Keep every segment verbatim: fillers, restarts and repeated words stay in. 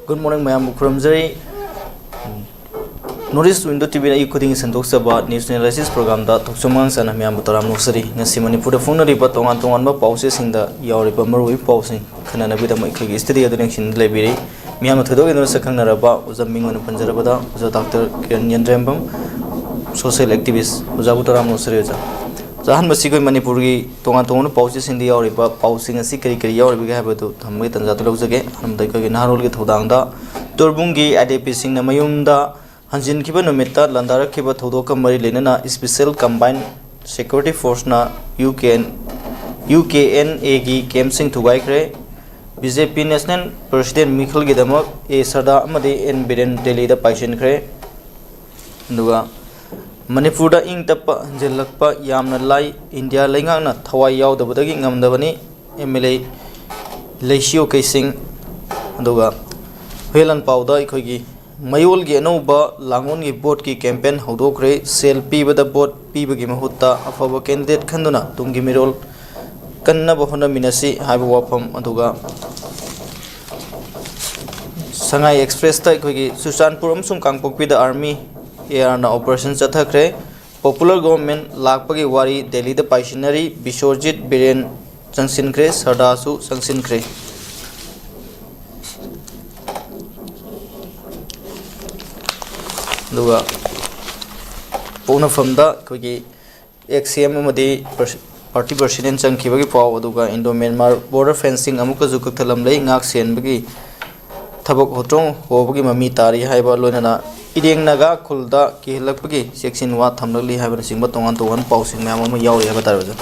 Good morning, ꯃꯌꯥꯝꯕꯨ ꯈꯨꯔꯨꯝꯖꯔꯤ꯫ North East Window T ꯚꯤꯅ ꯑꯌꯨꯛ ꯈꯨꯗꯤꯡꯒꯤ ꯁꯟꯗꯣꯛꯆꯕ news analysis programꯗ ꯊꯣꯛꯆꯣꯝ ꯃꯉꯥꯡ ꯆꯥꯅ ꯃꯌꯥꯝꯕꯨ ꯇꯔꯥꯝꯅ ꯑꯣꯛꯆꯔꯤ꯫ ꯉꯁꯤ ꯃꯅꯤꯄꯨꯔꯗ ꯐꯣꯡꯅꯔꯤꯕ ꯇꯣꯉꯥꯟ ꯇꯣꯉꯥꯟꯕ ꯄꯥꯎꯆꯦꯁꯤꯡꯗ ꯌꯥꯎꯔꯤꯕ ꯃꯔꯨꯑꯣꯏꯕ ꯄꯥꯎꯁꯤꯡ ꯈꯟꯅꯅꯕꯒꯤꯗꯃꯛ ꯑꯩꯈꯣꯏꯒꯤ studio ꯑꯗꯨ ꯂꯦꯡꯁꯤꯟꯗꯨꯅ ꯂꯩꯕꯤꯔꯤ꯫ ꯃꯤꯌꯥꯝꯅ ꯊꯣꯏꯗꯣꯛ ꯍꯦꯟꯗꯣꯛꯅ ꯁꯛ ꯈꯪꯅꯔꯕ ꯑꯣꯖꯥ ꯃꯤꯡ ꯑꯣꯏꯅ ꯄꯟꯖꯔꯕꯗ ꯑꯣꯖꯥ ꯗꯥꯛꯇꯔ ꯀꯤꯔꯟ ꯌꯦꯟꯗ꯭ꯔꯦꯝꯕꯝ, social activist, ꯑꯣꯖꯥꯕꯨ ꯇꯔꯥꯝꯅ ꯑꯣꯛꯆꯔꯤ ꯑꯣꯖꯥ꯫ ꯑꯣꯖꯥ, ꯑꯍꯥꯟꯕꯁꯤ ꯑꯩꯈꯣꯏ ꯃꯅꯤꯄꯨꯔꯒꯤ ꯇꯣꯉꯥꯟ ꯇꯣꯉꯥꯟꯕ ꯄꯥꯎꯆꯦꯁꯤꯡꯗ ꯌꯥꯎꯔꯤꯕ ꯄꯥꯎꯁꯤꯡ ꯑꯁꯤ ꯀꯔꯤ ꯀꯔꯤ ꯌꯥꯎꯔꯤꯕꯒꯦ ꯍꯥꯏꯕꯗꯨ ꯊꯝꯕꯒꯤ ꯇꯥꯟꯖꯥꯗꯨ ꯂꯧꯖꯒꯦ꯫ ꯑꯍꯥꯟꯕꯗ ꯑꯩꯈꯣꯏꯒꯤ ꯅꯍꯥꯔꯣꯜꯒꯤ ꯊꯧꯗꯥꯡꯗ ꯇꯣꯔꯕꯨꯡꯒꯤ ꯑꯥꯏ ꯗꯤ ꯄꯤꯁꯤꯡꯅ ꯃꯌꯨꯝꯗ ꯍꯟꯖꯤꯟꯈꯤꯕ ꯅꯨꯃꯤꯠꯇ ꯂꯥꯟꯗꯥꯔꯛꯈꯤꯕ ꯊꯧꯗꯣꯛꯀ ꯃꯔꯤ ꯂꯩꯅꯅ Special Combined Security Forceꯅ U K N, U K N ꯑꯦꯒꯤ ꯀꯦꯝꯞꯁꯤꯡ ꯊꯨꯒꯥꯏꯈ꯭ꯔꯦ꯫ B J P National President ꯃꯤꯈꯜꯒꯤꯗꯃꯛ ꯑꯦ ꯁꯔꯗꯥ ꯑꯃꯗꯤ ꯑꯦꯟ ꯕꯤꯔꯦꯟ ꯗꯦꯜꯂꯤꯗ ꯄꯥꯏꯁꯤꯟꯈ꯭ꯔꯦ꯫ ꯑꯗꯨꯒ ꯃꯅꯤꯄꯨꯔꯗ ꯏꯪ ꯇꯞꯄ ꯍꯟꯖꯤꯜꯂꯛꯄ ꯌꯥꯝꯅ ꯂꯥꯏ, ꯏꯟꯗꯤꯌꯥ ꯂꯩꯉꯥꯛꯅ ꯊꯋꯥꯏ ꯌꯥꯎꯗꯕꯗꯒꯤ ꯉꯝꯗꯕꯅꯤ, ꯑꯦꯝ ꯑꯦꯜ ꯑꯦ ꯂꯩꯁꯤꯌꯣ ꯀꯩꯁꯤꯡ꯫ ꯑꯗꯨꯒ ꯍꯨꯏꯌꯦꯟ ꯂꯥꯟꯄꯥꯎꯗ ꯑꯩꯈꯣꯏꯒꯤ ꯃꯌꯣꯜꯒꯤ ꯑꯅꯧꯕ ꯂꯥꯡꯑꯣꯟꯒꯤ ꯚꯣꯠꯀꯤ ꯀꯦꯝꯄꯦꯟ ꯍꯧꯗꯣꯛꯈ꯭ꯔꯦ꯫ ꯁꯦꯜ ꯄꯤꯕꯗ ꯚꯣꯠ ꯄꯤꯕꯒꯤ ꯃꯍꯨꯠꯇ ꯑꯐꯕ ꯀꯦꯟꯗꯤꯗꯦꯠ ꯈꯟꯗꯨꯅ ꯇꯨꯡꯒꯤ ꯃꯤꯔꯣꯜ ꯀꯟꯅꯕ ꯍꯣꯠꯅꯃꯤꯟꯅꯁꯤ ꯍꯥꯏꯕ ꯋꯥꯐꯝ꯫ ꯑꯗꯨꯒ ꯁꯉꯥꯏ ꯑꯦꯛꯁꯄ꯭ꯔꯦꯁꯇ ꯑꯩꯈꯣꯏꯒꯤ ꯆꯨꯔꯆꯥꯟꯄꯨꯔ ꯑꯃꯁꯨꯡ ꯀꯥꯡꯄꯣꯛꯄꯤꯗ ꯑꯥꯔꯃꯤ ꯑꯦ ꯑꯥꯔꯅ ꯑꯣꯄꯔꯦꯁꯟ ꯆꯠꯊꯈ꯭ꯔꯦ꯫ Popular government ꯂꯥꯛꯄꯒꯤ ꯋꯥꯔꯤ ꯗꯦꯜꯂꯤꯗ ꯄꯥꯏꯁꯤꯟꯅꯔꯤ꯫ ꯕꯤꯁ꯭ꯋꯖꯤꯠ ꯕꯤꯔꯦꯟ ꯆꯪꯁꯤꯟꯈ꯭ꯔꯦ, ꯁꯔꯗꯥꯁꯨ ꯆꯪꯁꯤꯟꯈ꯭ꯔꯦ꯫ ꯑꯗꯨꯒ ꯄꯣꯛꯅꯐꯝꯗ ꯑꯩꯈꯣꯏꯒꯤ ꯑꯦꯛꯁ ꯁꯤ ꯑꯦꯝ ꯑꯃꯗꯤ ꯄꯥꯔꯇꯤ ꯄ꯭ꯔꯁꯤꯗꯦꯟ ꯆꯪꯈꯤꯕꯒꯤ ꯄꯥꯎ, ꯑꯗꯨꯒ ꯏꯟꯗꯣ ꯃ꯭ꯌꯥꯟꯃꯥꯔ ꯕꯣꯔꯗꯔ ꯐꯦꯟꯁꯤꯡ ꯑꯃꯨꯛꯀꯁꯨ ꯀꯛꯊꯠꯂꯝꯂꯦ꯫ ꯉꯥꯛ ꯁꯦꯟꯕꯒꯤ ꯊꯕꯛ ꯍꯣꯇ꯭ꯔꯣꯡ ꯍꯣꯕꯒꯤ ꯃꯃꯤ ꯇꯥꯔꯤ ꯍꯥꯏꯕ ꯂꯣꯏꯅꯅ ꯏꯔꯦꯡ ꯅꯥꯒꯥ ꯈꯨꯜꯗ ꯀꯤꯍꯜꯂꯛꯄꯒꯤ ꯆꯦꯛꯁꯤꯟ ꯋꯥ ꯊꯝꯂꯛꯂꯤ ꯍꯥꯏꯕꯅꯆꯤꯡꯕ ꯇꯣꯉꯥꯟ ꯇꯣꯉꯥꯟꯕ ꯄꯥꯎꯁꯤꯡ ꯃꯌꯥꯝ ꯑꯃ ꯌꯥꯎꯔꯤ ꯍꯥꯏꯕ ꯇꯥꯔꯦ ꯑꯣꯖꯥ꯫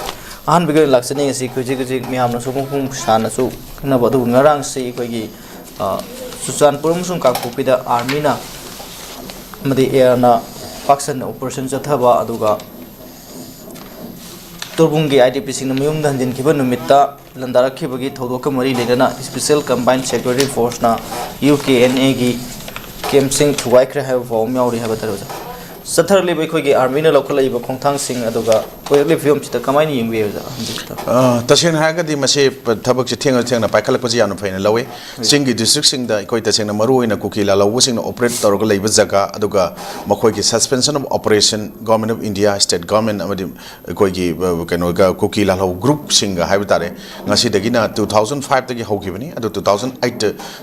ꯑꯍꯥꯟꯕꯒꯤ ꯑꯣꯏꯅ ꯂꯥꯛꯆꯅꯤꯡꯉꯤꯁꯤ ꯍꯧꯖꯤꯛ ꯍꯧꯖꯤꯛ ꯃꯌꯥꯝꯅꯁꯨ ꯃꯄꯨꯡ ꯁꯥꯅꯁꯨ ꯈꯪꯅꯕ, ꯑꯗꯨꯕꯨ ꯉꯔꯥꯡꯁꯤ ꯑꯩꯈꯣꯏꯒꯤ, ꯑ, ꯆꯨꯔꯆꯥꯟꯄꯨꯔ ꯑꯃꯁꯨꯡ ꯀꯥꯡꯄꯣꯛꯄꯤꯗ ꯑꯥꯔꯃꯤꯅ ꯑꯃꯗꯤ ꯑꯦꯌꯔꯅ ꯄꯥꯛ ꯁꯟꯅ ꯑꯣꯄꯔꯦꯁꯟ ꯆꯠꯊꯕ, ꯑꯗꯨꯒ ꯇꯣꯔꯕꯨꯡꯒꯤ ꯑꯥꯏ ꯗꯤ ꯄꯤꯁꯤꯡꯅ ꯃꯌꯨꯝꯗ ꯍꯟꯖꯤꯟꯈꯤꯕ ꯅꯨꯃꯤꯠꯇ ꯂꯥꯟꯗꯥꯔꯛꯈꯤꯕꯒꯤ ꯊꯧꯗꯣꯛꯀ ꯃꯔꯤ ꯂꯩꯅꯅ Special Combined Security Forceꯅ ꯌꯨ ꯀꯦ ꯑꯦꯟ ꯑꯦꯒꯤ ꯀꯦꯝꯞꯁꯤꯡ ꯊꯨꯒꯥꯏꯈ꯭ꯔꯦ ꯍꯥꯏꯕ ꯄꯥꯎ ꯑꯃ ꯌꯥꯎꯔꯤ ꯍꯥꯏꯕ ꯇꯥꯔꯦ ꯑꯣꯖꯥ꯫ ꯆꯠꯊꯔꯛꯂꯤꯕ ꯑꯩꯈꯣꯏꯒꯤ ꯑꯥꯔꯃꯤꯅ ꯂꯧꯈꯠꯂꯛꯏꯕ ꯈꯣꯡꯊꯥꯡꯁꯤꯡ, ꯑꯗꯨꯒ ꯑꯣꯏꯔꯛꯂꯤꯕ ꯐꯤꯕꯝꯁꯤꯗ ꯀꯃꯥꯏꯅ ꯌꯦꯡꯕꯤꯌꯦ, ꯑꯣꯖꯥ, ꯍꯧꯖꯤꯛꯇ? ꯑ, ꯇꯁꯦꯡꯅ ꯍꯥꯏꯔꯒꯗꯤ ꯃꯁꯤ ꯊꯕꯛꯁꯦ ꯊꯦꯡꯅ ꯊꯦꯡꯅ ꯄꯥꯏꯈꯠꯂꯛꯄꯁꯤ ꯌꯥꯝꯅ ꯐꯩꯅ ꯂꯧꯏ꯫ ꯆꯤꯡꯒꯤ ꯗꯤꯁꯇ꯭ꯔꯤꯛꯁꯤꯡꯗ ꯑꯩꯈꯣꯏ ꯇꯁꯦꯡꯅ ꯃꯔꯨ ꯑꯣꯏꯅ ꯀꯨꯀꯤ ꯂꯥꯜꯍꯧꯕꯁꯤꯡꯅ ꯑꯣꯄꯔꯦꯠ ꯇꯧꯔꯒ ꯂꯩꯕ ꯖꯒꯥ, ꯑꯗꯨꯒ ꯃꯈꯣꯏꯒꯤ suspension of operation, Government of India, state government ꯑꯃꯗꯤ ꯑꯩꯈꯣꯏꯒꯤ, ꯑ, ꯀꯩꯅꯣꯒ ꯀꯨꯀꯤ ꯂꯥꯜꯍꯧ ꯒ꯭ꯔꯨꯞꯁꯤꯡꯒ ꯍꯥꯏꯕ ꯇꯥꯔꯦ, ꯉꯁꯤꯗꯒꯤꯅ two thousand five ꯇꯒꯤ ꯍꯧꯈꯤꯕꯅꯤ꯫ ꯑꯗꯨ two thousand eight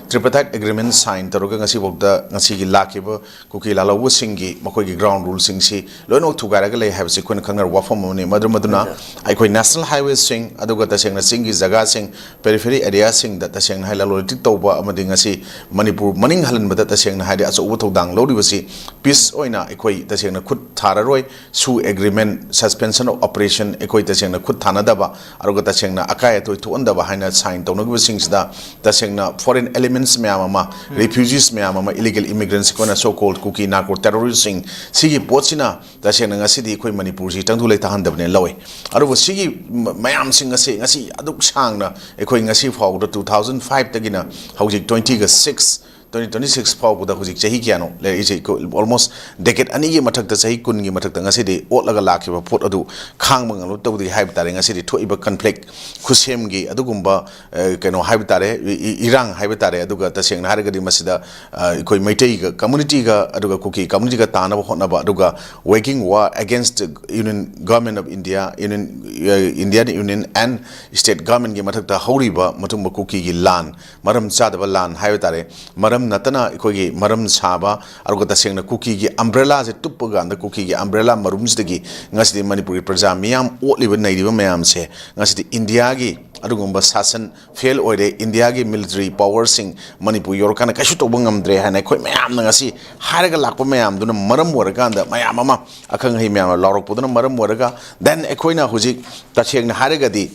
tripartite agreement sign ꯇꯧꯔꯒ ꯉꯁꯤꯐꯥꯎꯗ, ꯉꯁꯤꯒꯤ ꯂꯥꯛꯈꯤꯕ ꯀꯨꯀꯤ ꯂꯥꯜꯍꯧꯕꯁꯤꯡꯒꯤ ꯃꯈꯣꯏꯒꯤ ꯒ꯭ꯔꯥꯎꯟ ꯔꯨꯜꯁꯤꯡꯁꯤ ꯂꯣꯏꯅꯃꯛ ꯊꯨꯒꯥꯏꯔꯒ ꯂꯩ ꯍꯥꯏꯕꯁꯤ ꯑꯩꯈꯣꯏꯅ ꯈꯪꯅꯔꯕ ꯋꯥꯐꯝ ꯑꯃꯅꯤ꯫ ꯃꯗꯨ, ꯃꯗꯨꯅ ꯑꯩꯈꯣꯏ ꯅꯦꯁꯅꯦꯜ ꯍꯥꯏꯋꯦꯁꯤꯡ, ꯑꯗꯨꯒ ꯇꯁꯦꯡꯅ ꯆꯤꯡꯒꯤ ꯖꯒꯥꯁꯤꯡ, ꯄꯦꯔꯤꯐꯦꯔꯤ ꯑꯦꯔꯤꯌꯥꯁꯤꯡꯗ ꯇꯁꯦꯡꯅ ꯍꯥꯏ ꯂꯂꯣꯟ ꯏꯇꯤꯛ ꯇꯧꯕ ꯑꯃꯗꯤ ꯉꯁꯤ ꯃꯅꯤꯄꯨꯔ ꯃꯅꯤꯡ ꯍꯜꯍꯟꯕꯗ ꯇꯁꯦꯡꯅ ꯍꯥꯏꯗꯤ ꯑꯆꯧꯕ ꯊꯧꯗꯥꯡ ꯂꯧꯔꯤꯕꯁꯤ ꯄꯤꯁ ꯑꯣꯏꯅ ꯑꯩꯈꯣꯏ ꯇꯁꯦꯡꯅ ꯈꯨꯠ ꯊꯥꯔꯔꯣꯏ꯫ ꯁꯨ ꯑꯦꯒ꯭ꯔꯤꯃꯦꯟ, suspension of operation, ꯑꯩꯈꯣꯏ ꯇꯁꯦꯡꯅ ꯈꯨꯠ ꯊꯥꯅꯗꯕ, ꯑꯗꯨꯒ ꯇꯁꯦꯡꯅ ꯑꯀꯥꯏ ꯑꯇꯣꯏ ꯊꯣꯛꯍꯟꯗꯕ ꯍꯥꯏꯅ ꯁꯥꯏꯟ ꯇꯧꯅꯈꯤꯕꯁꯤꯡꯁꯤꯗ ꯇꯁꯦꯡꯅ ꯐꯣꯔꯦꯟ ꯑꯦꯂꯤꯃꯦꯟꯁ ꯃꯌꯥꯝ ꯑꯃ, ꯔꯤꯐ꯭ꯌꯨꯖꯤꯁ ꯃꯌꯥꯝ ꯑꯃ, ꯏꯂꯤꯒꯦꯜ ꯏꯃꯤꯒ꯭ꯔꯦꯟꯁ, ꯑꯩꯈꯣꯏꯅ so called ꯀꯨꯀꯤ ꯅꯥꯔꯀꯣ ꯇꯦꯔꯣꯔꯤꯁꯁꯤꯡ, ꯁꯤꯒꯤ ꯄꯣꯠꯁꯤꯅ ꯇꯁꯦꯡꯅ ꯉꯁꯤꯗꯤ ꯑꯩꯈꯣꯏ ꯃꯅꯤꯄꯨꯔꯁꯤ ꯆꯪꯗꯨ ꯂꯩꯇꯥꯍꯟꯗꯕꯅꯦ ꯂꯧꯏ꯫ ꯑꯗꯨꯕꯨ ꯁꯤꯒꯤ ꯃ-, ꯃꯌꯥꯝꯁꯤꯡ ꯑꯁꯤ ꯉꯁꯤ ꯑꯗꯨꯛ ꯁꯥꯡꯅ ꯑꯩꯈꯣꯏ ꯉꯁꯤ ꯐꯥꯎꯕꯗ two thousand five ꯇꯒꯤꯅ ꯍꯧꯖꯤꯛ twenty ꯒ six, twenty twenty six ꯐꯥꯎꯕꯗ ꯍꯧꯖꯤꯛ ꯆꯍꯤ ꯀꯌꯥꯅꯣ ꯂꯩꯔꯛꯏꯁꯦ? ꯑꯩꯈꯣꯏ almost decade ꯑꯅꯤꯒꯤ ꯃꯊꯛꯇ, ꯆꯍꯤ ꯀꯨꯟꯒꯤ ꯃꯊꯛꯇ ꯉꯁꯤꯗꯤ ꯑꯣꯠꯂꯒ ꯂꯥꯛꯈꯤꯕ ꯄꯣꯠ ꯑꯗꯨ ꯈꯥꯡꯕ ꯉꯝꯂꯛꯇꯕꯗꯒꯤ ꯍꯥꯏꯕ ꯇꯥꯔꯦ, ꯉꯁꯤꯗꯤ ꯊꯣꯛꯏꯕ ꯀꯟꯐ꯭ꯂꯤꯛ, ꯈꯨꯠꯁꯦꯝꯒꯤ ꯑꯗꯨꯒꯨꯝꯕ, ꯑ, ꯀꯩꯅꯣ ꯍꯥꯏꯕ ꯇꯥꯔꯦ, ꯏ-, ꯏ-, ꯏꯔꯥꯡ ꯍꯥꯏꯕ ꯇꯥꯔꯦ꯫ ꯑꯗꯨꯒ ꯇꯁꯦꯡꯅ ꯍꯥꯏꯔꯒꯗꯤ ꯃꯁꯤꯗ, ꯑ, ꯑꯩꯈꯣꯏ ꯃꯩꯇꯩꯒ ꯀꯝꯃꯨꯅꯤꯇꯤꯒ ꯑꯗꯨꯒ ꯀꯨꯀꯤ ꯀꯝꯃꯨꯅꯤꯇꯤꯒ ꯇꯥꯅꯕ ꯍꯣꯠꯅꯕ, ꯑꯗꯨꯒ waging war against Union Government of India, Union, ꯑ, Indian Union and state governmentꯀꯤ ꯃꯊꯛꯇ ꯍꯧꯔꯤꯕ ꯃꯊꯨꯝꯕ ꯀꯨꯀꯤꯒꯤ ꯂꯥꯟ, ꯃꯔꯝ ꯆꯥꯗꯕ ꯂꯥꯟ ꯍꯥꯏꯕ ꯇꯥꯔꯦ, ꯃꯔꯝ ꯅꯠꯇꯅ ꯑꯩꯈꯣꯏꯒꯤ ꯃꯔꯝ ꯁꯥꯕ, ꯑꯗꯨꯒ ꯇꯁꯦꯡꯅ ꯀꯨꯀꯤꯒꯤ ꯑꯝꯕ꯭ꯔꯦꯂꯥꯁꯦ ꯇꯨꯞꯄ ꯀꯥꯟꯗ ꯀꯨꯀꯤꯒꯤ ꯑꯝꯕ꯭ꯔꯦꯂꯥ ꯃꯔꯨꯝꯁꯤꯗꯒꯤ ꯉꯁꯤꯗꯤ ꯃꯅꯤꯄꯨꯔꯒꯤ ꯄ꯭ꯔꯖꯥ ꯃꯤꯌꯥꯝ ꯑꯣꯠꯂꯤꯕ ꯅꯩꯔꯤꯕ ꯃꯌꯥꯝꯁꯦ ꯉꯁꯤꯗꯤ ꯏꯟꯗꯤꯌꯥꯒꯤ ꯑꯗꯨꯒꯨꯝꯕ ꯁꯥꯁꯟ ꯐꯦꯜ ꯑꯣꯏꯔꯦ, ꯏꯟꯗꯤꯌꯥꯒꯤ ꯃꯤꯂꯤꯇꯔꯤ ꯄꯋꯥꯔꯁꯤꯡ ꯃꯅꯤꯄꯨꯔ ꯌꯧꯔꯀꯥꯟꯗ ꯀꯩꯁꯨ ꯇꯧꯕ ꯉꯝꯗ꯭ꯔꯦ ꯍꯥꯏꯅ ꯑꯩꯈꯣꯏ ꯃꯌꯥꯝꯅ ꯉꯁꯤ ꯍꯥꯏꯔꯒ ꯂꯥꯛꯄ ꯃꯌꯥꯝꯗꯨꯅ ꯃꯔꯝ ꯑꯣꯏꯔꯀꯥꯟꯗ, ꯃꯌꯥꯝ ꯑꯃ ꯑꯈꯪ ꯑꯍꯩ ꯃꯌꯥꯝꯅ ꯂꯥꯎꯔꯛꯄꯗꯨꯅ ꯃꯔꯝ ꯑꯣꯏꯔꯒ, then ꯑꯩꯈꯣꯏꯅ ꯍꯧꯖꯤꯛ ꯇꯁꯦꯡꯅ ꯍꯥꯏꯔꯒꯗꯤ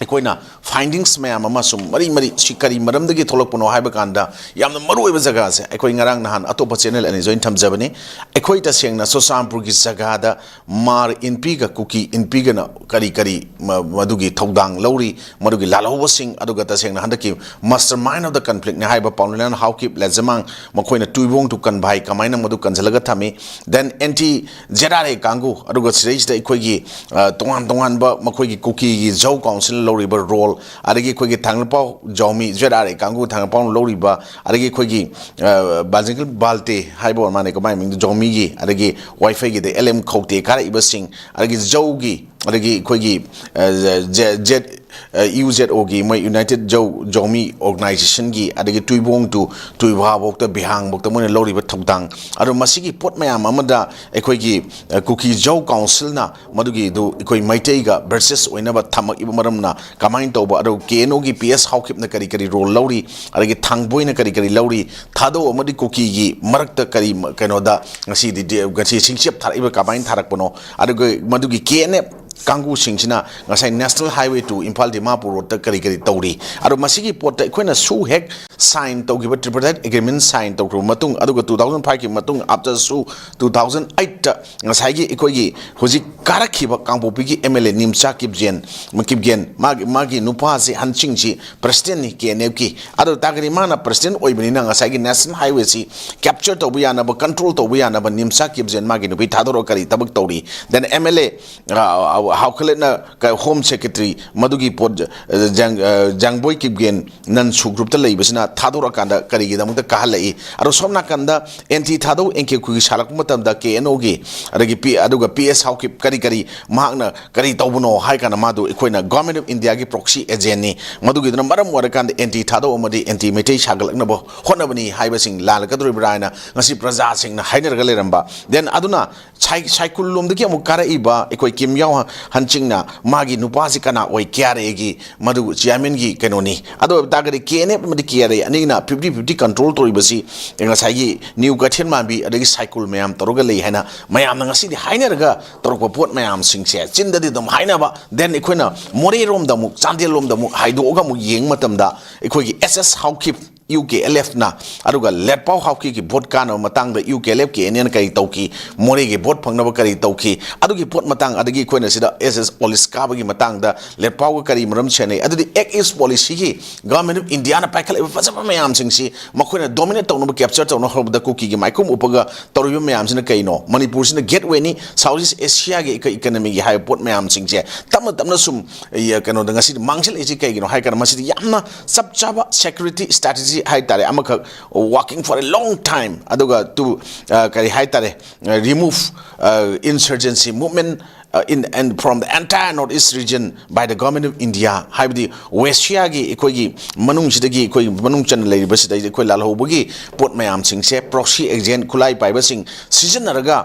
ꯑꯩꯈꯣꯏꯅ findings ꯃꯌꯥꯝ ꯑꯃ ꯁꯨꯝ ꯃꯔꯤ ꯃꯔꯤ, ꯁꯤ ꯀꯔꯤ ꯃꯔꯝꯗꯒꯤ ꯊꯣꯛꯂꯛꯄꯅꯣ ꯍꯥꯏꯕ ꯀꯥꯟꯗ, ꯌꯥꯝꯅ ꯃꯔꯨ ꯑꯣꯏꯕ ꯖꯒꯥꯁꯦ ꯑꯩꯈꯣꯏ ꯉꯔꯥꯡ ꯅꯍꯥꯟ ꯑꯇꯣꯞꯄ channel ꯑꯅꯤꯁꯨ ꯑꯩꯅ ꯊꯝꯖꯕꯅꯤ꯫ ꯑꯩꯈꯣꯏ ꯇꯁꯦꯡꯅ ꯆꯨꯔꯆꯥꯟꯄꯨꯔꯒꯤ ꯖꯒꯥꯗ ꯃꯥꯔ ꯏꯟꯄꯤꯒ ꯀꯨꯀꯤ ꯏꯟꯄꯤꯒꯅ ꯀꯔꯤ ꯀꯔꯤ ꯃ-, ꯃꯗꯨꯒꯤ ꯊꯧꯗꯥꯡ ꯂꯧꯔꯤ, ꯃꯗꯨꯒꯤ ꯂꯥꯜꯍꯧꯕꯁꯤꯡ, ꯑꯗꯨꯒ ꯇꯁꯦꯡꯅ ꯍꯟꯗꯛꯀꯤ mastermind of the conflict ꯅꯤ ꯍꯥꯏꯕ ꯄꯥꯎꯅꯤꯂꯥꯟ ꯍꯥꯎꯀꯤꯞ ꯂꯦꯖꯃꯥꯡ, ꯃꯈꯣꯏꯅ ꯇꯨꯏꯕꯣꯡ ꯇꯨ ꯀꯟꯚꯥꯏ ꯀꯃꯥꯏꯅ ꯃꯗꯨ ꯀꯟꯁꯤꯜꯂꯒ ꯊꯝꯃꯤ꯫ Then anti ZRA ꯀꯥꯡꯕꯨ, ꯑꯗꯨꯒ ꯁꯤꯗꯩꯁꯤꯗ ꯑꯩꯈꯣꯏꯒꯤ, ꯑ, ꯇꯣꯉꯥꯟ ꯇꯣꯉꯥꯟꯕ ꯃꯈꯣꯏꯒꯤ ꯀꯨꯀꯤꯒꯤ ꯖꯧ council ꯂꯧꯔꯤꯕ role, ꯑꯗꯒꯤ ꯑꯩꯈꯣꯏꯒꯤ ꯊꯥꯡꯒꯜꯄꯥꯎ ꯖꯧꯃꯤ, ZRA ꯀꯥꯡꯕꯨ ꯊꯥꯡꯒꯜꯄꯥꯎꯅ ꯂꯧꯔꯤꯕ, ꯑꯗꯒꯤ ꯑꯩꯈꯣꯏꯒꯤ, ꯑ, ꯕꯥꯖꯤꯡꯒꯜ ꯕꯥꯜꯇꯦ ꯍꯥꯏꯕ ꯑꯣꯏꯔ ꯃꯥꯜꯂꯦꯀꯣ, ꯃꯥꯏ ꯃꯤꯡꯗꯣ ꯖꯧꯃꯤꯒꯤ, ꯑꯗꯒꯤ ꯋꯥꯏꯐꯩꯒꯤꯗ LM ꯈꯧꯇꯦ ꯀꯥꯔꯛꯏꯕꯁꯤꯡ, ꯑꯗꯒꯤ ꯖꯧꯒꯤ, ꯑꯗꯒꯤ ꯑꯩꯈꯣꯏꯒꯤ, ꯑ, ꯖꯦ-, ꯖꯦꯠ, ꯑ, UZO ꯒꯤ, ꯃꯣꯏ United Zhou Zhoumi Organization ꯒꯤ, ꯑꯗꯒꯤ ꯇꯨꯏꯕꯣꯡ ꯇꯨ ꯇꯨꯏꯚꯥꯕꯣꯛꯇ, ꯕꯤꯍꯥꯡꯕꯣꯛꯇ ꯃꯣꯏꯅ ꯂꯧꯔꯤꯕ ꯊꯧꯗꯥꯡ꯫ ꯑꯗꯣ ꯃꯁꯤꯒꯤ ꯄꯣꯠ ꯃꯌꯥꯝ ꯑꯃꯗ ꯑꯩꯈꯣꯏꯒꯤ, ꯑ, ꯀꯨꯀꯤ ꯖꯧ council ꯅ ꯃꯗꯨꯒꯤꯗꯨ ꯑꯩꯈꯣꯏ ꯃꯩꯇꯩꯒ versus ꯑꯣꯏꯅꯕ ꯊꯝꯃꯛꯏꯕ ꯃꯔꯝꯅ ꯀꯃꯥꯏꯅ ꯇꯧꯕ, ꯑꯗꯨꯒ KNO ꯒꯤ PS ꯍꯥꯎꯀꯤꯞꯅ ꯀꯔꯤ ꯀꯔꯤ role ꯂꯧꯔꯤ, ꯑꯗꯒꯤ ꯊꯥꯡꯕꯣꯏꯅ ꯀꯔꯤ ꯀꯔꯤ ꯂꯧꯔꯤ, ꯊꯥꯗꯧ ꯑꯃꯗꯤ ꯀꯨꯀꯤꯒꯤ ꯃꯔꯛꯇ ꯀꯔꯤ ꯃ-, ꯀꯩꯅꯣꯗ ꯉꯁꯤꯗꯤ ꯗꯦ-, ꯉꯁꯤ ꯁꯤꯡꯆꯦꯞ ꯊꯥꯔꯛꯏꯕ ꯀꯃꯥꯏꯅ ꯊꯥꯔꯛꯄꯅꯣ, ꯑꯗꯨꯒ ꯃꯗꯨꯒꯤ KNF ꯀꯥꯡꯕꯨꯁꯤꯡꯁꯤꯅ ꯉꯁꯥꯏ National Highway two Imphal Dimapur road ꯇ ꯀꯔꯤ ꯀꯔꯤ ꯇꯧꯔꯤ, ꯑꯗꯣ ꯃꯁꯤꯒꯤ ꯄꯣꯠꯇ ꯑꯩꯈꯣꯏꯅ ꯁꯨ ꯍꯦꯛ sign ꯇꯧꯈꯤꯕ tripartite agreement sign ꯇꯧꯈ꯭ꯔꯕ ꯃꯇꯨꯡ, ꯑꯗꯨꯒ two thousand five ꯀꯤ ꯃꯇꯨꯡ after ꯁꯨ two thousand eight ꯇ ꯉꯁꯥꯏꯒꯤ ꯑꯩꯈꯣꯏꯒꯤ ꯍꯧꯖꯤꯛ ꯀꯥꯔꯛꯈꯤꯕ ꯀꯥꯡꯄꯣꯛꯄꯤꯒꯤ MLA ꯅꯤꯝꯆꯥ ꯀꯤꯞꯖꯦꯟ, ꯀꯤꯞꯒꯦꯟ, ꯃꯥꯒꯤ, ꯃꯥꯒꯤ ꯅꯨꯄꯥꯁꯤ ꯍꯟꯆꯤꯡꯁꯤ president ꯅꯤ KNF ꯀꯤ꯫ ꯑꯗꯨ ꯇꯥꯔꯒꯗꯤ ꯃꯥꯅ president ꯑꯣꯏꯕꯅꯤꯅ ꯉꯁꯥꯏꯒꯤ National Highway ꯁꯤ capture ꯇꯧꯕ ꯌꯥꯅꯕ, control ꯇꯧꯕ ꯌꯥꯅꯕ ꯅꯤꯝꯆꯥ ꯀꯤꯞꯖꯦꯟ ꯃꯥꯒꯤ ꯅꯨꯄꯤ ꯊꯥꯗꯣꯔꯒ ꯀꯔꯤ ꯊꯕꯛ ꯇꯧꯔꯤ? Then MLA, ꯑ, ꯑ, ꯍꯥꯎꯈꯂꯦꯠꯅ ꯀ-, Home Secretary ꯃꯗꯨꯒꯤ ꯄꯣꯠ, ꯑ, ꯖꯥꯡ-, ꯑ, ꯖꯥꯡꯕꯣꯏ ꯀꯤꯞꯒꯦꯟ ꯅꯟꯁꯨ group ꯇ ꯂꯩꯕꯁꯤꯅ ꯊꯥꯗꯣꯔꯛꯑꯀꯥꯟꯗ ꯀꯔꯤꯒꯤꯗꯃꯛꯇ ꯀꯥꯍꯜꯂꯛꯏ? ꯑꯗꯣ ꯁꯣꯝ ꯅꯥꯀꯟꯗ anti ꯊꯥꯗꯧ ꯑꯦꯟ ꯀꯦ ꯈꯨꯒꯤ ꯁꯥꯜꯂꯛꯄ ꯃꯇꯝꯗ KNO ꯒꯤ, ꯑꯗꯒꯤ ꯄꯤ-, ꯑꯗꯨꯒ PS ꯍꯥꯎꯀꯤꯞ ꯀꯔꯤ ꯀꯔꯤ ꯃꯍꯥꯛꯅ ꯀꯔꯤ ꯇꯧꯕꯅꯣ ꯍꯥꯏ ꯀꯥꯟꯗ ꯃꯥꯗꯨ ꯑꯩꯈꯣꯏꯅ Government of India ꯒꯤ proxy agent ꯅꯤ, ꯃꯗꯨꯒꯤꯗꯨꯅ ꯃꯔꯝ ꯑꯣꯏꯔꯀꯥꯟꯗ anti ꯊꯥꯗꯧ ꯑꯃꯗꯤ anti ꯃꯩꯇꯩ ꯁꯥꯒꯠꯂꯛꯅꯕ ꯍꯣꯠꯅꯕꯅꯤ ꯍꯥꯏꯕꯁꯤꯡ ꯂꯥꯜꯂꯛꯀꯗꯧꯔꯤꯕ꯭ꯔꯥ ꯍꯥꯏꯅ ꯉꯁꯤ ꯄ꯭ꯔꯖꯥꯁꯤꯡꯅ ꯍꯥꯏꯅꯔꯒ ꯂꯩꯔꯝꯕ꯫ Then ꯑꯗꯨꯅ ꯁꯥꯏ-, ꯁꯥꯏꯀꯨꯜ ꯂꯣꯝꯗꯒꯤ ꯑꯃꯨꯛ ꯀꯥꯔꯛꯏꯕ ꯑꯩꯈꯣꯏ ꯀꯤꯝ ꯌꯥꯎ ꯍꯟꯆꯤꯡꯅ ꯃꯥꯒꯤ ꯅꯨꯄꯥꯁꯤ ꯀꯅꯥ ꯑꯣꯏ? ꯀꯦ ꯑꯥꯔ ꯑꯦꯒꯤ ꯃꯗꯨ ꯆꯤꯌꯥꯔꯃꯦꯟꯒꯤ ꯀꯩꯅꯣꯅꯤ꯫ ꯑꯗꯨ ꯑꯣꯏꯕ ꯇꯥꯔꯒꯗꯤ ꯀꯦ ꯑꯦꯟ ꯑꯦꯐ ꯑꯃꯗꯤ ꯀꯦ ꯑꯥꯔ ꯑꯦ ꯑꯅꯤꯅ ꯐꯤꯐꯇꯤ ꯐꯤꯐꯇꯤ ꯀꯟꯇ꯭ꯔꯣꯜ ꯇꯧꯔꯤꯕꯁꯤ ꯉꯁꯥꯏꯒꯤ ꯅ꯭ꯌꯨ ꯀꯩꯊꯦꯜ ꯃꯥꯟꯕꯤ ꯑꯗꯒꯤ ꯁꯥꯏꯀꯨꯜ ꯃꯌꯥꯝ ꯇꯧꯔꯒ ꯂꯩ ꯍꯥꯏꯅ ꯃꯌꯥꯝꯅ ꯉꯁꯤꯗꯤ ꯍꯥꯏꯅꯔꯒ ꯇꯧꯔꯛꯄ ꯄꯣꯠ ꯃꯌꯥꯝꯁꯤꯡꯁꯦ ꯆꯤꯟꯗꯗꯤ ꯑꯗꯨꯝ ꯍꯥꯏꯅꯕ, then ꯑꯩꯈꯣꯏꯅ ꯃꯣꯔꯦꯔꯣꯝꯗ ꯑꯃꯨꯛ, ꯆꯥꯟꯗꯦꯜꯂꯣꯝꯗ ꯑꯃꯨꯛ ꯍꯥꯏꯗꯣꯛꯑꯒ ꯑꯃꯨꯛ ꯌꯦꯡꯕ ꯃꯇꯝꯗ ꯑꯩꯈꯣꯏꯒꯤ S S Haokip, U K L ꯑꯦꯐꯅ, ꯑꯗꯨꯒ ꯂꯦꯠꯄꯥꯎ ꯍꯥꯎꯀꯤꯞꯀꯤ ꯚꯣꯠ ꯀꯥꯟꯅꯕ ꯃꯇꯥꯡꯗ U K L F K N ꯑꯦꯅ ꯀꯔꯤ ꯇꯧꯈꯤ, ꯃꯣꯔꯦꯒꯤ ꯚꯣꯠ ꯐꯪꯅꯕ ꯀꯔꯤ ꯇꯧꯈꯤ, ꯑꯗꯨꯒꯤ ꯄꯣꯠ ꯃꯇꯥꯡ, ꯑꯗꯒꯤ ꯑꯩꯈꯣꯏꯅ ꯁꯤꯗ ꯑꯦꯁ ꯑꯦꯁ ꯄꯣꯂꯤꯁ ꯀꯥꯕꯒꯤ ꯃꯇꯥꯡꯗ ꯂꯦꯠꯄꯥꯎꯒ ꯀꯔꯤ ꯃꯔꯝ ꯁꯦꯟꯅꯩ, ꯑꯗꯨꯗꯤ ꯑꯦꯛ ꯏꯁ ꯄꯣꯂꯤꯁꯤꯒꯤ ꯒꯚꯔꯟꯃꯦꯟ ꯑꯣꯐ ꯏꯟꯗꯤꯌꯥꯅ ꯄꯥꯏꯈꯠꯂꯛꯏꯕ ꯐꯖꯕ ꯃꯌꯥꯝꯁꯤꯡꯁꯤ ꯃꯈꯣꯏꯅ ꯗꯣꯃꯤꯅꯦꯠ ꯇꯧꯅꯕ, ꯀꯦꯞꯆꯔ ꯇꯧꯅꯕ ꯍꯣꯠꯅꯕꯗ ꯀꯨꯀꯤꯒꯤ ꯃꯥꯏꯈꯨꯝ ꯎꯞꯄꯒ ꯇꯧꯔꯤꯕ ꯃꯌꯥꯝꯁꯤꯅ ꯀꯩꯅꯣ? ꯃꯅꯤꯄꯨꯔꯁꯤꯅ ꯒꯦꯠꯋꯦꯅꯤ ꯁꯥꯎꯠ ꯏꯁ ꯑꯦꯁꯤꯌꯥꯒꯤ ꯏꯀ-, ꯏꯀꯅꯃꯤꯒꯤ ꯍꯥꯏꯕ ꯄꯣꯠ ꯃꯌꯥꯝꯁꯤꯡꯁꯦ ꯇꯞꯅ ꯇꯞꯅ ꯁꯨꯝ, ꯑ, ꯀꯩꯅꯣꯗ ꯉꯁꯤꯗꯤ ꯃꯥꯡꯁꯤꯜꯂꯛꯏꯁꯤ ꯀꯩꯒꯤꯅꯣ ꯍꯥꯏ ꯀꯥꯟꯗ ꯃꯁꯤꯗꯤ ꯌꯥꯝꯅ ꯆꯞ ꯆꯥꯕ ꯁꯦꯀ꯭ꯌꯨꯔꯤꯇꯤ ꯁ꯭ꯇ꯭ꯔꯦꯇꯦꯖꯤ ꯍꯥꯏ ꯇꯥꯔꯦ, ꯑꯃꯈꯛ, working for a long time, ꯑꯗꯨꯒ to, ꯑ, ꯀꯔꯤ ꯍꯥꯏ ꯇꯥꯔꯦ, remove, ꯑ, insurgency movement, ꯑ, in and from the entire North East region by the Government of India, ꯍꯥꯏꯕꯗꯤ ꯋꯦꯁꯤꯌꯥꯒꯤ ꯑꯩꯈꯣꯏꯒꯤ ꯃꯅꯨꯡꯁꯤꯗꯒꯤ, ꯑꯩꯈꯣꯏ ꯃꯅꯨꯡ ꯆꯟꯅ ꯂꯩꯔꯤꯕꯁꯤꯗꯩꯗ ꯑꯩꯈꯣꯏ ꯂꯥꯜꯍꯧꯕꯒꯤ ꯄꯣꯠ ꯃꯌꯥꯝꯁꯤꯡꯁꯦ proxy agent, ꯈꯨꯠꯂꯥꯏ ꯄꯥꯏꯕꯁꯤꯡ ꯁꯤꯖꯤꯟꯅꯔꯒ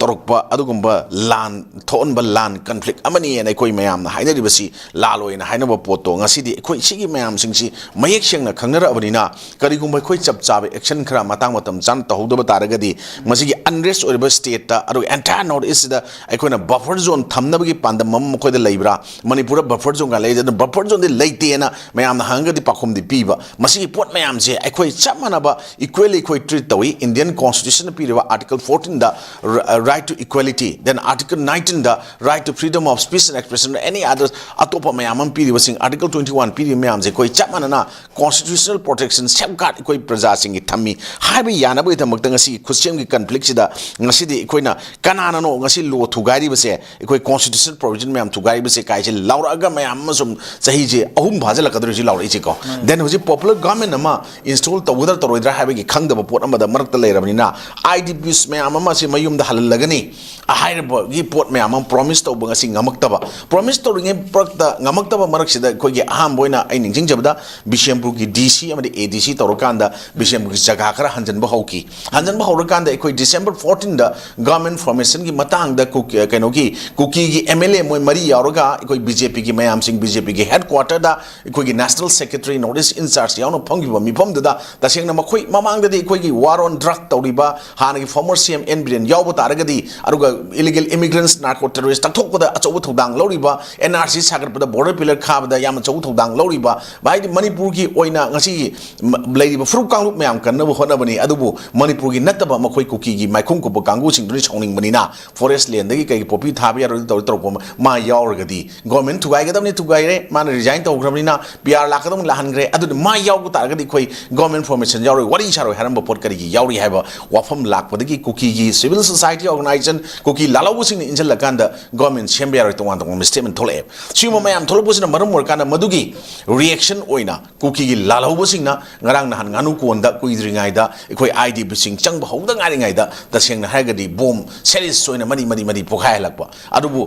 ꯇꯧꯔꯛꯄ ꯑꯗꯨꯒꯨꯝꯕ ꯂꯥꯟ ꯊꯣꯛꯍꯟꯕ ꯂꯥꯟ conflict ꯑꯃꯅꯤꯅ ꯑꯩꯈꯣꯏ ꯃꯌꯥꯝꯅ ꯍꯥꯏꯅꯔꯤꯕꯁꯤ ꯂꯥꯜ ꯑꯣꯏꯅ ꯍꯥꯏꯅꯕ ꯄꯣꯠꯇꯣ ꯉꯁꯤꯗꯤ ꯑꯩꯈꯣꯏ ꯁꯤꯒꯤ ꯃꯌꯥꯝꯁꯤꯡꯁꯤ ꯃꯌꯦꯛ ꯁꯦꯡꯅ ꯈꯪꯅꯔꯛꯑꯕꯅꯤꯅ, ꯀꯔꯤꯒꯨꯝꯕ ꯑꯩꯈꯣꯏ ꯆꯞ ꯆꯥꯕ action ꯈꯔ ꯃꯇꯥꯡ ꯃꯇꯝ ꯆꯥꯅ ꯇꯧꯍꯧꯗꯕ ꯇꯥꯔꯒꯗꯤ ꯃꯁꯤꯒꯤ unrest ꯑꯣꯏꯔꯤꯕ stateꯇ ꯑꯗꯨꯒ entire North Eastꯁꯤꯗ ꯑꯩꯈꯣꯏꯅ buffer zone ꯊꯝꯅꯕꯒꯤ ꯄꯥꯟꯗꯝ ꯑꯃ ꯃꯈꯣꯏꯗ ꯂꯩꯕ꯭ꯔꯥ? ꯃꯅꯤꯄꯨꯔꯗ buffer zoneꯒ ꯂꯩ, ꯑꯗꯨꯅ buffer zoneꯗꯤ ꯂꯩꯇꯦꯅ ꯃꯌꯥꯝꯅ ꯍꯪꯉꯒꯗꯤ ꯄꯥꯎꯈꯨꯝꯗꯤ ꯄꯤꯕ꯫ ꯃꯁꯤꯒꯤ ꯄꯣꯠ ꯃꯌꯥꯝꯁꯦ ꯑꯩꯈꯣꯏ ꯆꯞ ꯃꯥꯟꯅꯕ equally ꯑꯩꯈꯣꯏ treat ꯇꯧꯏ꯫ Indian Constitutionꯅ ꯄꯤꯔꯤꯕ Article fourteenꯗ ri-, right to equality, then Article nineteenꯗ right to freedom of speech and expression, any other ꯑꯇꯣꯞꯄ ꯃꯌꯥꯝ ꯑꯃ ꯄꯤꯔꯤꯕꯁꯤꯡ, Article twenty one ꯄꯤꯔꯤꯕ ꯃꯌꯥꯝꯁꯦ ꯑꯩꯈꯣꯏ ꯆꯞ ꯃꯥꯟꯅꯅ constitutional protection, safeguard ꯑꯩꯈꯣꯏ ꯄ꯭ꯔꯖꯥꯁꯤꯡꯒꯤ ꯊꯝꯃꯤ꯫ ꯍꯥꯏꯕ ꯌꯥꯅꯕꯒꯤꯗꯃꯛꯇ ꯉꯁꯤꯒꯤ ꯈꯨꯠꯁꯦꯝꯒꯤ conflictꯁꯤꯗ ꯉꯁꯤꯗꯤ ꯑꯩꯈꯣꯏꯅ ꯀꯅꯥꯅꯅꯣ ꯉꯁꯤ law ꯊꯨꯒꯥꯏꯔꯤꯕꯁꯦ? ꯑꯩꯈꯣꯏ constitutional provision ꯃꯌꯥꯝ ꯊꯨꯒꯥꯏꯔꯤꯕꯁꯦ ꯀꯥꯏꯁꯦ ꯂꯥꯎꯔꯛꯑꯒ ꯃꯌꯥꯝ ꯑꯃ ꯁꯨꯝ ꯆꯍꯤꯁꯦ ꯑꯍꯨꯝ ꯐꯥꯖꯤꯜꯂꯛꯀꯗꯧꯔꯤꯁꯤ ꯂꯥꯎꯔꯛꯏꯁꯦꯀꯣ꯫ Then ꯍꯧꯖꯤꯛ popular government ꯑꯃ install ꯇꯧꯒꯗ꯭ꯔꯥ ꯇꯧꯔꯣꯏꯗ꯭ꯔꯥ ꯍꯥꯏꯕꯒꯤ ꯈꯪꯗꯕ ꯄꯣꯠ ꯑꯃꯗ ꯃꯔꯛꯇ ꯂꯩꯔꯕꯅꯤꯅ, IDPs ꯃꯌꯥꯝ ꯑꯃ ꯑꯁꯤ ꯃꯌꯨꯝꯗ ꯍꯜꯍꯜꯂꯒꯅꯤ ꯍꯥꯏꯔꯕꯒꯤ ꯄꯣꯠ ꯃꯌꯥꯝ ꯑꯃ promise ꯇꯧꯕ ꯉꯁꯤ ꯉꯝꯃꯛꯇꯕ꯫ Promise ꯇꯧꯔꯤꯉꯩ ꯃꯔꯛꯇ ꯉꯝꯃꯛꯇꯕ ꯃꯔꯛꯁꯤꯗ ꯑꯩꯈꯣꯏꯒꯤ ꯑꯍꯥꯟꯕ ꯑꯣꯏꯅ ꯑꯩ ꯅꯤꯡꯁꯤꯡꯖꯕꯗ ꯕꯤꯁꯦꯝꯄꯨꯔꯒꯤ DC ꯑꯃꯗꯤ ADC ꯇꯧꯔꯀꯥꯟꯗ ꯕꯤꯁꯦꯝꯄꯨꯔꯒꯤ ꯖꯒꯥ ꯈꯔ ꯍꯟꯖꯤꯟꯕ ꯍꯧꯈꯤ꯫ ꯍꯟꯖꯤꯟꯕ ꯍꯧꯔꯀꯥꯟꯗ ꯑꯩꯈꯣꯏ December fourteenꯗ government formationꯒꯤ ꯃꯇꯥꯡꯗ ꯀꯨꯀꯤ, ꯀꯩꯅꯣꯒꯤ ꯀꯨꯀꯤꯒꯤ MLA ꯃꯣꯏ ꯃꯔꯤ ꯌꯥꯎꯔꯒ ꯑꯩꯈꯣꯏ BJPꯒꯤ ꯃꯌꯥꯝꯁꯤꯡ, BJPꯒꯤ headquarterꯗ ꯑꯩꯈꯣꯏꯒꯤ national secretary, North East in charge ꯌꯥꯎꯅ ꯐꯝꯈꯤꯕ ꯃꯤꯐꯝꯗꯨꯗ ꯇꯁꯦꯡꯅ ꯃꯈꯣꯏ ꯃꯃꯥꯡꯗꯗꯤ ꯑꯩꯈꯣꯏꯒꯤ war on drug ꯇꯧꯔꯤꯕ ꯍꯥꯟꯅꯒꯤ former CM N Biren ꯌꯥꯎꯕ ꯇꯥꯔꯒꯗꯤ, ꯑꯗꯨꯒ illegal immigrants, narco terrorist ꯇꯛꯊꯣꯛꯄꯗ ꯑꯆꯧꯕ ꯊꯧꯗꯥꯡ ꯂꯧꯔꯤꯕ, NRC ꯁꯥꯒꯠꯄꯗ, border pillar ꯈꯥꯕꯗ ꯌꯥꯝꯅ ꯑꯆꯧꯕ ꯊꯧꯗꯥꯡ ꯂꯧꯔꯤꯕ, ꯍꯥꯏꯗꯤ ꯃꯅꯤꯄꯨꯔꯒꯤ ꯑꯣꯏꯅ ꯉꯁꯤꯒꯤ ꯃ-, ꯂꯩꯔꯤꯕ ꯐꯨꯔꯨꯞ ꯀꯥꯡꯂꯨꯞ ꯃꯌꯥꯝ ꯀꯟꯅꯕ ꯍꯣꯠꯅꯕꯅꯤ꯫ ꯑꯗꯨꯕꯨ ꯃꯅꯤꯄꯨꯔꯒꯤ ꯅꯠꯇꯕ ꯃꯈꯣꯏ ꯀꯨꯀꯤꯒꯤ ꯃꯥꯏꯈꯨꯝ ꯀꯨꯞꯄ ꯀꯥꯡꯕꯨꯁꯤꯡꯗꯨꯅ ꯁꯥꯎꯅꯤꯡꯕꯅꯤꯅ forest landꯗꯒꯤ ꯀꯩꯒꯤ poppy ꯊꯥꯕ ꯌꯥꯔꯣꯏ ꯇꯧꯔ ꯇꯧꯔꯛꯄ ꯑꯃ ꯃꯥ ꯌꯥꯎꯔꯒꯗꯤ government ꯊꯨꯒꯥꯏꯒꯗꯕꯅꯤ, ꯊꯨꯒꯥꯏꯔꯦ, ꯃꯥꯅ resign ꯇꯧꯈ꯭ꯔꯕꯅꯤꯅ PR ꯂꯥꯛꯀꯗꯕꯅꯤ, ꯂꯥꯛꯍꯟꯈ꯭ꯔꯦ꯫ ꯑꯗꯨꯅ ꯃꯥ ꯌꯥꯎꯕ ꯇꯥꯔꯒꯗꯤ ꯑꯩꯈꯣꯏ government formation ꯌꯥꯎꯔꯣꯏ, ꯋꯥꯔꯤ ꯁꯥꯔꯣꯏ ꯍꯥꯏꯔꯝꯕ ꯄꯣꯠ ꯀꯔꯤꯒꯤ ꯌꯥꯎꯔꯤ ꯍꯥꯏꯕ ꯋꯥꯐꯝ ꯂꯥꯛꯄꯗꯒꯤ ꯀꯨꯀꯤꯒꯤ civil society organization, ꯀꯨꯀꯤ ꯂꯥꯜꯍꯧꯕꯁꯤꯡꯅ ꯏꯟꯁꯤꯜꯂꯛꯀꯥꯟꯗ government ꯁꯦꯝꯕ ꯌꯥꯔꯣꯏ ꯇꯣꯉꯥꯟ ꯇꯣꯉꯥꯟꯕ statement ꯊꯣꯛꯂꯛꯑꯦ꯫ ꯁꯤꯒꯨꯝꯕ ꯃꯌꯥꯝ ꯊꯣꯛꯂꯛꯄꯁꯤꯅ ꯃꯔꯝ ꯑꯣꯏꯔꯀꯥꯟꯗ ꯃꯗꯨꯒꯤ reaction ꯑꯣꯏꯅ ꯀꯨꯀꯤꯒꯤ ꯂꯥꯜꯍꯧꯕꯁꯤꯡꯅ ꯉꯔꯥꯡ ꯅꯍꯥꯟ ꯉꯥꯅꯨ ꯀꯣꯟꯗ ꯀꯨꯏꯗ꯭ꯔꯤꯉꯩꯗ ꯑꯩꯈꯣꯏ IDPꯁꯤꯡ ꯆꯪꯕ ꯍꯧꯗ ꯉꯥꯏꯔꯤꯉꯩꯗ ꯇꯁꯦꯡꯅ ꯍꯥꯏꯔꯒꯗꯤ bomb series ꯑꯣꯏꯅ ꯃꯔꯤ ꯃꯔꯤ ꯃꯔꯤ ꯄꯣꯈꯥꯏꯍꯜꯂꯛꯄ꯫ ꯑꯗꯨꯕꯨ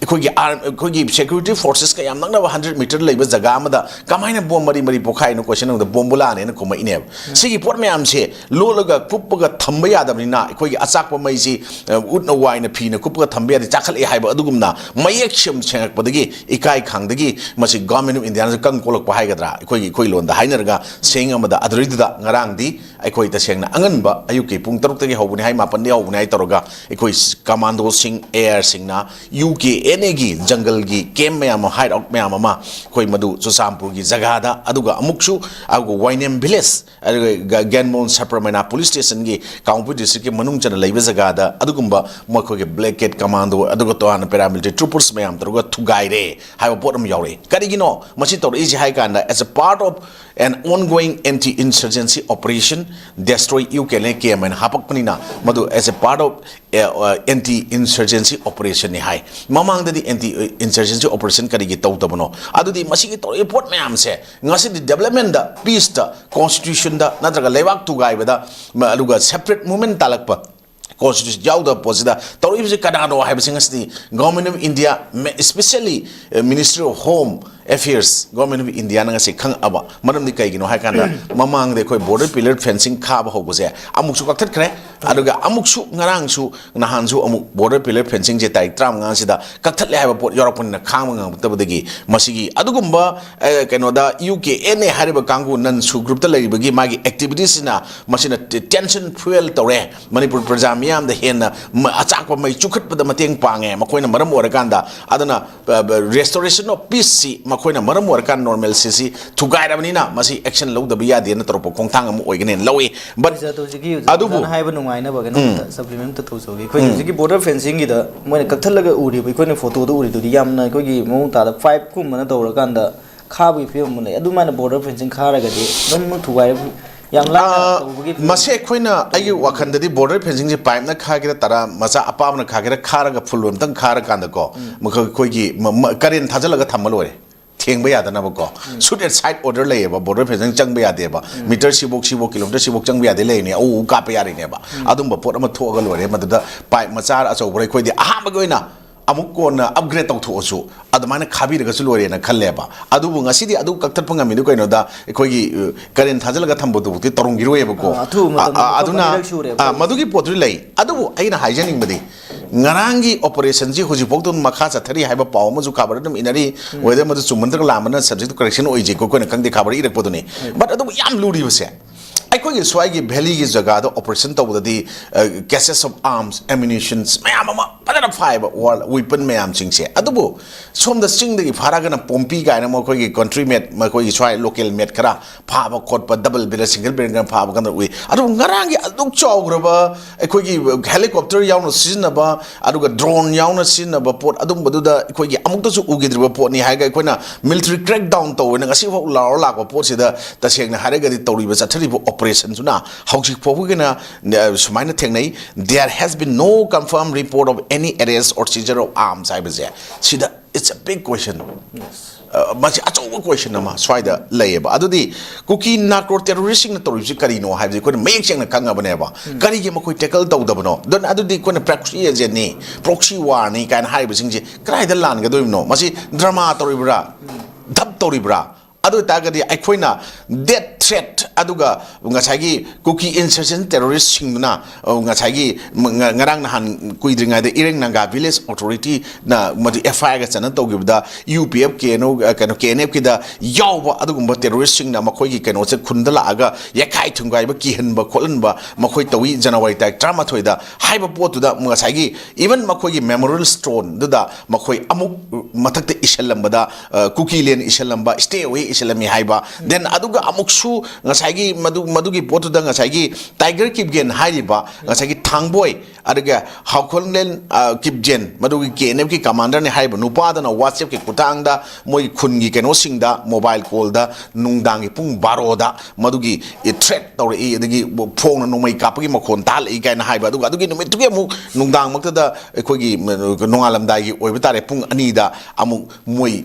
ꯑꯩꯈꯣꯏꯒꯤ arm-, ꯑꯩꯈꯣꯏꯒꯤ security forcesꯀ ꯌꯥꯝ ꯅꯛꯅꯕ hundred meter ꯂꯩꯕ ꯖꯒꯥ ꯑꯃꯗ ꯀꯃꯥꯏꯅ bomb ꯃꯔꯤ ꯃꯔꯤ ꯄꯣꯈꯥꯏꯅꯣ question ꯑꯃꯗ ꯕꯣꯝꯕꯨꯂꯥꯅꯦꯅ ꯈꯨꯝꯃꯛꯏꯅꯦꯕ꯫ ꯁꯤꯒꯤ ꯄꯣꯠ ꯃꯌꯥꯝꯁꯦ ꯂꯣꯠꯂꯒ ꯀꯨꯞꯄꯒ ꯊꯝꯕ ꯌꯥꯗꯕꯅꯤꯅ ꯑꯩꯈꯣꯏꯒꯤ ꯑꯆꯥꯛꯄ ꯃꯩꯁꯤ, ꯑ, ꯎꯠꯅ ꯋꯥꯏꯅ ꯐꯤꯅ ꯀꯨꯞꯄꯒ ꯊꯝꯕ ꯌꯥꯗꯦ, ꯆꯥꯈꯠꯂꯛꯑꯦ ꯍꯥꯏꯕ ꯑꯗꯨꯒꯨꯝꯅ ꯃꯌꯦꯛ ꯁꯦꯡ-, ꯁꯦꯡꯉꯛꯄꯗꯒꯤ ꯏꯀꯥꯏ ꯈꯪꯗꯒꯤ ꯃꯁꯤ government of Indiaꯅꯁꯨ ꯀꯪ ꯀꯣꯜꯂꯛꯄ ꯍꯥꯏꯒꯗ꯭ꯔꯥ, ꯑꯩꯈꯣꯏꯒꯤ, ꯑꯩꯈꯣꯏ ꯂꯣꯟꯗ ꯍꯥꯏꯅꯔꯒ ꯁꯦꯡ ꯑꯃꯗ ꯑꯗꯨꯗꯩꯗꯨꯗ ꯉꯔꯥꯡꯗꯤ ꯑꯩꯈꯣꯏ ꯇꯁꯦꯡꯅ ꯑꯉꯟꯕ ꯑꯌꯨꯛꯀꯤ ꯄꯨꯡ ꯇꯔꯨꯛꯇꯒꯤ ꯍꯧꯕꯅꯤ ꯍꯥꯏ, ꯃꯥꯄꯟꯗꯒꯤ ꯍꯧꯕꯅꯤ ꯍꯥꯏ ꯇꯧꯔꯒ ꯑꯩꯈꯣꯏ commandoꯁꯤꯡ, ARꯁꯤꯡꯅ UKNAꯒꯤ ꯖꯪꯒꯜꯒꯤ camp ꯃꯌꯥꯝ ꯑꯃ, hideout ꯃꯌꯥꯝ ꯑꯃ ꯑꯩꯈꯣꯏ ꯃꯗꯨ ꯆꯨꯔꯆꯥꯟꯄꯨꯔꯒꯤ ꯖꯒꯥꯗ, ꯑꯗꯨꯒ ꯑꯃꯨꯛꯁꯨ ꯑꯗꯨꯒ ꯋꯥꯏꯅꯦꯝ village, ꯑꯗꯨꯒ ꯒ-, ꯒ꯭ꯌꯥꯟꯃꯣꯍꯟ ꯁꯕꯔꯃꯅꯥ police stationꯒꯤ ꯀꯥꯡꯄꯣꯛꯄꯤ districtꯀꯤ ꯃꯅꯨꯡ ꯆꯟꯅ ꯂꯩꯕ ꯖꯒꯥꯗ ꯑꯗꯨꯒꯨꯝꯕ ꯃꯈꯣꯏꯒꯤ black cat commando ꯑꯗꯨꯒ ꯇꯣꯉꯥꯟꯅ paramilitary troopers ꯃꯌꯥꯝ ꯇꯧꯔꯒ ꯊꯨꯒꯥꯏꯔꯦ ꯍꯥꯏꯕ ꯄꯣꯠ ꯑꯃ ꯌꯥꯎꯔꯛꯏ꯫ ꯀꯔꯤꯒꯤꯅꯣ ꯃꯁꯤ ꯇꯧꯔꯛꯏꯁꯦ ꯍꯥꯏ ꯀꯥꯟꯗ, as a part of an ongoing anti insurgency operation, destroy UKNA camp ꯍꯥꯏꯅ ꯍꯥꯄꯛꯄꯅꯤꯅ, ꯃꯗꯨ as a part of, uh, anti insurgency operation ꯅꯤ ꯍꯥꯏ꯫ ꯃꯃꯥꯡꯗꯗꯤ ꯑꯦꯟꯇꯤ ꯏꯟꯁꯔꯖꯦꯟꯁꯤ ꯑꯣꯄꯔꯦꯁꯟ ꯀꯔꯤꯒꯤ ꯇꯧꯗꯕꯅꯣ? ꯑꯗꯨꯗꯤ ꯃꯁꯤꯒꯤ ꯇꯧꯔꯛꯏꯕ ꯄꯣꯠ ꯃꯌꯥꯝꯁꯦ ꯉꯁꯤꯗꯤ ꯗꯦꯕꯂꯞꯃꯦꯟꯗ, ꯄꯤꯁꯇ, ꯀꯣꯟꯁꯇꯤꯇ꯭ꯌꯨꯁꯟꯗ ꯅꯠꯇ꯭ꯔꯒ ꯂꯩꯕꯥꯛ ꯊꯨꯒꯥꯏꯕꯗ, ꯃ-, ꯑꯗꯨꯒ ꯁꯦꯄꯔꯦꯠ ꯃꯨꯞꯃꯦꯟ ꯇꯥꯜꯂꯛꯄ, ꯀꯣꯟꯁꯇꯤꯇ꯭ꯌꯨꯁꯟ ꯌꯥꯎꯗꯕ ꯄꯣꯠꯁꯤꯗ ꯇꯧꯔꯛꯏꯕꯁꯤ ꯀꯅꯥꯅꯣ ꯍꯥꯏꯕꯁꯤ ꯉꯁꯤꯗꯤ Government of India, especially, ꯑ, Ministry of Home Affairs, Government of Indiaꯅ ꯉꯁꯤ ꯈꯪꯉꯛꯑꯕ꯫ ꯃꯔꯝꯗꯤ ꯀꯩꯒꯤꯅꯣ ꯍꯥꯏ ꯀꯥꯟꯗ, ꯃꯃꯥꯡꯗ ꯑꯩꯈꯣꯏ ꯕꯣꯔꯗꯔ ꯄꯤꯂꯔ ꯐꯦꯟꯁꯤꯡ ꯈꯥꯕ ꯍꯧꯕꯁꯦ ꯑꯃꯨꯛꯁꯨ ꯀꯛꯊꯠꯈ꯭ꯔꯦ, ꯑꯗꯨꯒ ꯑꯃꯨꯛꯁꯨ ꯉꯔꯥꯡꯁꯨ, ꯅꯍꯥꯟꯁꯨ ꯑꯃꯨꯛ ꯕꯣꯔꯗꯔ ꯄꯤꯂꯔ ꯐꯦꯟꯁꯤꯡꯁꯦ ꯇꯥꯔꯤꯛ ꯇꯔꯥꯃꯉꯥꯁꯤꯗ ꯀꯛꯊꯠꯂꯦ ꯍꯥꯏꯕ ꯄꯣꯠ ꯌꯥꯎꯔꯛꯄꯅꯤꯅ ꯈꯥꯡꯕ ꯉꯝꯃꯛꯇꯕꯗꯒꯤ ꯃꯁꯤꯒꯤ ꯑꯗꯨꯒꯨꯝꯕ, ꯑ, ꯀꯩꯅꯣꯗ, ꯌꯨ ꯀꯦ ꯑꯦꯟ ꯑꯦ ꯍꯥꯏꯔꯤꯕ ꯀꯥꯡꯕꯨ ꯅꯟ ꯁꯨ ꯒ꯭ꯔꯨꯞꯇ ꯂꯩꯔꯤꯕꯒꯤ ꯃꯥꯒꯤ ꯑꯦꯛꯇꯤꯚꯤꯇꯤꯁꯁꯤꯅ ꯃꯁꯤꯅ ꯇꯦ-, ꯇꯦꯟꯁꯟ ꯐ꯭ꯌꯨꯑꯦꯜ ꯇꯧꯔꯦ꯫ ꯃꯅꯤꯄꯨꯔ ꯄ꯭ꯔꯖꯥ ꯃꯤꯌꯥꯝꯗ ꯍꯦꯟꯅ ꯃ-, ꯑꯆꯥꯛꯄ ꯃꯩ ꯆꯨꯈꯠꯄꯗ ꯃꯇꯦꯡ ꯄꯥꯡꯉꯦ꯫ ꯃꯈꯣꯏꯅ ꯃꯔꯝ ꯑꯣꯏꯔꯀꯥꯟꯗ, ꯑꯗꯨꯅ, ꯑ, ꯕ-, restoration of peaceꯁꯤ ꯃꯈꯣꯏꯅ ꯃꯔꯝ ꯑꯣꯏꯔꯀꯥꯟꯗ normalcyꯁꯤ ꯊꯨꯒꯥꯏꯔꯕꯅꯤꯅ ꯃꯁꯤ action ꯂꯧꯗꯕ ꯌꯥꯗꯦꯅ ꯇꯧꯔꯛꯄ ꯈꯣꯡꯊꯥꯡ ꯑꯃ ꯑꯣꯏꯒꯅꯦꯅ ꯂꯧꯏ꯫ But ꯑꯣꯖꯥ, ꯑꯗꯣ ꯍꯧꯖꯤꯛꯀꯤ ꯑꯗꯨꯕꯨ ꯑꯣꯖꯥꯅ ꯍꯥꯏꯕ ꯅꯨꯡꯉꯥꯏꯅꯕ ꯀꯩꯅꯣꯝꯇ supplement ꯇꯧꯖꯍꯧꯒꯦ꯫ ꯑꯩꯈꯣꯏꯒꯤ ꯎꯝ꯫ ꯍꯧꯖꯤꯛꯀꯤ ꯕꯣꯔꯗꯔ ꯐꯦꯟꯁꯤꯡꯒꯤꯗ ꯃꯣꯏꯅ ꯀꯛꯊꯠꯂꯒ ꯎꯔꯤꯕ, ꯑꯩꯈꯣꯏꯅ ꯐꯣꯇꯣꯗ ꯎꯔꯤꯗꯨꯗꯤ ꯌꯥꯝꯅ ꯑꯩꯈꯣꯏꯒꯤ ꯃꯑꯣꯡ ꯇꯥꯗ ꯐꯥꯏꯚꯀꯨꯝꯕꯅ ꯇꯧꯔꯀꯥꯟꯗ ꯈꯥꯕꯒꯤ ꯐꯤꯕꯝ ꯑꯃ ꯂꯩ꯫ ꯑꯗꯨꯃꯥꯏꯅ ꯕꯣꯔꯗꯔ ꯐꯦꯟꯁꯤꯡ ꯈꯥꯔꯒꯗꯤ ꯑꯗꯨꯝ ꯊꯨꯒꯥꯏꯔ ꯌꯥꯝ ꯂꯥꯏꯅ ꯑꯥ, ꯇꯧꯕꯒꯤ ꯐꯤꯕꯝ ꯃꯁꯦ ꯑꯩꯈꯣꯏꯅ, ꯑꯩꯒꯤ ꯋꯥꯈꯜꯗꯗꯤ ꯕꯣꯔꯗꯔ ꯐꯦꯟꯁꯤꯡꯁꯦ ꯄꯥꯏꯞꯅ ꯈꯥꯒꯦꯔꯥ, ꯇꯔꯥ ꯃꯆꯥ ꯑꯄꯥꯕꯅ ꯈꯥꯒꯦꯔꯥ, ꯈꯥꯔꯒ ꯐꯨꯜ ꯑꯝꯇꯪ ꯈꯥꯔꯀꯥꯟꯗꯀꯣ, ꯎꯝ꯫ ꯃꯈꯣꯏ, ꯑꯩꯈꯣꯏꯒꯤ ꯃ-, ꯃ-, ꯀꯔꯦꯟ ꯊꯥꯖꯤꯜꯂꯒ ꯊꯝꯕ ꯂꯣꯏꯔꯦ꯫ ꯊꯦꯡꯕ ꯌꯥꯗꯅꯕꯀꯣ꯫ ꯎꯝ꯫ Shoot at sight order ꯂꯩꯌꯦꯕ, ꯕꯣꯔꯗꯔ ꯐꯦꯟꯁꯤꯡ ꯆꯪꯕ ꯌꯥꯗꯦꯕ꯫ ꯎꯝ꯫ ꯃꯤꯇꯔ ꯁꯤꯐꯧ, ꯁꯤꯐꯧ, ꯀꯤꯂꯣꯃꯤꯇꯔ ꯁꯤꯐꯧ ꯆꯪꯕ ꯌꯥꯗꯦ ꯂꯩꯔꯤꯅꯦ, ꯑꯎ, ꯑꯎ ꯀꯥꯞꯄ ꯌꯥꯔꯤꯅꯦꯕ꯫ ꯎꯝ꯫ ꯑꯗꯨꯝꯕ ꯄꯣꯠ ꯑꯃ ꯊꯣꯛꯑꯒ ꯂꯣꯏꯔꯦ꯫ ꯃꯗꯨꯗ ꯄꯥꯏꯞ ꯃꯆꯥ ꯑꯆꯧꯕꯔ ꯑꯩꯈꯣꯏꯗꯤ ꯑꯍꯥꯟꯕꯒꯤ ꯑꯣꯏꯅ ꯑꯃꯨꯛ ꯀꯣꯟꯅ upgrade ꯇꯧꯊꯣꯛꯑꯁꯨ ꯑꯗꯨꯃꯥꯏꯅ ꯈꯥꯕꯤꯔꯒꯁꯨ ꯂꯣꯏꯔꯦꯅ ꯈꯜꯂꯦꯕ꯫ ꯑꯗꯨꯕꯨ ꯉꯁꯤꯗꯤ ꯑꯗꯨ ꯀꯛꯊꯠꯄ ꯉꯝꯃꯤꯗꯨ ꯀꯩꯅꯣꯗ, ꯑꯩꯈꯣꯏꯒꯤ, ꯑ, ꯀꯔꯦꯟ ꯊꯥꯖꯤꯜꯂꯒ ꯊꯝꯕꯗꯨꯕꯨꯛꯇꯤ ꯇꯧꯔꯝꯈꯤꯔꯣꯏꯕꯀꯣ꯫ ꯑꯥ, ꯑꯊꯨꯕ ꯃꯇꯝꯗ ꯑ, ꯑ, ꯃꯈꯣꯏ ꯑꯗꯨꯅ, ꯑꯅꯤꯔꯛ ꯁꯨꯔꯦꯕ꯫ ꯑ, ꯃꯗꯨꯒꯤ ꯄꯣꯠꯇꯨꯗꯤ ꯂꯩ꯫ ꯑꯗꯨꯕꯨ ꯑꯩꯅ ꯍꯥꯏꯖꯅꯤꯡꯕꯗꯤ, ꯉꯔꯥꯡꯒꯤ ꯑꯣꯄꯔꯦꯁꯟꯁꯤ ꯍꯧꯖꯤꯛꯐꯥꯎꯗ ꯑꯗꯨꯝ ꯃꯈꯥ ꯆꯠꯊꯔꯤ ꯍꯥꯏꯕ ꯄꯥꯎ ꯑꯃꯁꯨ ꯈꯕꯔꯗ ꯑꯗꯨꯝ ꯏꯅꯔꯤ꯫ ꯎꯝ꯫ Whether ꯃꯗꯨ ꯆꯨꯝꯕ ꯅꯠꯇ꯭ꯔꯒ ꯂꯥꯟꯕꯅ subject to correction ꯑꯣꯏꯖꯩꯀꯣ, ꯑꯩꯈꯣꯏꯅ ꯈꯪꯗꯦ, ꯈꯕꯔ ꯏꯔꯛꯄꯗꯨꯅꯤ꯫ ꯎꯝ꯫ But ꯑꯗꯨꯕꯨ ꯌꯥꯝ ꯂꯨꯔꯤꯕꯁꯦ, ꯑꯩꯈꯣꯏꯒꯤ ꯁ꯭ꯋꯥꯏꯒꯤ valleyꯒꯤ ꯖꯒꯥꯗ operation ꯇꯧꯕꯗꯗꯤ, ꯑ, caches of arms, ammunitions ꯃꯌꯥꯝ ꯑꯃ ꯐꯖꯅ ꯐꯥꯏꯕ, war weapon ꯃꯌꯥꯝꯁꯤꯡꯁꯦ꯫ ꯑꯗꯨꯕꯨ ꯁꯣꯝꯗ ꯆꯤꯡꯗꯒꯤ ꯐꯥꯔꯒꯅ ꯄꯣꯝꯄꯤ ꯀꯥꯏꯅ ꯃꯈꯣꯏꯒꯤ country made, ꯃꯈꯣꯏꯒꯤ ꯁ꯭ꯋꯥꯏ local made ꯈꯔ ꯐꯥꯕ ꯈꯣꯠꯄ, double barrel, single barrel ꯈꯔ ꯐꯥꯕ ꯀꯥꯟꯗ ꯎꯏ꯫ ꯑꯗꯨꯕꯨ ꯉꯔꯥꯡꯒꯤ ꯑꯗꯨꯛ ꯆꯥꯎꯈ꯭ꯔꯕ ꯑꯩꯈꯣꯏꯒꯤ helicopter ꯌꯥꯎꯅ ꯁꯤꯖꯤꯟꯅꯕ, ꯑꯗꯨꯒ drone ꯌꯥꯎꯅ ꯁꯤꯖꯤꯟꯅꯕ ꯄꯣꯠ ꯑꯗꯨꯝꯕꯗꯨꯗ ꯑꯩꯈꯣꯏꯒꯤ ꯑꯃꯨꯛꯇꯁꯨ ꯎꯈꯤꯗ꯭ꯔꯤꯕ ꯄꯣꯠꯅꯤ ꯍꯥꯏꯔꯒ ꯑꯩꯈꯣꯏꯅ military crackdown ꯇꯧꯋꯦꯅ ꯉꯁꯤꯐꯥꯎ ꯂꯥꯎꯔ ꯂꯥꯛꯄ ꯄꯣꯠꯁꯤꯗ, ꯇꯁꯦꯡꯅ ꯍꯥꯏꯔꯒꯗꯤ ꯇꯧꯔꯤꯕ ꯆꯠꯊꯔꯤꯕ operationꯁꯤꯅ ꯍꯧꯖꯤꯛ ꯐꯥꯎꯕꯒꯤꯅ, ꯑ, ꯁꯨꯃꯥꯏꯅ ꯊꯦꯡꯅꯩ, "There has been no confirmed report of any arrest or seizure of arms ꯍꯥꯏꯕꯁꯦ, ꯁꯤꯗ it's a big question. ꯑ, ꯃꯁꯤ ꯑꯆꯧꯕ question ꯑꯃ ꯁ꯭ꯋꯥꯏꯗ ꯂꯩꯌꯦꯕ꯫ ꯑꯗꯨꯗꯤ ꯀꯨꯀꯤ ꯅꯥꯔꯀꯣ ꯇꯦꯔꯣꯔꯤꯁꯁꯤꯡꯅ ꯇꯧꯔꯤꯕꯁꯤ ꯀꯔꯤꯅꯣ ꯍꯥꯏꯕꯁꯤ ꯑꯩꯈꯣꯏꯅ ꯃꯌꯦꯛ ꯁꯦꯡꯅ ꯈꯪꯉꯕꯅꯦꯕ꯫ ꯀꯔꯤꯒꯤ ꯃꯈꯣꯏ tackle ꯇꯧꯗꯕꯅꯣ? ꯑꯗꯨꯅ ꯑꯗꯨꯗꯤ ꯑꯩꯈꯣꯏꯅ proxy agentꯅꯤ, proxy warꯅꯤ ꯀꯥꯏꯅ ꯍꯥꯏꯔꯤꯕꯁꯤꯡꯁꯤ ꯀꯗꯥꯏꯗ ꯂꯥꯟꯒꯗꯣꯔꯤꯕꯅꯣ? ꯃꯁꯤ drama ꯇꯧꯔꯤꯕ꯭ꯔꯥ? Dub ꯇꯧꯔꯤꯕ꯭ꯔꯥ? ꯑꯗꯨ ꯑꯣꯏꯇꯥꯔꯒꯗꯤ ꯑꯩꯈꯣꯏꯅ death threat ꯑꯗꯨꯒ ꯉꯁꯥꯏꯒꯤ ꯀꯨꯀꯤ insurgent terroristꯁꯤꯡꯗꯨꯅ, ꯑ, ꯉꯁꯥꯏꯒꯤ ꯉ-, ꯉꯔꯥꯡ ꯅꯍꯥꯟ ꯀꯨꯏꯗ꯭ꯔꯤꯉꯩꯗ ꯏꯔꯦꯡ ꯅꯥꯒꯥ village authorityꯅ ꯃꯗꯨ F I Rꯒ ꯆꯟꯅ ꯇꯧꯈꯤꯕꯗ, U P F, K N O, ꯑ, ꯀꯩꯅꯣ, K N Fꯀꯤꯗ ꯌꯥꯎꯕ ꯑꯗꯨꯒꯨꯝꯕ terroristꯁꯤꯡꯅ ꯃꯈꯣꯏꯒꯤ ꯀꯩꯅꯣꯁꯦ ꯈꯨꯟꯗ ꯂꯥꯛꯑꯒ ꯌꯩꯈꯥꯏ ꯊꯨꯒꯥꯏꯕ, ꯀꯤꯍꯟꯕ ꯈꯣꯠꯍꯟꯕ ꯃꯈꯣꯏ ꯇꯧꯏ꯫ January ꯇꯥꯔꯤꯛ ꯇꯔꯥꯃꯥꯊꯣꯏꯗ ꯍꯥꯏꯕ ꯄꯣꯠꯇꯨꯗ ꯉꯁꯥꯏꯒꯤ even ꯃꯈꯣꯏꯒꯤ memorial stoneꯗꯨꯗ ꯃꯈꯣꯏ ꯑꯃꯨꯛ ꯃꯊꯛꯇ ꯏꯁꯤꯜꯂꯝꯕꯗ, ꯑ, ꯀꯨꯀꯤ land ꯏꯁꯤꯜꯂꯝꯕ, stay away ꯏꯁꯤꯜꯂꯝꯃꯤ ꯍꯥꯏꯕ꯫ Then ꯑꯗꯨꯒ ꯑꯃꯨꯛꯁꯨ ꯉꯁꯥꯏꯒꯤ ꯃꯗꯨ, ꯃꯗꯨꯒꯤ ꯄꯣꯠꯇꯨꯗ ꯉꯁꯥꯏꯒꯤ Tiger Kipgen ꯍꯥꯏꯔꯤꯕ ꯉꯁꯥꯏꯒꯤ ꯊꯥꯡꯕꯣꯏ, ꯑꯗꯨꯒ ꯍꯥꯎꯈꯣꯟꯂꯦꯟ, ꯑ, ꯀꯤꯞꯖꯦꯟ, ꯃꯗꯨꯒꯤ K N Fꯀꯤ commanderꯅꯤ ꯍꯥꯏꯔꯤꯕ ꯅꯨꯄꯥꯗꯨꯅ WhatsAppꯀꯤ ꯈꯨꯠꯊꯥꯡꯗ ꯃꯣꯏ ꯈꯨꯟꯒꯤ ꯀꯩꯅꯣꯁꯤꯡꯗ mobile callꯗ ꯅꯨꯡꯗꯥꯡꯒꯤ ꯄꯨꯡ ꯕꯥꯔꯣꯗ ꯃꯗꯨꯒꯤ, ꯑꯦ, threat ꯇꯧꯔꯛꯏ, ꯑꯗꯒꯤ ꯐꯣꯡꯅ ꯅꯣꯡꯃꯩ ꯀꯥꯞꯄꯒꯤ ꯃꯈꯣꯟ ꯇꯥꯍꯜꯂꯛꯏ ꯀꯥꯏꯅ ꯍꯥꯏꯕ꯫ ꯑꯗꯨꯒ ꯑꯗꯨꯒꯤ ꯅꯨꯃꯤꯠꯇꯨꯒꯤ ꯑꯃꯨꯛ ꯅꯨꯡꯗꯥꯡꯃꯛꯇꯗ ꯑꯩꯈꯣꯏꯒꯤ, ꯎꯝ, ꯅꯣꯡꯉꯥꯜꯂꯝꯗꯥꯏꯒꯤ ꯑꯣꯏꯕ ꯇꯥꯔꯦ, ꯄꯨꯡ ꯑꯅꯤꯗ ꯑꯃꯨꯛ ꯃꯣꯏ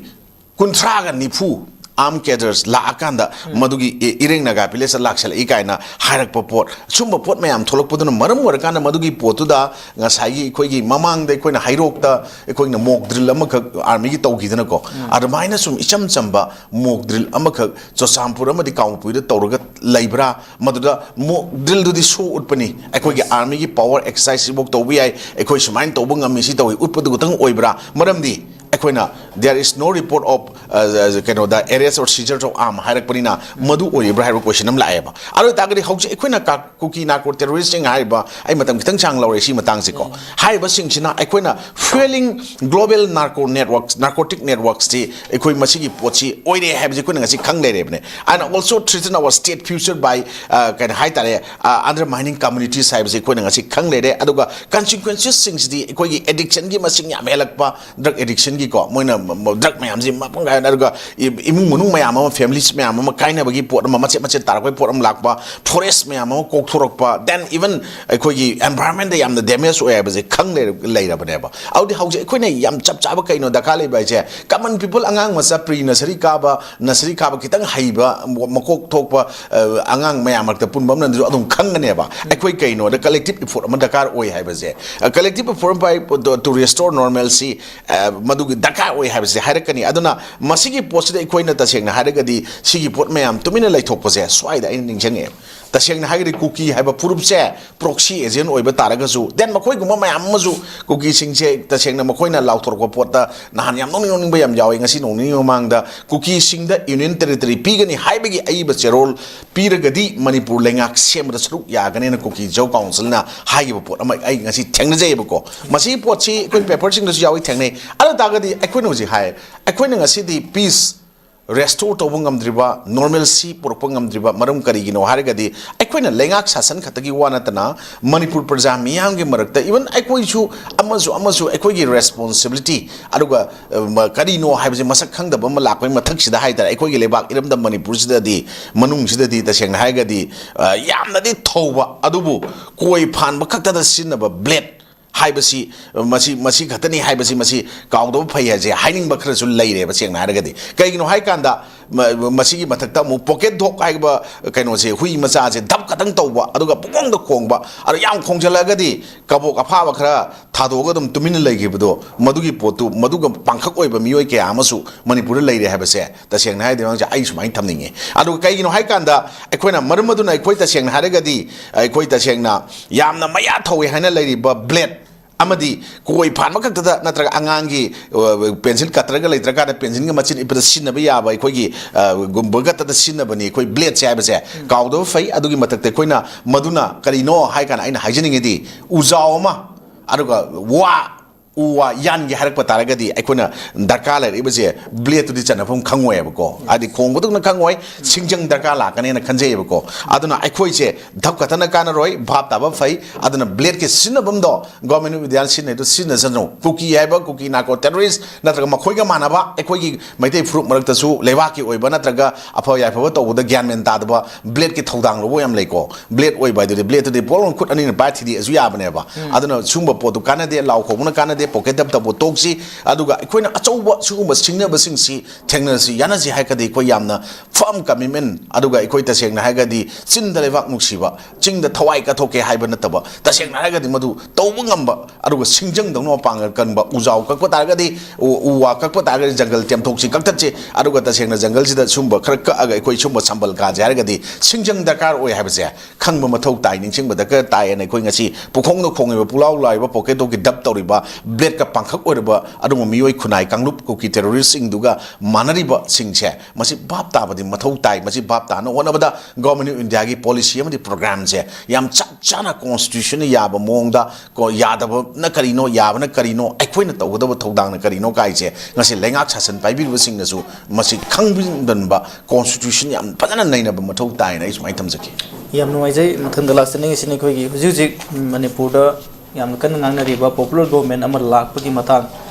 ꯀꯨꯟꯊ꯭ꯔꯥꯒ ꯅꯤꯐꯨ armed cadres ꯂꯥꯛꯑꯀꯥꯟꯗ ꯃꯗꯨꯒꯤ ꯏ-, ꯏꯔꯦꯡ ꯅꯥꯒꯥ villageꯇ ꯂꯥꯛꯁꯜꯂꯛꯏ ꯀꯥꯏꯅ ꯍꯥꯏꯔꯛꯄ ꯄꯣꯠ, ꯁꯨꯝꯕ ꯄꯣꯠ ꯃꯌꯥꯝ ꯊꯣꯛꯂꯛꯄꯗꯨꯅ ꯃꯔꯝ ꯑꯣꯏꯔꯀꯥꯟꯗ ꯃꯗꯨꯒꯤ ꯄꯣꯠꯇꯨꯗ ꯉꯁꯥꯏꯒꯤ ꯑꯩꯈꯣꯏꯒꯤ ꯃꯃꯥꯡꯗ ꯑꯩꯈꯣꯏꯅ ꯍꯩꯔꯣꯛꯇ ꯑꯩꯈꯣꯏꯅ mock drill ꯑꯃꯈꯛ armyꯒꯤ ꯇꯧꯈꯤꯗꯅꯀꯣ, ꯑꯗꯨꯃꯥꯏꯅ ꯁꯨꯝ ꯏꯆꯝ ꯆꯝꯕ mock drill ꯑꯃꯈꯛ ꯆꯨꯔꯆꯥꯟꯄꯨꯔ ꯑꯃꯗꯤ ꯀꯥꯡꯄꯣꯛꯄꯤꯗ ꯇꯧꯔꯒ ꯂꯩꯕ꯭ꯔꯥ? ꯃꯗꯨꯗ mock drillꯗꯨꯗꯤ show ꯎꯠꯄꯅꯤ, ꯑꯩꯈꯣꯏꯒꯤ armyꯒꯤ power exercise ꯁꯤꯐꯥꯎ ꯇꯧꯕ ꯌꯥꯏ, ꯑꯩꯈꯣꯏ ꯁꯨꯃꯥꯏꯅ ꯇꯧꯕ ꯉꯝꯃꯤ, ꯁꯤ ꯇꯧꯏ ꯎꯠꯄꯗꯨ ꯈꯛꯇꯪ ꯑꯣꯏꯕ꯭ꯔꯥ? ꯃꯔꯝꯗꯤ ꯑꯩꯈꯣꯏꯅ there is no report of, ꯑ, ꯀꯩꯅꯣꯗ arrest or seizure of arm ꯍꯥꯏꯔꯛꯄꯅꯤꯅ ꯃꯗꯨ ꯑꯣꯏꯔꯤꯕ꯭ꯔꯥ ꯍꯥꯏꯕ question ꯑꯃ ꯂꯥꯛꯑꯦꯕ꯫ ꯑꯗꯨ ꯑꯣꯏꯇꯥꯔꯒꯗꯤ ꯍꯧꯖꯤꯛ ꯑꯩꯈꯣꯏꯅ ꯀꯥ-, ꯀꯨꯀꯤ ꯅꯥꯔꯀꯣ ꯇꯦꯔꯣꯔꯤꯁꯁꯤꯡ ꯍꯥꯏꯔꯤꯕ, ꯑꯩ ꯃꯇꯝ ꯈꯤꯇꯪ ꯁꯥꯡ ꯂꯧꯔꯦ ꯁꯤ ꯃꯇꯥꯡꯁꯤꯀꯣ, ꯍꯥꯏꯔꯤꯕꯁꯤꯡꯁꯤꯅ ꯑꯩꯈꯣꯏꯅ fueling global narco networks, narcotic networksꯁꯤ ꯑꯩꯈꯣꯏ ꯃꯁꯤꯒꯤ ꯄꯣꯠꯁꯤ ꯑꯣꯏꯔꯦ ꯍꯥꯏꯕꯁꯤ ꯑꯩꯈꯣꯏꯅ ꯉꯁꯤ ꯈꯪ ꯂꯩꯔꯦꯕꯅꯦ꯫ And also threaten our state future by, ꯑ, ꯀꯩꯅꯣ ꯍꯥꯏꯇꯥꯔꯦ, ꯑ, undermining communities ꯍꯥꯏꯕꯁꯤ ꯑꯩꯈꯣꯏꯅ ꯉꯁꯤ ꯈꯪ ꯂꯩꯔꯦ꯫ ꯑꯗꯨꯒ consequencesꯁꯤꯡꯁꯤꯗꯤ ꯑꯩꯈꯣꯏꯒꯤ addictionꯒꯤ ꯃꯁꯤꯡ ꯌꯥꯝ ꯍꯦꯜꯂꯛꯄ, drug addictionꯒꯤ ꯀꯣ, ꯃꯣꯏꯅ ꯗ꯭ꯔꯒ ꯃꯌꯥꯝꯁꯤ ꯃꯄꯨꯡ ꯀꯥꯏꯅ, ꯑꯗꯨꯒ ꯏ- ꯏꯃꯨꯡ ꯃꯅꯨꯡ ꯃꯌꯥꯝ ꯑꯃ, ꯐꯦꯃꯤꯂꯤꯁ ꯃꯌꯥꯝ ꯑꯃ ꯀꯥꯏꯅꯕꯒꯤ ꯄꯣꯠ ꯑꯃ, ꯃꯆꯦꯠ ꯃꯆꯦꯠ ꯇꯥꯔꯛꯄꯒꯤ ꯄꯣꯠ ꯑꯃ ꯂꯥꯛꯄ, ꯐꯣꯔꯦꯁ ꯃꯌꯥꯝ ꯑꯃ ꯀꯣꯛꯊꯣꯔꯛꯄ, then even ꯑꯩꯈꯣꯏꯒꯤ ꯑꯦꯟꯚꯥꯏꯔꯟꯃꯦꯟꯗ ꯌꯥꯝꯅ ꯗꯦꯃꯦꯖ ꯑꯣꯏ ꯍꯥꯏꯕꯁꯦ ꯈꯪ ꯂꯩꯔ- ꯂꯩꯔꯕꯅꯦꯕ꯫ ꯑꯗꯨꯗꯤ ꯍꯧꯖꯤꯛ ꯑꯩꯈꯣꯏꯅ ꯌꯥꯝ ꯆꯞ ꯆꯥꯕ ꯀꯩꯅꯣ ꯗꯔꯀꯥꯔ ꯂꯩꯕ ꯍꯥꯏꯁꯦ, ꯀꯃꯟ ꯄꯤꯄꯜ, ꯑꯉꯥꯡ ꯃꯆꯥ, ꯄ꯭ꯔꯤ ꯅꯁꯔꯤ ꯀꯥꯕ, ꯅꯁꯔꯤ ꯀꯥꯕ ꯈꯤꯇꯪ ꯍꯩꯕ, ꯃꯀꯣꯛ ꯊꯣꯛꯄ, ꯑ, ꯑꯉꯥꯡ ꯃꯌꯥꯝ ꯃꯔꯛꯇ ꯄꯨꯟꯕ ꯑꯃꯅꯁꯨ ꯑꯗꯨꯝ ꯈꯪꯒꯅꯦꯕ꯫ ꯑꯩꯈꯣꯏ ꯀꯩꯅꯣꯗ ꯀꯂꯦꯛꯇꯤꯞ ꯏꯐꯣꯔꯠ ꯑꯃ ꯗꯔꯀꯥꯔ ꯑꯣꯏ ꯍꯥꯏꯕꯁꯦ꯫ ꯀꯂꯦꯛꯇꯤꯞ ꯏꯐꯣꯔꯠ ꯕꯥꯏ ꯇꯨ ꯔꯦꯁꯇꯣꯔ ꯅꯣꯔꯃꯦꯜꯁꯤ, ꯑ, ꯃꯗꯨꯒꯤ ꯗꯔꯀꯥꯔ ꯑꯣꯏ ꯍꯥꯏꯕꯁꯤ ꯍꯥꯏꯔꯛꯀꯅꯤ꯫ ꯑꯗꯨꯅ ꯃꯁꯤꯒꯤ ꯄꯣꯠꯁꯤꯗ ꯑꯩꯈꯣꯏꯅ ꯇꯁꯦꯡꯅ ꯍꯥꯏꯔꯒꯗꯤ ꯁꯤꯒꯤ ꯄꯣꯠ ꯃꯌꯥꯝ ꯇꯨꯃꯤꯟꯅ ꯂꯩꯊꯣꯛꯄꯁꯦ ꯁ꯭ꯋꯥꯏꯗ ꯑꯩꯅ ꯅꯤꯡꯁꯤꯡꯉꯛꯑꯦ꯫ ꯇꯁꯦꯡꯅ ꯍꯥꯏꯔꯒꯗꯤ ꯀꯨꯀꯤ ꯍꯥꯏꯕ ꯐꯨꯔꯨꯞꯁꯦ ꯄ꯭ꯔꯣꯛꯁꯤ ꯑꯦꯖꯦꯟ ꯑꯣꯏꯕ ꯇꯥꯔꯒꯁꯨ, then ꯃꯈꯣꯏꯒꯨꯝꯕ ꯃꯌꯥꯝ ꯑꯃꯁꯨ, ꯀꯨꯀꯤꯁꯤꯡꯁꯦ ꯇꯁꯦꯡꯅ ꯃꯈꯣꯏꯅ ꯂꯥꯎꯊꯣꯔꯛꯄ ꯄꯣꯠꯇ ꯅꯍꯥꯟ ꯌꯥꯝ ꯅꯣꯛꯅꯤꯡ ꯅꯣꯛꯅꯤꯡꯕ ꯌꯥꯝ ꯌꯥꯎꯋꯤ꯫ ꯉꯁꯤ ꯅꯣꯡ ꯅꯤꯅꯤ ꯃꯃꯥꯡꯗ ꯀꯨꯀꯤꯁꯤꯡꯗ ꯌꯨꯅꯤꯌꯟ ꯇꯦꯔꯤꯇꯣꯔꯤ ꯄꯤꯒꯅꯤ ꯍꯥꯏꯕꯒꯤ ꯑꯏꯕ ꯆꯦꯔꯣꯜ ꯄꯤꯔꯒꯗꯤ ꯃꯅꯤꯄꯨꯔ ꯂꯩꯉꯥꯛ ꯁꯦꯝꯕꯗ ꯁꯔꯨꯛ ꯌꯥꯒꯅꯦꯅ ꯀꯨꯀꯤ ꯖꯧ ꯀꯥꯎꯟꯁꯤꯜꯅ ꯍꯥꯏꯈꯤꯕ ꯄꯣꯠ ꯑꯃ ꯑꯩ ꯉꯁꯤ ꯊꯦꯡꯅꯖꯩꯑꯕꯀꯣ꯫ ꯃꯁꯤꯒꯤ ꯄꯣꯠꯁꯤ ꯑꯩꯈꯣꯏ ꯄꯦꯄꯔꯁꯤꯡꯗꯁꯨ ꯌꯥꯎꯏ, ꯊꯦꯡꯅꯩ꯫ ꯑꯗꯨ ꯇꯥꯔꯒꯗꯤ ꯑꯩꯈꯣꯏꯅ ꯍꯧꯖꯤꯛ ꯍꯥꯏ, ꯑꯩꯈꯣꯏꯅ ꯉꯁꯤꯗꯤ ꯄꯤꯁ ꯔꯦꯁꯇꯣꯔ ꯇꯧꯕ ꯉꯝꯗ꯭ꯔꯤꯕ, ꯅꯣꯔꯃꯦꯜꯁꯤ ꯄꯨꯔꯛꯄ ꯉꯝꯗ꯭ꯔꯤꯕ ꯃꯔꯝ ꯀꯔꯤꯒꯤꯅꯣ ꯍꯥꯏꯔꯒꯗꯤ, ꯑꯩꯈꯣꯏꯅ ꯂꯩꯉꯥꯛ ꯁꯥꯁꯟ ꯈꯛꯇꯒꯤ ꯋꯥ ꯅꯠꯇꯅ ꯃꯅꯤꯄꯨꯔ ꯄ꯭ꯔꯖꯥ ꯃꯤꯌꯥꯝꯒꯤ ꯃꯔꯛꯇ, even ꯑꯩꯈꯣꯏꯁꯨ ꯑꯃꯁꯨ ꯑꯃꯁꯨ ꯑꯩꯈꯣꯏꯒꯤ ꯔꯦꯁꯄꯣꯟꯁꯤꯕꯤꯂꯤꯇꯤ, ꯑꯗꯨꯒ, ꯑ, ꯃ-, ꯀꯔꯤꯅꯣ ꯍꯥꯏꯕꯁꯦ ꯃꯁꯛ ꯈꯪꯗꯕ ꯑꯃ ꯂꯥꯛꯄꯒꯤ ꯃꯊꯛꯁꯤꯗ ꯍꯥꯏꯇꯥꯔꯦ, ꯑꯩꯈꯣꯏꯒꯤ ꯂꯩꯕꯥꯛ ꯏꯔꯝꯗꯝ ꯃꯅꯤꯄꯨꯔꯁꯤꯗꯗꯤ, ꯃꯅꯨꯡꯁꯤꯗꯗꯤ ꯇꯁꯦꯡꯅ ꯍꯥꯏꯔꯒꯗꯤ, ꯑ, ꯌꯥꯝꯅꯗꯤ ꯊꯧꯕ, ꯑꯗꯨꯕꯨ ꯀꯣꯏ ꯐꯥꯟꯕ ꯈꯛꯇꯗ ꯁꯤꯖꯤꯟꯅꯕ ꯕ꯭ꯂꯦꯗ ꯍꯥꯏꯕꯁꯤ, ꯃꯁꯤ, ꯃꯁꯤ ꯈꯛꯇꯅꯤ ꯍꯥꯏꯕꯁꯤ, ꯃꯁꯤ ꯀꯥꯎꯗꯕ ꯐꯩ ꯍꯥꯏꯁꯦ ꯍꯥꯏꯅꯤꯡꯕ ꯈꯔꯁꯨ ꯂꯩꯔꯦꯕ, ꯁꯦꯡꯅ ꯍꯥꯏꯔꯒꯗꯤ꯫ ꯀꯩꯒꯤꯅꯣ ꯍꯥꯏꯀꯥꯟꯗ, ꯃ-, ꯃꯁꯤꯒꯤ ꯃꯊꯛꯇ ꯑꯃꯨꯛ ꯄꯣꯀꯦꯠ ꯗꯣꯒ ꯍꯥꯏꯕ ꯀꯩꯅꯣꯁꯦ, ꯍꯨꯏ ꯃꯆꯥꯁꯦ ꯙꯞ ꯈꯛꯇꯪ ꯇꯧꯕ, ꯑꯗꯨꯒ ꯄꯨꯡꯈꯣꯡꯗ ꯈꯣꯡꯕ, ꯑꯗꯣ ꯌꯥꯝ ꯈꯣꯡꯖꯜꯂꯛꯑꯒꯗꯤ ꯀꯕꯣꯛ ꯑꯐꯥꯕ ꯈꯔ ꯊꯥꯗꯣꯛꯑꯒ ꯑꯗꯨꯝ ꯇꯨꯃꯤꯟꯅ ꯂꯩꯈꯤꯕꯗꯣ, ꯃꯗꯨꯒꯤ ꯄꯣꯠꯇꯨ, ꯃꯗꯨꯒ ꯄꯥꯡꯈꯛ ꯑꯣꯏꯕ ꯃꯤꯑꯣꯏ ꯀꯌꯥ ꯑꯃꯁꯨ ꯃꯅꯤꯄꯨꯔꯗ ꯂꯩꯔꯦ ꯍꯥꯏꯕꯁꯦ ꯇꯁꯦꯡꯅ ꯍꯥꯏꯔꯗꯤ, ꯑꯉꯥꯡꯁꯦ, ꯑꯩ ꯁꯨꯃꯥꯏꯅ ꯊꯝꯅꯤꯡꯉꯤ꯫ ꯑꯗꯨꯒ ꯀꯩꯒꯤꯅꯣ ꯍꯥꯏꯀꯥꯟꯗ, ꯑꯩꯈꯣꯏꯅ ꯃꯔꯝ ꯑꯗꯨꯅ ꯑꯩꯈꯣꯏ ꯇꯁꯦꯡꯅ ꯍꯥꯏꯔꯒꯗꯤ, ꯑꯩꯈꯣꯏ ꯇꯁꯦꯡꯅ ꯌꯥꯝꯅ ꯃꯌꯥ ꯊꯧꯋꯦ ꯍꯥꯏꯅ ꯂꯩꯔꯤꯕ ꯕ꯭ꯂꯦꯗ ꯑꯃꯗꯤ ꯀꯣꯏ ꯐꯥꯟꯕ ꯈꯛꯇꯗ ꯅꯠꯇ꯭ꯔꯒ ꯑꯉꯥꯡꯒꯤ, ꯑ, ꯄꯦꯟꯁꯤꯜ ꯀꯠꯇꯔꯒ ꯂꯩꯇ꯭ꯔꯀꯥꯟꯗ ꯄꯦꯟꯁꯤꯜꯒ ꯃꯆꯤꯟ ꯏꯠꯄꯗ ꯁꯤꯖꯤꯟꯅꯕ ꯌꯥꯕ ꯑꯩꯈꯣꯏꯒꯤ, ꯑ, ꯒꯨꯝꯕ ꯈꯛꯇꯗ ꯁꯤꯖꯤꯟꯅꯕꯅꯤ ꯑꯩꯈꯣꯏ ꯕ꯭ꯂꯦꯗꯁꯦ ꯍꯥꯏꯕꯁꯦ ꯀꯥꯎꯗꯕ ꯐꯩ꯫ ꯑꯗꯨꯒꯤ ꯃꯊꯛꯇ ꯑꯩꯈꯣꯏꯅ ꯃꯗꯨꯅ ꯀꯔꯤꯅꯣ ꯍꯥꯏ ꯀꯥꯟꯗ ꯑꯩꯅ ꯍꯥꯏꯖꯅꯤꯡꯉꯤꯗꯤ, ꯎꯖꯥꯎ ꯑꯃ, ꯑꯗꯨꯒ ꯋꯥ ꯎ ꯋꯥ ꯌꯥꯟꯒꯦ ꯍꯥꯏꯔꯛꯄ ꯇꯥꯔꯒꯗꯤ ꯑꯩꯈꯣꯏꯅ ꯗꯔꯀꯥꯔ ꯂꯩꯔꯛꯏꯕꯁꯦ blade ꯇꯨꯗꯤ ꯆꯟꯅꯐꯝ ꯈꯪꯉꯣꯏꯕꯀꯣ꯫ ꯍꯥꯏꯗꯤ ꯈꯣꯡꯕꯗꯨꯅ ꯈꯪꯉꯣꯏ, ꯁꯤꯡꯖꯪ ꯗꯔꯀꯥꯔ ꯂꯥꯛꯀꯅꯦꯅ ꯈꯟꯖꯩꯌꯦꯕꯀꯣ꯫ ꯑꯗꯨꯅ ꯑꯩꯈꯣꯏꯁꯦ ꯙꯞ ꯈꯛꯇꯅ ꯀꯥꯟꯅꯔꯣꯏ, ꯚꯥꯞ ꯇꯥꯕ ꯐꯩ꯫ ꯑꯗꯨꯅ blade ꯀꯤ ꯁꯤꯖꯤꯟꯅꯐꯝꯗꯣ Government of India ꯅ ꯁꯤꯖꯤꯟꯅꯩꯗꯣ ꯁꯤꯖꯤꯟꯅꯁꯅꯨ꯫ ꯀꯨꯀꯤ ꯍꯥꯏꯕ ꯀꯨꯀꯤ narco terrorist ꯅꯠꯇ꯭ꯔꯒ ꯃꯈꯣꯏꯒ ꯃꯥꯟꯅꯕ ꯑꯩꯈꯣꯏꯒꯤ ꯃꯩꯇꯩ ꯐꯨꯔꯨꯞ ꯃꯔꯛꯇꯁꯨ ꯂꯩꯕꯥꯛꯀꯤ ꯑꯣꯏꯕ ꯅꯠꯇ꯭ꯔꯒ ꯑꯐ ꯌꯥꯏꯐꯕ ꯇꯧꯕꯗ ꯒ꯭ꯌꯥꯟ ꯃꯦꯟ ꯇꯥꯗꯕ blade ꯀꯤ ꯊꯧꯗꯥꯡ ꯂꯧꯕ ꯌꯥꯝ ꯂꯩꯀꯣ꯫ Blade ꯑꯣꯏꯕ ꯍꯥꯏꯗꯨꯗꯤ blade ꯇꯨꯗꯤ ꯄꯣꯠꯂꯣꯝ ꯈꯨꯠ ꯑꯅꯤꯅ ꯄꯥꯏꯔ ꯊꯤꯗꯦꯛꯑꯁꯨ ꯌꯥꯕꯅꯦꯕ꯫ ꯑꯗꯨꯅ ꯁꯨꯝꯕ ꯄꯣꯠꯇꯨ ꯀꯥꯟꯅꯗꯦ, ꯂꯥꯎ ꯈꯧꯕꯅ ꯀꯥꯟꯅꯗꯦ, pocket ꯙꯞ ꯇꯧꯕ ꯇꯣꯛꯁꯤ꯫ ꯑꯗꯨꯒ ꯑꯩꯈꯣꯏꯅ ꯑꯆꯧꯕ ꯁꯤꯒꯨꯝꯕ ꯁꯤꯡꯅꯕꯁꯤꯡꯁꯤ ꯊꯦꯡꯅꯁꯤ, ꯌꯥꯅꯁꯤ ꯍꯥꯏꯔꯒꯗꯤ ꯑꯩꯈꯣꯏ ꯌꯥꯝꯅ firm commitment, ꯑꯗꯨꯒ ꯑꯩꯈꯣꯏ ꯇꯁꯦꯡꯅ ꯍꯥꯏꯔꯒꯗꯤ ꯆꯤꯟꯗ ꯂꯩꯕꯥꯛ ꯅꯨꯡꯁꯤꯕ, ꯆꯤꯡꯗ ꯊꯋꯥꯏ ꯀꯠꯊꯣꯛꯀꯦ ꯍꯥꯏꯕ ꯅꯠꯇꯕ, ꯇꯁꯦꯡꯅ ꯍꯥꯏꯔꯒꯗꯤ ꯃꯗꯨ ꯇꯧꯕ ꯉꯝꯕ, ꯑꯗꯨꯒ ꯁꯤꯡꯖꯪꯗꯧꯅ ꯃꯄꯥꯡꯒꯜ ꯀꯟꯕ, ꯎꯖꯥꯎ ꯀꯛꯄ ꯇꯥꯔꯒꯗꯤ, ꯎ, ꯎ ꯋꯥ ꯀꯛꯄ ꯇꯥꯔꯒꯗꯤ ꯖꯪꯒꯜ ꯇꯦꯝꯊꯣꯛꯁꯤ, ꯀꯛꯊꯠꯁꯤ, ꯑꯗꯨꯒ ꯇꯁꯦꯡꯅ ꯖꯪꯒꯜꯁꯤꯗ ꯁꯨꯝꯕ ꯈꯔ ꯀꯛꯑꯒ ꯑꯩꯈꯣꯏ ꯁꯨꯝꯕ ꯁꯝꯕꯜ ꯀꯥꯁꯦ ꯍꯥꯏꯔꯒꯗꯤ ꯁꯤꯡꯖꯪ ꯗꯔꯀꯥꯔ ꯑꯣꯏ ꯍꯥꯏꯕꯁꯦ ꯈꯪꯕ ꯃꯊꯧ ꯇꯥꯏ, ꯅꯤꯡꯁꯤꯡꯕ ꯗꯔꯀꯥꯔ ꯇꯥꯏ ꯍꯥꯏꯅ ꯑꯩꯈꯣꯏ ꯉꯁꯤ ꯄꯨꯈꯣꯡꯗ ꯈꯣꯡꯉꯤꯕ, ꯄꯨꯂꯥꯎ ꯂꯥꯎꯔꯤꯕ, pocket ꯙꯞ ꯇꯧꯔꯤꯕ, blade ꯀ ꯄꯥꯡꯈꯛ ꯑꯣꯏꯔꯕ ꯑꯗꯨꯒꯨꯝꯕ ꯃꯤꯑꯣꯏ ꯈꯨꯟꯅꯥꯏ ꯀꯥꯡꯂꯨꯞ ꯀꯨꯀꯤ terrorist ꯁꯤꯡꯗꯨꯒ ꯃꯥꯟꯅꯔꯤꯕꯁꯤꯡꯁꯦ, ꯃꯁꯤ ꯚꯥꯞ ꯇꯥꯕꯗꯤ ꯃꯊꯧ ꯇꯥꯏ꯫ ꯃꯁꯤ ꯚꯥꯞ ꯇꯥꯅ ꯍꯣꯠꯅꯕꯗ Government of India ꯒꯤ policy ꯑꯃꯗꯤ program ꯁꯦ ꯌꯥꯝ ꯆꯞ ꯆꯥꯅ constitution ꯅ ꯌꯥꯕ ꯃꯑꯣꯡꯗ ꯀꯣ, ꯌꯥꯗꯕꯅ ꯀꯔꯤꯅꯣ, ꯌꯥꯕꯅ ꯀꯔꯤꯅꯣ, ꯑꯩꯈꯣꯏꯅ ꯇꯧꯒꯗꯕ ꯊꯧꯗꯥꯡꯅ ꯀꯔꯤꯅꯣ ꯀꯥꯏꯁꯦ ꯉꯁꯤ ꯂꯩꯉꯥꯛ ꯁꯥꯁꯟ ꯄꯥꯏꯕꯤꯔꯤꯕꯁꯤꯡꯅꯁꯨ ꯃꯁꯤ ꯈꯪꯕꯤꯔꯝꯕ, constitution ꯌꯥꯝ ꯐꯖꯅ ꯅꯩꯅꯕ ꯃꯊꯧ ꯇꯥꯏꯅ ꯑꯩ ꯁꯨꯃꯥꯏꯅ ꯊꯝꯖꯒꯦ꯫ ꯌꯥꯝ ꯅꯨꯡꯉꯥꯏꯖꯩ꯫ ꯃꯊꯪꯗ ꯂꯥꯛꯆꯅꯤꯡꯉꯤꯁꯤꯅ ꯑꯩꯈꯣꯏꯒꯤ ꯍꯧꯖꯤꯛ ꯍꯧꯖꯤꯛ ꯃꯅꯤꯄꯨꯔꯗ ꯌꯥꯝꯅ ꯀꯟꯅ ꯉꯥꯡꯅꯔꯤꯕ popular government ꯑꯃ ꯂꯥꯛꯄꯒꯤ ꯃꯇꯥꯡ,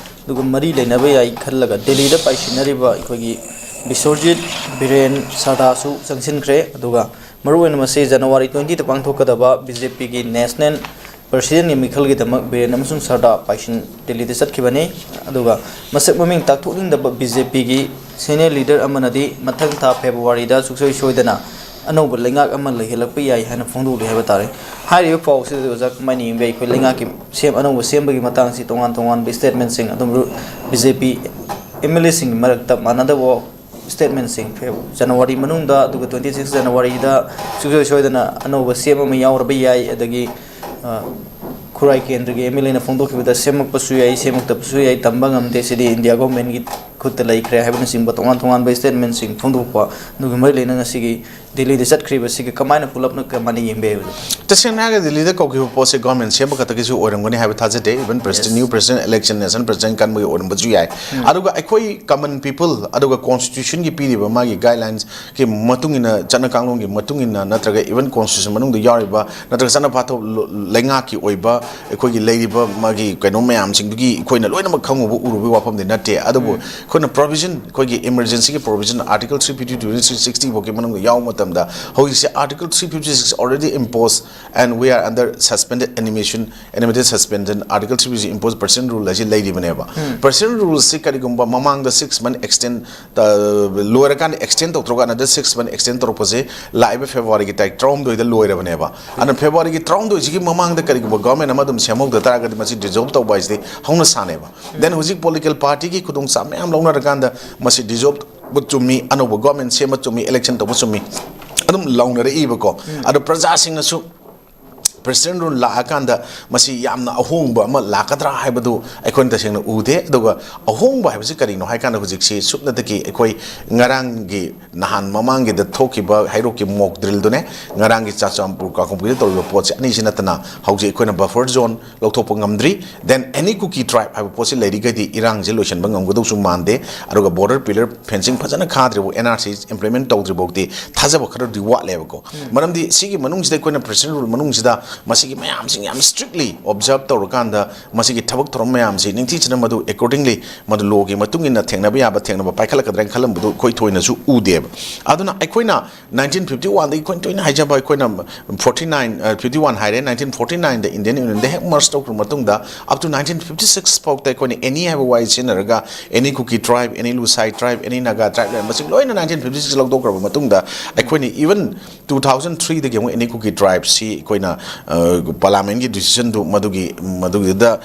ꯑꯗꯨꯒ ꯃꯔꯤ ꯂꯩꯅꯕ ꯌꯥꯏ ꯈꯜꯂꯒ ꯗꯦꯜꯂꯤꯗ ꯄꯥꯏꯁꯤꯟꯅꯔꯤꯕ ꯑꯩꯈꯣꯏꯒꯤ ꯕꯤꯁ꯭ꯋꯖꯤꯠ ꯕꯤꯔꯦꯟ ꯁꯥꯗꯥꯁꯨ ꯆꯪꯁꯤꯟꯈ꯭ꯔꯦ꯫ ꯑꯗꯨꯒ ꯃꯔꯨꯑꯣꯏꯅ ꯃꯁꯤ January twenty ꯗ ꯄꯥꯡꯊꯣꯛꯀꯗꯕ BJP ꯒꯤ national president ꯀꯤ ꯃꯤꯈꯜꯒꯤꯗꯃꯛ ꯕꯤꯔꯦꯟ ꯑꯃꯁꯨꯡ ꯁꯥꯗꯥ ꯄꯥꯏꯁꯤꯟ ꯗꯦꯜꯂꯤꯗ ꯆꯠꯈꯤꯕꯅꯤ꯫ ꯑꯗꯨꯒ ꯃꯁꯛ ꯃꯃꯤꯡ ꯇꯥꯛꯊꯣꯛꯅꯤꯡꯗꯕ BJP ꯒꯤ senior leader ꯑꯃꯅꯗꯤ ꯃꯊꯪ ꯊꯥ February ꯗ ꯁꯨꯡꯁꯣꯏ ꯁꯣꯏꯗꯅ ꯑꯅꯧꯕ ꯂꯩꯉꯥꯛ ꯑꯃ ꯂꯩꯍꯜꯂꯛꯄ ꯌꯥꯏ ꯍꯥꯏꯅ ꯐꯣꯡꯗꯣꯛꯂꯤ ꯍꯥꯏꯕ ꯇꯥꯔꯦ꯫ ꯍꯥꯏꯔꯤꯕ ꯄꯥꯎꯁꯤꯗ ꯑꯣꯖꯥ ꯀꯃꯥꯏꯅ ꯌꯦꯡꯕ ꯌꯥꯏ? ꯑꯩꯈꯣꯏ ꯂꯩꯉꯥꯛꯀꯤ ꯁꯦꯝ, ꯑꯅꯧꯕ ꯁꯦꯝꯕꯒꯤ ꯃꯇꯥꯡꯁꯤ ꯇꯣꯉꯥꯟ ꯇꯣꯉꯥꯟꯕ statement ꯁꯤꯡ ꯑꯗꯨꯝ BJP MLA ꯁꯤꯡꯒꯤ ꯃꯔꯛꯇ ꯃꯥꯟꯅꯗꯕ statement ꯁꯤꯡ Feb-, January ꯃꯅꯨꯡꯗ, ꯑꯗꯨꯒ twenty six January ꯗ ꯁꯨꯡꯁꯣꯏ ꯁꯣꯏꯗꯅ ꯑꯅꯧꯕ ꯁꯦꯝ ꯑꯃ ꯌꯥꯎꯔꯕ ꯌꯥꯏ, ꯑꯗꯒꯤ, ꯑ, ꯈꯨꯔꯥꯏ ꯀꯦꯟꯗ꯭ꯔꯒꯤ MLA ꯅ ꯐꯣꯡꯗꯣꯛꯈꯤꯕꯗ ꯁꯦꯝꯃꯛꯄꯁꯨ ꯌꯥꯏ, ꯁꯦꯝꯃꯛꯇꯕꯁꯨ ꯌꯥꯏ, ꯇꯝꯕ ꯉꯝꯗꯦ, ꯁꯤꯗꯤ India government ꯀꯤ ꯈꯨꯠꯇ ꯂꯩꯈ꯭ꯔꯦ ꯍꯥꯏꯕꯅꯆꯤꯡꯕ ꯇꯣꯉꯥꯟ ꯇꯣꯉꯥꯟꯕ statement ꯁꯤꯡ ꯐꯣꯡꯗꯣꯛꯄ, ꯑꯗꯨꯒ ꯃꯔꯤ ꯂꯩꯅꯅ ꯉꯁꯤꯒꯤ ꯗꯤꯜꯂꯤꯗ ꯆꯠꯈ꯭ꯔꯤꯕꯁꯤꯒ ꯀꯃꯥꯏꯅ ꯄꯨꯂꯞꯅ ꯀꯃꯥꯏꯅ ꯌꯦꯡꯕ ꯌꯥꯏ? ꯇꯁꯦꯡꯅ ꯍꯥꯏꯔꯒꯗꯤ ꯗꯤꯜꯂꯤꯗ ꯀꯧꯈꯤꯕ ꯄꯣꯠꯁꯦ ꯒꯣꯔꯃꯦꯟ ꯁꯦꯝꯕ ꯈꯛꯇꯒꯤꯁꯨ ꯑꯣꯏꯔꯝꯒꯅꯤ ꯍꯥꯏꯕ ꯊꯥꯖꯗꯦ꯫ Even president, new president election, nation president ꯈꯟꯕꯒꯤ ꯑꯣꯏꯔꯝꯕꯁꯨ ꯌꯥꯏ꯫ ꯑꯗꯨꯒ ꯑꯩꯈꯣꯏ common people ꯑꯗꯨꯒ constitution ꯒꯤ ꯄꯤꯔꯤꯕ ꯃꯥꯒꯤ guidelines ꯀꯤ ꯃꯇꯨꯡ ꯏꯟꯅ, ꯆꯠꯅ ꯀꯥꯡꯂꯣꯟꯒꯤ ꯃꯇꯨꯡ ꯏꯟꯅ, ꯅꯠꯇ꯭ꯔꯒ even constitution ꯃꯅꯨꯡꯗ ꯌꯥꯎꯔꯤꯕ, ꯅꯠꯇ꯭ꯔꯒ ꯆꯠꯅ ꯄꯊꯥꯞ ꯂꯩꯉꯥꯛꯀꯤ ꯑꯣꯏꯕ ꯑꯩꯈꯣꯏꯒꯤ ꯂꯩꯔꯤꯕ ꯃꯥꯒꯤ ꯀꯩꯅꯣ ꯃꯌꯥꯝꯁꯤꯡꯗꯨꯒꯤ ꯑꯩꯈꯣꯏꯅ ꯂꯣꯏꯅꯃꯛ ꯈꯪꯉꯨꯕ ꯎꯔꯨꯕꯒꯤ ꯋꯥꯐꯝꯗꯤ ꯅꯠꯇꯦ꯫ ꯑꯗꯨꯕꯨ ꯑꯩꯈꯣꯏꯅ provision, ꯑꯩꯈꯣꯏꯒꯤ emergency ꯒꯤ provision article three fifty two sixty ꯐꯥꯎꯒꯤ ꯃꯅꯨꯡꯗ ꯌꯥꯎꯕ ꯃꯇꯝꯗ ꯍꯧꯖꯤꯛꯁꯦ article three fifty six already imposed and we are under suspended animation, animated suspension, article three fifty six imposed president rule ꯍꯥꯏꯁꯤ ꯂꯩꯔꯤꯕꯅꯦꯕ꯫ President rule ꯁꯤ ꯀꯔꯤꯒꯨꯝꯕ ꯃꯃꯥꯡꯗ six month extend, ꯂꯣꯏꯔꯀꯥꯟꯗ extend ꯇꯧꯊꯣꯛꯑꯒ another six month extend ꯇꯧꯔꯛꯄꯁꯦ ꯂꯥꯛꯏꯕ February ꯒꯤ ꯇꯥꯔꯤꯛ ꯇꯔꯥꯍꯨꯝꯗꯣꯏꯗ ꯂꯣꯏꯔꯕꯅꯦꯕ꯫ ꯑꯗꯨꯅ February ꯒꯤ ꯇꯔꯥꯍꯨꯝꯗꯣꯏꯁꯤꯒꯤ ꯃꯃꯥꯡꯗ ꯀꯔꯤꯒꯨꯝꯕ government ꯑꯃ ꯑꯗꯨꯝ ꯁꯦꯝꯍꯧꯗ ꯇꯥꯔꯒꯗꯤ ꯃꯁꯤ dissolve ꯇꯧꯕ ꯍꯥꯏꯁꯤꯗꯤ ꯍꯧꯅ ꯁꯥꯅꯦꯕ꯫ Then ꯍꯧꯖꯤꯛ political party ꯒꯤ ꯈꯨꯗꯣꯡꯆꯥꯕ ꯃꯌꯥꯝ ꯂꯧꯅꯔꯀꯥꯟꯗ ꯃꯁꯤ dissolve ꯇꯧꯕ ꯆꯨꯝꯃꯤ, ꯑꯅꯧꯕ government ꯁꯦꯝꯕ ꯆꯨꯝꯃꯤ, election ꯇꯧꯕ ꯆꯨꯝꯃꯤ, ꯑꯗꯨꯝ ꯂꯧꯅꯔꯛꯏꯕꯀꯣ꯫ ꯑꯗꯣ ꯄ꯭ꯔꯖꯥꯁꯤꯡꯅꯁꯨ president rule ꯂꯥꯛꯑꯀꯥꯟꯗ ꯃꯁꯤ ꯌꯥꯝꯅ ꯑꯍꯣꯡꯕ ꯑꯃ ꯂꯥꯛꯀꯗ꯭ꯔꯥ ꯍꯥꯏꯕꯗꯨ ꯑꯩꯈꯣꯏꯅ ꯇꯁꯦꯡꯅ ꯎꯗꯦ꯫ ꯑꯗꯨꯒ ꯑꯍꯣꯡꯕ ꯍꯥꯏꯕꯁꯤ ꯀꯔꯤꯅꯣ ꯍꯥꯏ ꯀꯥꯟꯗ ꯍꯧꯖꯤꯛꯁꯤ ꯁꯨꯞꯅꯇꯒꯤ ꯑꯩꯈꯣꯏ ꯉꯔꯥꯡꯒꯤ, ꯅꯍꯥꯟ ꯃꯃꯥꯡꯒꯤꯗ ꯊꯣꯛꯈꯤꯕ ꯍꯩꯔꯣꯛꯀꯤ mock drill ꯗꯨꯅꯦ, ꯉꯔꯥꯡꯒꯤ ꯆꯨꯔꯆꯥꯟꯄꯨꯔ ꯀꯥꯡꯄꯣꯛꯄꯤꯗ ꯇꯧꯔꯤꯕ ꯄꯣꯠꯁꯦ ꯑꯅꯤꯁꯤ ꯅꯠꯇꯅ ꯍꯧꯖꯤꯛ ꯑꯩꯈꯣꯏꯅ buffer zone ꯂꯧꯊꯣꯛꯄ ꯉꯝꯗ꯭ꯔꯤ꯫ Then any Kuki tribe ꯍꯥꯏꯕ ꯄꯣꯠꯁꯤ ꯂꯩꯔꯤꯒꯩꯗꯤ ꯏꯔꯥꯡꯁꯦ ꯂꯣꯏꯁꯤꯟꯕ ꯉꯝꯒꯗꯧꯁꯨ ꯃꯥꯟꯗꯦ꯫ ꯑꯗꯨꯒ border pillar fencing ꯐꯖꯅ ꯈꯥꯗ꯭ꯔꯤꯕ, N R C implement ꯇꯧꯗ꯭ꯔꯤꯐꯥꯎꯗꯤ ꯊꯥꯖꯕ ꯈꯔꯗꯤ ꯋꯥꯠꯂꯦꯕꯀꯣ꯫ ꯃꯔꯝꯗꯤ ꯁꯤꯒꯤ ꯃꯅꯨꯡꯁꯤꯗ ꯑꯩꯈꯣꯏꯅ president rule ꯃꯅꯨꯡꯁꯤꯗ ꯃꯁꯤꯒꯤ ꯃꯌꯥꯝꯁꯤꯡ ꯌꯥꯝ strictly observe ꯇꯧꯔꯀꯥꯟꯗ ꯃꯁꯤꯒꯤ ꯊꯕꯛ ꯊꯧꯔꯝ ꯃꯌꯥꯝꯁꯤ ꯅꯤꯡꯊꯤꯖꯅ ꯃꯗꯨ accordingly ꯃꯗꯨ law ꯒꯤ ꯃꯇꯨꯡ ꯏꯟꯅ ꯊꯦꯡꯅꯕ ꯌꯥꯕ ꯊꯦꯡꯅꯕ ꯄꯥꯏꯈꯠꯂꯛꯀꯗ꯭ꯔꯥ ꯍꯥꯏꯅ ꯈꯜꯂꯝꯕꯗꯨ ꯑꯩꯈꯣꯏ ꯊꯣꯏꯅꯁꯨ ꯎꯗꯦꯕ꯫ ꯑꯗꯨꯅ ꯑꯩꯈꯣꯏꯅ nineteen fifty one ꯗꯒꯤ ꯑꯩꯈꯣꯏꯅ ꯇꯣꯏꯅ ꯍꯥꯏꯖꯕ, ꯑꯩꯈꯣꯏꯅ forty nine, fifty one ꯍꯥꯏꯔꯦ, nineteen forty nine ꯗ Indian Union ꯗ ꯍꯦꯛ merge ꯇꯧꯈ꯭ꯔꯕ ꯃꯇꯨꯡꯗ up to nineteen fifty six ꯐꯥꯎꯗ ꯑꯩꯈꯣꯏꯅ any ꯍꯥꯏꯕ ꯋꯥꯍꯩ ꯁꯤꯖꯤꯟꯅꯔꯒ any Kuki tribe, any Lushai tribe, any Naga tribe ꯂꯩꯔꯝꯕꯁꯤꯡ ꯂꯣꯏꯅ nineteen fifty six ꯂꯧꯊꯣꯛꯈ꯭ꯔꯕ ꯃꯇꯨꯡꯗ ꯑꯩꯈꯣꯏꯅ even two thousand three ꯗꯒꯤ ꯑꯃꯨꯛ any Kuki tribe ꯁꯤ ꯑꯩꯈꯣꯏꯅ ꯄꯥꯔꯂꯥꯃꯦꯟꯒꯤ ꯗꯤꯁꯤꯖꯟꯗꯨ ꯃꯗꯨꯒꯤ ꯃꯗꯨꯒꯤꯗꯨꯗ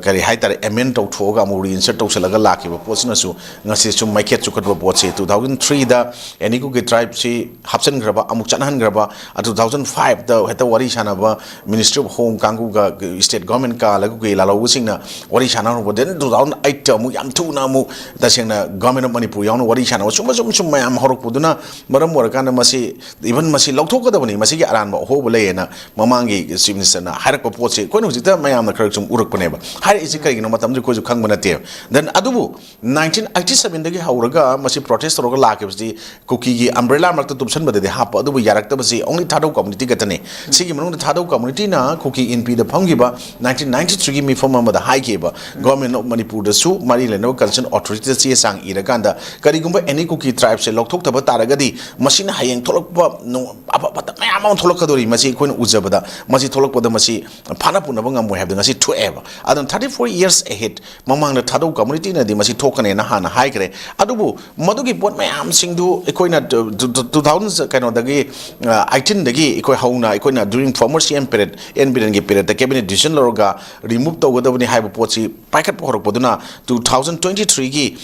ꯀꯔꯤ ꯍꯥꯏꯇꯥꯔꯦ, ꯑꯦꯃꯦꯟ ꯇꯧꯊꯣꯛꯑꯒ ꯑꯃꯨꯛ ꯔꯤꯏꯟꯁꯔꯠ ꯇꯧꯁꯤꯜꯂꯒ ꯂꯥꯛꯈꯤꯕ ꯄꯣꯠꯁꯤꯅꯁꯨ ꯉꯁꯤ ꯁꯨꯝ ꯃꯩꯈꯦꯠ ꯆꯨꯈꯠꯄ ꯄꯣꯠꯁꯦ꯫ ꯇꯨ ꯊꯥꯎꯖꯟ ꯊ꯭ꯔꯤꯗ ꯑꯦꯅꯤ ꯀꯨꯀꯤ ꯇ꯭ꯔꯥꯏꯕꯁꯤ ꯍꯥꯞꯆꯤꯟꯈ꯭ꯔꯕ, ꯑꯃꯨꯛ ꯆꯠꯅꯍꯟꯈ꯭ꯔꯕ꯫ ꯇꯨ ꯊꯥꯎꯖꯟ ꯐꯥꯏꯚꯇ ꯍꯦꯛꯇ ꯋꯥꯔꯤ ꯁꯥꯟꯅꯕ, ꯃꯤꯅꯤꯁꯇ꯭ꯔꯤ ꯑꯣꯐ ꯍꯣꯝ ꯀꯥꯡꯕꯨꯒ ꯁ꯭ꯇꯦꯠ ꯒꯣꯔꯃꯦꯟ ꯀꯥꯜꯂꯒ ꯀꯨꯀꯤ ꯂꯥꯜꯍꯧꯕꯁꯤꯡꯅ ꯋꯥꯔꯤ ꯁꯥꯟꯅꯍꯧꯔꯛꯄ꯫ ꯗꯦꯟ ꯇꯨ ꯊꯥꯎꯖꯟ ꯑꯩꯠꯇ ꯑꯃꯨꯛ ꯌꯥꯝ ꯊꯨꯅ ꯑꯃꯨꯛ ꯇꯁꯦꯡꯅ ꯒꯣꯔꯃꯦꯟ ꯑꯣꯐ ꯃꯅꯤꯄꯨꯔ ꯌꯥꯎꯅ ꯋꯥꯔꯤ ꯁꯥꯟꯅꯕ꯫ ꯁꯨꯝꯕ ꯁꯨꯝ ꯁꯨꯝ ꯃꯌꯥꯝ ꯍꯧꯔꯛꯄꯗꯨꯅ ꯃꯔꯝ ꯑꯣꯏꯔꯀꯥꯟꯗ ꯃꯁꯤ ꯏꯚꯟ ꯃꯁꯤ ꯂꯧꯊꯣꯛꯀꯗꯕꯅꯤ, ꯃꯁꯤꯒꯤ ꯑꯔꯥꯟꯕ ꯑꯍꯣꯕ ꯂꯩꯌꯦꯅ ꯃꯃꯥꯡꯒꯤ ꯆꯤꯐ ꯃꯤꯅꯤꯁꯇꯔꯅ ꯍꯥꯏꯔꯛꯄ ꯄꯣꯠꯁꯦ ꯑꯩꯈꯣꯏꯅ ꯍꯧꯖꯤꯛꯇ ꯃꯌꯥꯝꯅ ꯈꯔ ꯁꯨꯝ ꯎꯔꯛꯄꯅꯦꯕ꯫ ꯍꯥꯏꯔꯛꯏꯁꯦ ꯀꯔꯤꯒꯤꯅꯣ ꯃꯇꯝꯗꯨꯗ ꯑꯩꯈꯣꯏꯁꯨ ꯈꯪꯕ ꯅꯠꯇꯦꯕ꯫ ꯗꯦꯟ ꯑꯗꯨꯕꯨ ꯅꯥꯏꯟꯇꯤꯟ ꯑꯩꯠꯇꯤ ꯁꯚꯦꯟꯗꯒꯤ ꯍꯧꯔꯒ ꯃꯁꯤ ꯄ꯭ꯔꯣꯇꯦꯁ ꯇꯧꯔꯒ ꯂꯥꯛꯈꯤꯕꯁꯤ ꯀꯨꯀꯤꯒꯤ ꯑꯝꯕ꯭ꯔꯦꯂꯥ ꯃꯔꯛꯇ ꯇꯨꯞꯁꯟꯕꯗꯗꯤ ꯍꯥꯞꯄ, ꯑꯗꯨꯕꯨ ꯌꯥꯔꯛꯇꯕꯁꯤ ꯑꯣꯡꯂꯤ ꯊꯥꯗꯧ ꯀꯝꯃꯨꯅꯤꯇꯤ ꯈꯛꯇꯅꯤ꯫ ꯁꯤꯒꯤ ꯃꯅꯨꯡꯗ ꯊꯥꯗꯧ ꯀꯝꯃꯨꯅꯤꯇꯤꯅ ꯀꯨꯀꯤ ꯏꯟꯄꯤꯗ ꯐꯝꯈꯤꯕ ꯅꯥꯏꯟꯇꯤꯟ ꯅꯥꯏꯟꯇꯤ ꯊ꯭ꯔꯤꯒꯤ ꯃꯤꯐꯝ ꯑꯃꯗ ꯍꯥꯏꯈꯤꯕ, ꯒꯣꯔꯃꯦꯟ ꯑꯣꯐ ꯃꯅꯤꯄꯨꯔꯗꯁꯨ ꯃꯔꯤ ꯂꯩꯅꯕ ꯀꯟꯁꯔꯟ ꯑꯣꯊꯣꯔꯤꯇꯤꯗ ꯆꯦ ꯆꯥꯡ ꯏꯔꯀꯥꯟꯗ ꯀꯔꯤꯒꯨꯝꯕ ꯑꯦꯅꯤ ꯀꯨꯀꯤ ꯇ꯭ꯔꯥꯏꯕꯁꯦ ꯂꯧꯊꯣꯛꯇꯕ ꯇꯥꯔꯒꯗꯤ ꯃꯁꯤꯅ ꯍꯌꯦꯡ ꯊꯣꯛꯂꯛꯄ ꯅꯣ-, ꯑꯐ ꯐꯠꯇ ꯃꯌꯥꯝ ꯑꯃ ꯊꯣꯛꯂꯛꯀꯗꯧꯔꯤ꯫ ꯃꯁꯤ ꯑꯩꯈꯣꯏꯅ ꯎꯖꯕꯗ ꯃꯁꯤ ꯊꯣꯛꯂꯛꯄꯗ ꯃꯁꯤ ꯐꯥꯅ ꯄꯨꯅꯕ ꯉꯝꯃꯣꯏ ꯍꯥꯏꯕꯗ ꯉꯁꯤ ꯊꯣꯛꯑꯦꯕ꯫ ꯑꯗꯨꯅ thirty four years ahead ꯃꯃꯥꯡꯗ ꯊꯥꯗꯧ ꯀꯝꯃꯨꯅꯤꯇꯤꯅꯗꯤ ꯃꯁꯤ ꯊꯣꯛꯀꯅꯦꯅ ꯍꯥꯟꯅ ꯍꯥꯏꯈ꯭ꯔꯦ꯫ ꯑꯗꯨꯕꯨ ꯃꯗꯨꯒꯤ ꯄꯣꯠ ꯃꯌꯥꯝꯁꯤꯡꯗꯨ ꯑꯩꯈꯣꯏꯅ ꯇꯨ ꯊꯥꯎꯖꯟ ꯀꯩꯅꯣꯗꯒꯤ ꯑꯩꯠꯇꯤꯟꯗꯒꯤ ꯑꯩꯈꯣꯏ ꯍꯧꯅ ꯑꯩꯈꯣꯏꯅ during former C M period, N Birenꯒꯤ periodꯇ cabinet decision ꯂꯧꯔꯒ remove ꯇꯧꯒꯗꯕꯅꯤ ꯍꯥꯏꯕ ꯄꯣꯠꯁꯤ ꯄꯥꯏꯈꯠꯄ ꯍꯧꯔꯛꯄꯗꯨꯅ ꯇꯨ ꯊꯥꯎꯖꯟ ꯇ꯭ꯋꯦꯟꯇꯤ ꯊ꯭ꯔꯤꯒꯤ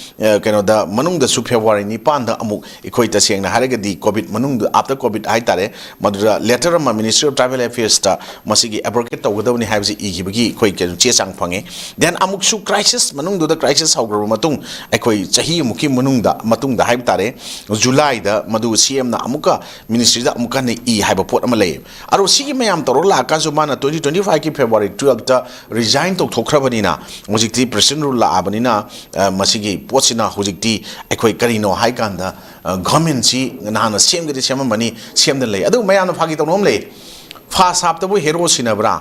ꯀꯩꯅꯣꯗ ꯃꯅꯨꯡꯗꯁꯨ ꯐꯦꯕ꯭ꯔꯨꯋꯥꯔꯤ ꯅꯤꯄꯥꯟꯗ ꯑꯃꯨꯛ ꯑꯩꯈꯣꯏ ꯇꯁꯦꯡꯅ ꯍꯥꯏꯔꯒꯗꯤ ꯀꯣꯚꯤꯗ ꯃꯅꯨꯡꯗ, after ꯀꯣꯚꯤꯗ ꯍꯥꯏꯇꯥꯔꯦ, ꯃꯗꯨꯗ ꯂꯦꯇꯔ ꯑꯃ ꯃꯤꯅꯤꯁꯇ꯭ꯔꯤ ꯑꯣꯐ ꯇ꯭ꯔꯥꯏꯕꯦꯜ ꯑꯦꯐꯤꯌꯔꯁꯇ ꯃꯁꯤꯒꯤ ꯑꯦꯕ꯭ꯔꯣꯒꯦꯠ ꯇꯧꯒꯗꯕꯅꯤ ꯍꯥꯏꯕꯁꯤ ꯏꯈꯤꯕꯒꯤ ꯑꯩꯈꯣꯏ ꯀꯩꯅꯣ ꯆꯦ ꯆꯥꯡ ꯐꯪꯉꯦ꯫ ꯗꯦꯟ ꯑꯃꯨꯛꯁꯨ ꯀ꯭ꯔꯥꯏꯁꯤꯁ ꯃꯅꯨꯡꯗꯨꯗ, ꯀ꯭ꯔꯥꯏꯁꯤꯁ ꯍꯧꯈ꯭ꯔꯕ ꯃꯇꯨꯡ, ꯑꯩꯈꯣꯏ ꯆꯍꯤ ꯑꯃꯨꯛꯀꯤ ꯃꯅꯨꯡꯗ, ꯃꯇꯨꯡꯗ ꯍꯥꯏꯕ ꯇꯥꯔꯦ, ꯖꯨꯂꯥꯏꯗ ꯃꯗꯨ ꯁꯤ ꯑꯦꯝꯅ ꯑꯃꯨꯛꯀ ꯃꯤꯅꯤꯁꯇ꯭ꯔꯤꯗ ꯑꯃꯨꯛꯀ ꯍꯟꯅ ꯏ ꯍꯥꯏꯕ ꯄꯣꯠ ꯑꯃ ꯂꯩꯌꯦ꯫ ꯑꯗꯣ ꯁꯤꯒꯤ ꯃꯌꯥꯝ ꯇꯧꯔꯒ ꯂꯥꯛꯑꯀꯥꯟꯁꯨ ꯃꯥꯅ ꯇ꯭ꯋꯦꯟꯇꯤ ꯇ꯭ꯋꯦꯟꯇꯤ ꯐꯥꯏꯚꯀꯤ ꯐꯦꯕ꯭ꯔꯨꯋꯥꯔꯤ ꯇꯨꯌꯦꯜꯞꯇ ꯔꯤꯖꯥꯏꯟ ꯇꯧꯊꯣꯛꯈ꯭ꯔꯕꯅꯤꯅ ꯍꯧꯖꯤꯛꯇꯤ ꯄ꯭ꯔꯦꯁꯤꯗꯦꯟ ꯔꯨꯜ ꯂꯥꯛꯑꯕꯅꯤꯅ, ꯑ, ꯃꯁꯤꯒꯤ ꯄꯣꯠꯁꯤꯅ ꯍꯧꯖꯤꯛꯇꯤ ꯑꯩꯈꯣꯏ ꯀꯔꯤꯅꯣ ꯍꯥꯏꯀꯥꯟꯗ, ꯑ, ꯒꯚꯔꯟꯃꯦꯟꯁꯤ ꯅꯍꯥꯟꯅ ꯁꯦꯝꯒꯗꯤ ꯁꯦꯝꯃꯝꯕꯅꯤ, ꯁꯦꯝꯗꯅ ꯂꯩ꯫ ꯑꯗꯨ ꯃꯌꯥꯝꯅ ꯐꯥꯒꯤ ꯇꯧꯅꯕ ꯑꯃ ꯂꯩ, ꯐꯥꯁ ꯍꯥꯞꯇꯕꯨ ꯍꯦꯔꯣ ꯁꯤꯟꯅꯕ꯭ꯔꯥ?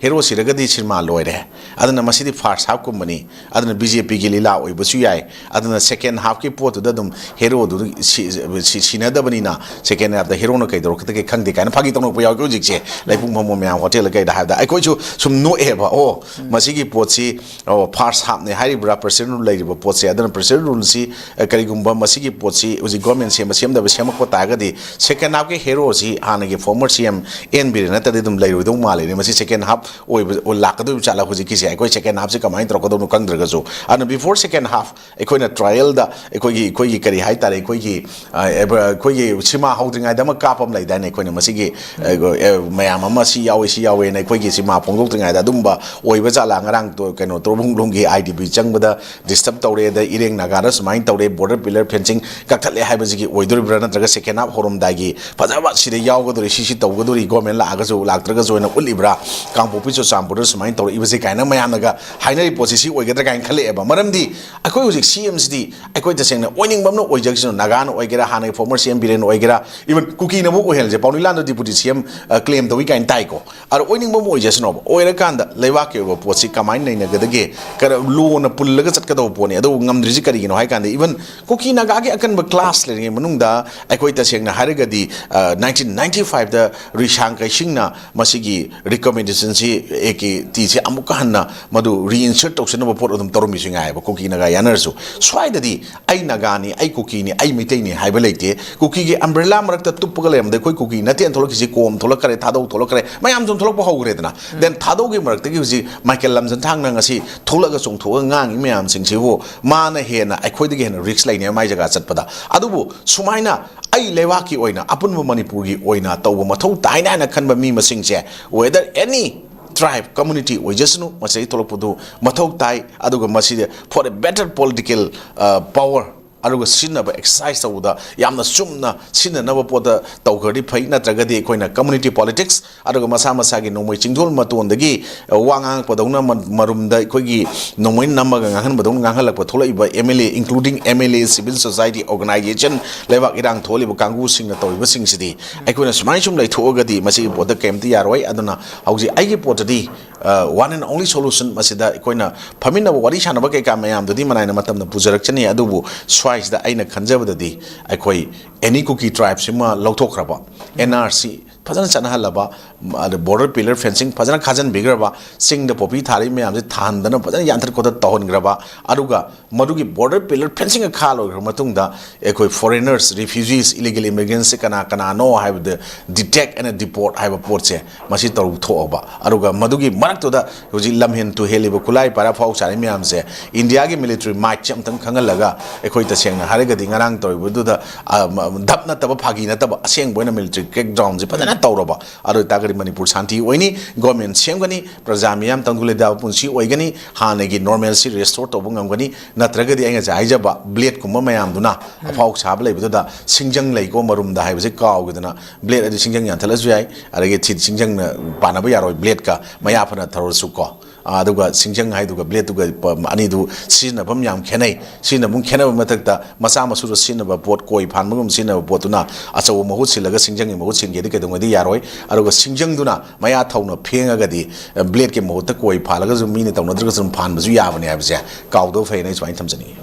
ꯍꯦꯔꯣ ꯁꯤꯔꯒꯗꯤ ꯁꯤꯅꯦꯃꯥ ꯂꯣꯏꯔꯦ꯫ ꯑꯗꯨꯅ ꯃꯁꯤꯗꯤ ꯐꯥꯔꯁ ꯍꯥꯐꯀꯨꯝꯕꯅꯤ꯫ ꯑꯗꯨꯅ ꯕꯤ ꯖꯦ ꯄꯤꯒꯤ ꯂꯤꯂꯥ ꯑꯣꯏꯕꯁꯨ ꯌꯥꯏ꯫ ꯑꯗꯨꯅ ꯁꯦꯀꯦꯟ ꯍꯥꯐꯀꯤ ꯄꯣꯠꯇꯨꯗ ꯑꯗꯨꯝ ꯍꯦꯔꯣꯗꯨ ꯁꯤ-, ꯁꯤ-, ꯁꯤꯅꯗꯕꯅꯤꯅ ꯁꯦꯀꯦꯟ ꯍꯥꯐꯇ ꯍꯦꯔꯣꯅ ꯀꯩꯗꯧꯔꯛꯀꯗꯒꯦ ꯈꯪꯗꯦ ꯀꯥꯏꯅ ꯐꯥꯒꯤ ꯇꯧꯅꯔꯛꯄ ꯌꯥꯎꯏꯀꯣ ꯍꯧꯖꯤꯛꯁꯦ꯫ ꯂꯩꯄꯨꯡ ꯐꯝꯕ ꯃꯌꯥꯝ ꯍꯣꯇꯦꯜꯗ ꯀꯩꯗ ꯍꯥꯏꯕꯗ ꯑꯩꯈꯣꯏꯁꯨ ꯁꯨꯝ ꯅꯣꯛꯑꯦꯕ꯫ ꯑꯣ, ꯃꯁꯤꯒꯤ ꯄꯣꯠꯁꯤ, ꯑꯣ, ꯐꯥꯔꯁ ꯍꯥꯐꯅꯦ ꯍꯥꯏꯔꯤꯕ꯭ꯔꯥ, ꯄ꯭ꯔꯦꯁꯤꯗꯦꯟ ꯔꯨꯜ ꯂꯩꯔꯤꯕ ꯄꯣꯠꯁꯦ꯫ ꯑꯗꯨꯅ ꯄ꯭ꯔꯦꯁꯤꯗꯦꯟ ꯔꯨꯜꯁꯤ, ꯑ, ꯀꯔꯤꯒꯨꯝꯕ ꯃꯁꯤꯒꯤ ꯄꯣꯠꯁꯤ ꯍꯧꯖꯤꯛ ꯒꯣꯔꯃꯦꯟ ꯁꯦꯝꯕ ꯁꯦꯝꯗꯕ ꯁꯦꯝꯃꯛꯄ ꯇꯥꯔꯒꯗꯤ ꯁꯦꯀꯦꯟ ꯍꯥꯐꯀꯤ ꯍꯦꯔꯣꯁꯤ ꯍꯥꯟꯅꯒꯤ ꯐꯣꯔꯃꯔ ꯁꯤ ꯑꯦꯝ ꯑꯦꯟ ꯕꯤꯔꯦꯟ ꯅꯠꯇ꯭ꯔꯗꯤ ꯑꯗꯨꯝ ꯂꯩꯔꯣꯏꯗꯧ ꯃꯥꯜꯂꯦꯅꯦ꯫ ꯃꯁꯤ ꯁꯦꯀꯦꯟ ꯍꯥꯐ ꯑꯣꯏꯕ, ꯑꯣ, ꯂꯥꯛꯀꯗꯣꯏꯕ ꯖꯥꯠꯂ ꯍꯧꯖꯤꯛꯀꯤꯁꯦ? ꯑꯩꯈꯣꯏ ꯁꯦꯀꯦꯟ ꯍꯥꯐꯁꯦ ꯀꯃꯥꯏꯅ ꯇꯧꯔꯛꯀꯗꯧꯅꯣ ꯈꯪꯗ꯭ꯔꯒꯁꯨ꯫ ꯑꯗꯨꯅ ꯕꯤꯐꯣꯔ ꯁꯦꯀꯦꯟ ꯍꯥꯐ ꯑꯩꯈꯣꯏꯅ ꯇ꯭ꯔꯥꯏꯌꯦꯜꯗ ꯑꯩꯈꯣꯏꯒꯤ, ꯑꯩꯈꯣꯏꯒꯤ ꯀꯔꯤ ꯍꯥꯏ ꯇꯥꯔꯦ, ꯑꯩꯈꯣꯏꯒꯤ, ꯑ, ꯑꯦꯕ-, ꯑꯩꯈꯣꯏꯒꯤ ꯁꯤꯃꯥ ꯍꯧꯗ꯭ꯔꯤꯉꯩꯗ ꯑꯃ ꯀꯥꯞꯄ ꯑꯃ ꯂꯩꯗꯥꯏꯅꯦ? ꯑꯩꯈꯣꯏꯅ ꯃꯁꯤꯒꯤ, ꯑ, ꯑ, ꯃꯌꯥꯝ ꯑꯃ ꯁꯤ ꯌꯥꯎꯋꯤ, ꯁꯤ ꯌꯥꯎꯋꯦꯅ ꯑꯩꯈꯣꯏꯒꯤ ꯁꯤꯃꯥ ꯐꯣꯡꯗꯣꯛꯇ꯭ꯔꯤꯉꯩꯗ ꯑꯗꯨꯝꯕ ꯑꯣꯏꯕ ꯖꯥꯠꯂꯥ? ꯉꯔꯥꯡ ꯇꯣ-, ꯀꯩꯅꯣ, ꯇꯣꯔꯕꯨꯡꯂꯣꯡꯒꯤ ꯑꯥꯏ ꯗꯤ ꯕꯤ ꯆꯪꯕꯗ ꯗꯤꯁꯇꯔꯕ ꯇꯧꯔꯦ, ꯑꯗ ꯏꯔꯦꯡ ꯅꯥꯒꯥꯗ ꯁꯨꯃꯥꯏꯅ ꯇꯧꯔꯦ, ꯕꯣꯔꯗꯔ ꯄꯤꯂꯔ ꯐꯦꯟꯁꯤꯡ ꯀꯛꯊꯠꯂꯦ ꯍꯥꯏꯕꯁꯤꯒꯤ ꯑꯣꯏꯗꯣꯔꯤꯕ꯭ꯔꯥ? ꯅꯠꯇ꯭ꯔꯒ ꯁꯦꯀꯦꯟ ꯍꯥꯐ ꯍꯧꯔꯝꯗꯥꯏꯒꯤ ꯐꯖꯕ ꯁꯤꯗ ꯌꯥꯎꯒꯗꯣꯔꯤ, ꯁꯤ ꯁꯤ ꯇꯧꯒꯗꯣꯔꯤ, ꯒꯣꯔꯃꯦꯟ ꯂꯥꯛꯑꯒꯁꯨ ꯂꯥꯛꯇ꯭ꯔꯒꯁꯨ ꯍꯥꯏꯅ ꯎꯠꯂꯤꯕ꯭ꯔꯥ? ꯀꯥꯡꯄꯣꯛꯄꯤ ꯆꯨꯔꯆꯥꯟꯄꯨꯔꯗ ꯁꯨꯃꯥꯏꯅ ꯇꯧꯔꯛꯏꯕꯁꯦ ꯀꯥꯏꯅ ꯃꯌꯥꯝꯅꯒ ꯍꯥꯏꯅꯔꯤ ꯄꯣꯠꯁꯤ ꯁꯤ ꯑꯣꯏꯒꯗ꯭ꯔꯥ ꯀꯥꯏꯅ ꯈꯜꯂꯛꯑꯦꯕ꯫ ꯃꯔꯝꯗꯤ ꯑꯩꯈꯣꯏ ꯍꯧꯖꯤꯛ ꯁꯤ ꯑꯦꯝꯁꯤꯗꯤ ꯑꯩꯈꯣꯏ ꯇꯁꯦꯡꯅ ꯑꯣꯏꯅꯤꯡꯕ ꯑꯃꯅ ꯑꯣꯏꯖꯈꯤꯁꯅꯨ, ꯅꯥꯒꯥꯅ ꯑꯣꯏꯒꯦꯔꯥ, ꯍꯥꯟꯅꯒꯤ ꯐꯣꯔꯃꯔ ꯁꯤ ꯑꯦꯝ ꯕꯤꯔꯦꯟ ꯑꯣꯏꯒꯦꯔꯥ, ꯏꯚꯟ ꯀꯨꯀꯤꯅꯕꯨ ꯑꯣꯏꯍꯜꯂꯁꯦ, ꯄꯥꯎꯅꯤꯂꯥꯟꯗꯣ ꯗꯤꯄꯨꯇꯤ ꯁꯤ ꯑꯦꯝ ꯀ꯭ꯂꯦꯝ ꯇꯧꯏ ꯀꯥꯏꯅ ꯇꯥꯏꯀꯣ꯫ ꯑꯗꯣ ꯑꯣꯏꯅꯤꯡꯕ ꯑꯃ ꯑꯣꯏꯖꯁꯅꯣꯕ꯫ ꯑꯣꯏꯔꯀꯥꯟꯗ ꯂꯩꯕꯥꯛꯀꯤ ꯑꯣꯏꯕ ꯄꯣꯠꯁꯤ ꯀꯃꯥꯏꯅ ꯅꯩꯅꯒꯗꯒꯦ? ꯀꯔ-, ꯂꯣꯅ ꯄꯨꯜꯂꯒ ꯆꯠꯀꯗꯧꯕ ꯄꯣꯠꯅꯤ꯫ ꯑꯗꯨꯕꯨ ꯉꯝꯗ꯭ꯔꯤꯁꯤ ꯀꯔꯤꯒꯤꯅꯣ ꯍꯥꯏ ꯀꯥꯟꯗ, ꯏꯚꯟ ꯀꯨꯀꯤ ꯅꯥꯒꯥꯒꯤ ꯑꯀꯟꯕ ꯀ꯭ꯂꯥꯁ ꯂꯩꯔꯤꯉꯩ ꯃꯅꯨꯡꯗ ꯑꯩꯈꯣꯏ ꯇꯁꯦꯡꯅ ꯍꯥꯏꯔꯒꯗꯤ, ꯑ, ꯅꯥꯏꯟꯇꯤꯟ ꯅꯥꯏꯟꯇꯤ ꯐꯥꯏꯚꯇ ꯔꯤꯁꯥꯡ ꯀꯩꯁꯤꯡꯅ ꯃꯁꯤꯒꯤ ꯔꯤꯀꯃꯦꯟꯗꯦꯁꯟꯁꯤ, ꯑꯦ ꯀꯦ ꯇꯤꯁꯤ ꯑꯃꯨꯛꯀ ꯍꯟꯅ ꯃꯗꯨ ꯔꯤꯏꯟꯁꯔꯠ ꯇꯧꯁꯤꯟꯅꯕ ꯄꯣꯠ ꯑꯗꯨꯝ ꯇꯧꯔꯝꯃꯤꯁꯨ ꯉꯥꯏꯌꯦꯕ, ꯀꯨꯀꯤ ꯅꯥꯒꯥ ꯌꯥꯅꯔꯁꯨ꯫ ꯁ꯭ꯋꯥꯏꯗꯗꯤ ꯑꯩ ꯅꯥꯒꯥꯅꯤ, ꯑꯩ ꯀꯨꯀꯤꯅꯤ, ꯑꯩ ꯃꯩꯇꯩꯅꯤ ꯍꯥꯏꯕ ꯂꯩꯇꯦ꯫ ꯀꯨꯀꯤꯒꯤ ꯑꯝꯕ꯭ꯔꯦꯂꯥ ꯃꯔꯛꯇ ꯇꯨꯞꯄꯒ ꯂꯩꯔꯝꯕꯗ ꯑꯩꯈꯣꯏ ꯀꯨꯀꯤ ꯅꯠꯇꯦꯅ ꯊꯣꯛꯂꯛꯈꯤꯁꯤ, ꯀꯣꯝ ꯊꯣꯛꯂꯛꯈ꯭ꯔꯦ, ꯊꯥꯗꯧ ꯊꯣꯛꯂꯛꯈ꯭ꯔꯦ, ꯃꯌꯥꯝ ꯁꯨꯝ ꯊꯣꯛꯂꯛꯄ ꯍꯧꯈ꯭ꯔꯦꯗꯅ꯫ ꯗꯦꯟ ꯊꯥꯗꯧꯒꯤ ꯃꯔꯛꯇꯒꯤ ꯍꯧꯖꯤꯛ ꯃꯥꯏꯀꯦꯜ ꯂꯝꯖꯟꯊꯥꯡꯅ ꯉꯁꯤ ꯊꯣꯛꯂꯛꯑꯒ ꯆꯣꯡꯊꯣꯛꯑꯒ ꯉꯥꯡꯉꯤ ꯃꯌꯥꯝꯁꯤꯡꯁꯤꯕꯨ ꯃꯥꯅ ꯍꯦꯟꯅ, ꯑꯩꯈꯣꯏꯗꯒꯤ ꯍꯦꯟꯅ ꯔꯤꯛꯁ ꯂꯩꯅꯦ ꯃꯥꯏ ꯖꯒꯥ ꯆꯠꯄꯗ꯫ ꯑꯗꯨꯕꯨ ꯁꯨꯃꯥꯏꯅ ꯑꯩ ꯂꯩꯕꯥꯛꯀꯤ ꯑꯣꯏꯅ, ꯑꯄꯨꯟꯕ ꯃꯅꯤꯄꯨꯔꯒꯤ ꯑꯣꯏꯅ ꯇꯧꯕ ꯃꯊꯧ ꯇꯥꯏꯅ ꯍꯥꯏꯅ ꯈꯟꯕ ꯃꯤ ꯃꯁꯤꯡꯁꯦ, whether any tribe, community ꯑꯣꯏꯖꯁꯅꯨ, ꯃꯁꯤꯗꯒꯤ ꯊꯣꯛꯂꯛꯄꯗꯨ ꯃꯊꯧ ꯇꯥꯏ꯫ ꯑꯗꯨꯒ ꯃꯁꯤꯗ for a better political, ꯑ, power ꯑꯗꯨꯒ ꯁꯤꯖꯤꯟꯅꯕ, ꯑꯦꯛꯁꯔꯁꯥꯏꯁ ꯇꯧꯕꯗ ꯌꯥꯝꯅ ꯆꯨꯝꯅ ꯁꯤꯖꯤꯟꯅꯅꯕ ꯄꯣꯠꯇ ꯇꯧꯈ꯭ꯔꯗꯤ ꯐꯩ, ꯅꯠꯇ꯭ꯔꯒꯗꯤ ꯑꯩꯈꯣꯏꯅ ꯀꯝꯃꯨꯅꯤꯇꯤ ꯄꯣꯂꯤꯇꯤꯛꯁ ꯑꯗꯨꯒ ꯃꯁꯥ ꯃꯁꯥꯒꯤ ꯅꯣꯡꯃꯩ ꯆꯤꯡꯗꯣꯜ ꯃꯇꯣꯟꯗꯒꯤ, ꯑ, ꯋꯥ ꯉꯥꯡꯉꯛꯄꯗꯧꯅ ꯃ-, ꯃꯔꯨꯝꯗ ꯑꯩꯈꯣꯏꯒꯤ ꯅꯣꯡꯃꯩ ꯅꯝꯃꯒ ꯉꯥꯡꯍꯟꯕꯗꯧꯅ ꯉꯥꯡꯍꯜꯂꯛꯄ ꯊꯣꯛꯂꯛꯏꯕ M L A, including M L A, civil society organization, ꯂꯩꯕꯥꯛ ꯏꯔꯥꯡ ꯊꯣꯛꯍꯜꯂꯤꯕ ꯀꯥꯡꯕꯨꯁꯤꯡꯅ ꯇꯧꯔꯤꯕꯁꯤꯡꯁꯤꯗꯤ ꯑꯩꯈꯣꯏꯅ ꯁꯨꯃꯥꯏꯅ ꯁꯨꯝ ꯂꯩꯊꯣꯛꯑꯒꯗꯤ ꯃꯁꯤꯒꯤ ꯄꯣꯠꯇ ꯀꯩꯝꯇ ꯌꯥꯔꯣꯏ꯫ ꯑꯗꯨꯅ ꯍꯧꯖꯤꯛ ꯑꯩꯒꯤ ꯄꯣꯠꯇꯗꯤ, ꯑ, one and only solution ꯃꯁꯤꯗ ꯑꯩꯈꯣꯏꯅ ꯐꯝꯃꯤꯟꯅꯕ, ꯋꯥꯔꯤ ꯁꯥꯟꯅꯕ ꯀꯩꯀꯥ ꯃꯌꯥꯝꯗꯨꯗꯤ ꯃꯅꯥꯏꯅ ꯃꯇꯝꯅ ꯄꯨꯖꯔꯛꯆꯅꯤ꯫ ꯑꯗꯨꯕꯨ ꯁ꯭ꯋꯥꯏꯁꯤꯗ ꯑꯩꯅ ꯈꯟꯖꯕꯗꯗꯤ ꯑꯩꯈꯣꯏ ꯑꯦꯅꯤ ꯀꯨꯀꯤ ꯇ꯭ꯔꯥꯏꯕꯁꯤꯃ ꯂꯧꯊꯣꯛꯈ꯭ꯔꯕ, N R C ꯐꯖꯅ ꯆꯠꯅꯍꯜꯂꯕ, ꯑꯗ border pillar fencing ꯐꯖꯅ ꯈꯥꯖꯤꯟꯕꯤꯈ꯭ꯔꯕ, ꯆꯤꯡꯗ ꯄꯣꯄꯤ ꯊꯥꯔꯤ ꯃꯌꯥꯝꯁꯦ ꯊꯥꯍꯟꯗꯅ ꯐꯖꯅ ꯌꯥꯟꯊꯠ ꯈꯣꯠꯊꯠ ꯇꯧꯍꯟꯈ꯭ꯔꯕ, ꯑꯗꯨꯒ ꯃꯗꯨꯒꯤ border pillar fencing ꯈꯥ ꯂꯣꯏꯈ꯭ꯔ ꯃꯇꯨꯡꯗ ꯑꯩꯈꯣꯏ foreigners, refugees, illegal immigrants ꯁꯦ ꯀꯅꯥ ꯀꯅꯥꯅꯣ ꯍꯥꯏꯕꯗꯨ detect and deport ꯍꯥꯏꯕ ꯄꯣꯠꯁꯦ ꯃꯁꯤ ꯇꯧꯊꯣꯛꯑꯕ, ꯑꯗꯨꯒ ꯃꯗꯨꯒꯤ ꯃꯔꯛꯇꯨꯗ ꯍꯧꯖꯤꯛ ꯂꯝꯍꯦꯟ ꯇꯨꯍꯦꯜꯂꯤꯕ ꯈꯨꯠꯂꯥꯏ ꯄꯥꯏꯔ ꯑꯐꯥꯎ ꯁꯥꯔꯤ ꯃꯌꯥꯝꯁꯦ ꯏꯟꯗꯤꯌꯥꯒꯤ military might ꯁꯦ ꯑꯝꯇꯪ ꯈꯪꯍꯜꯂꯒ ꯑꯩꯈꯣꯏ ꯇꯁꯦꯡꯅ ꯍꯥꯏꯔꯒꯗꯤ ꯉꯔꯥꯡ ꯇꯧꯔꯤꯕꯗꯨꯗ, ꯑ, ꯙꯞ ꯅꯠꯇꯕ, ꯐꯥꯒꯤ ꯅꯠꯇꯕ, ꯑꯁꯦꯡꯕ ꯑꯣꯏꯅ military crackdown ꯁꯦ ꯐꯖꯅ ꯇꯧꯔꯕ, ꯑꯗꯨ ꯑꯣꯏꯇꯥꯔꯒꯗꯤ ꯃꯅꯤꯄꯨꯔ ꯁꯥꯟꯇꯤ ꯑꯣꯏꯅꯤ, government ꯁꯦꯝꯒꯅꯤ, ꯄ꯭ꯔꯖꯥ ꯃꯤꯌꯥꯝ ꯇꯪꯗꯨ ꯂꯩꯇꯥꯕ ꯄꯨꯟꯁꯤ ꯑꯣꯏꯒꯅꯤ, ꯍꯥꯟꯅꯒꯤ normalcy restore ꯇꯧꯕ ꯉꯝꯒꯅꯤ꯫ ꯅꯠꯇ꯭ꯔꯒꯗꯤ ꯑꯩ ꯉꯁꯥꯏ ꯍꯥꯏꯖꯕ blade ꯀꯨꯝꯕ ꯃꯌꯥꯝꯗꯨꯅ, ꯑꯐꯥꯎ ꯁꯥꯕ ꯂꯩꯕꯗꯨꯗ ꯁꯤꯡꯖꯪ ꯂꯩꯀꯣ ꯃꯔꯨꯝꯗ ꯍꯥꯏꯕꯁꯦ ꯀꯥꯎꯒꯗꯅ, blade ꯑꯗꯨ ꯁꯤꯡꯖꯪ ꯌꯥꯟꯊꯠꯂꯁꯨ ꯌꯥꯏ, ꯑꯗꯒꯤ ꯊꯤ-, ꯁꯤꯡꯖꯪꯅ ꯄꯥꯟꯅꯕ ꯌꯥꯔꯣꯏ blade ꯀ ꯃꯌꯥ ꯐꯅ ꯊꯧꯔꯁꯨ ꯀꯣ꯫ ꯑꯥ, ꯑꯗꯨꯒ ꯁꯤꯡꯖꯪ ꯍꯥꯏꯗꯨꯒ blade ꯇꯨꯒ ꯄ-, ꯑꯅꯤꯗꯨ ꯁꯤꯖꯤꯟꯅꯐꯝ ꯌꯥꯝ ꯈꯦꯠꯅꯩ꯫ ꯁꯤꯖꯤꯟꯅꯐꯝ ꯈꯦꯠꯅꯕ ꯃꯊꯛꯇ ꯃꯆꯥ ꯃꯁꯨꯗ ꯁꯤꯖꯤꯟꯅꯕ ꯄꯣꯠ, ꯀꯣꯏ ꯐꯥꯟꯕꯒꯨꯝꯕ ꯁꯤꯖꯤꯟꯅꯕ ꯄꯣꯠꯇꯨꯅ ꯑꯆꯧꯕ ꯃꯍꯨꯠ ꯁꯤꯜꯂꯒ ꯁꯤꯡꯖꯪꯒꯤ ꯃꯍꯨꯠ ꯁꯤꯟꯒꯦꯗꯤ ꯀꯩꯗꯧꯉꯩꯗ ꯌꯥꯔꯣꯏ꯫ ꯑꯗꯨꯒ ꯁꯤꯡꯖꯪꯗꯨꯅ ꯃꯌꯥ ꯊꯧꯅ ꯐꯦꯡꯉꯒꯗꯤ, ꯑ, blade ꯀꯤ ꯃꯍꯨꯠꯇ ꯀꯣꯏ ꯐꯥꯜꯂꯒꯁꯨ ꯃꯤꯅ ꯇꯧꯅꯗ꯭ꯔꯒꯁꯨ ꯑꯗꯨꯝ ꯐꯥꯟꯕꯁꯨ ꯌꯥꯕꯅꯦ ꯍꯥꯏꯕꯁꯦ ꯀꯥꯎꯗꯕ ꯐꯩꯅ ꯑꯩ ꯁꯨꯃꯥꯏꯅ ꯊꯝꯖꯅꯤꯡꯉꯤ꯫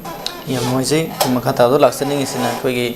ꯌꯥꯝ ꯅꯨꯡꯉꯥꯏꯖꯩ꯫ ꯃꯈꯥ ꯇꯥꯕꯗ ꯂꯥꯛꯆꯅꯤꯡꯉꯤꯁꯤꯅ ꯑꯩꯈꯣꯏꯒꯤ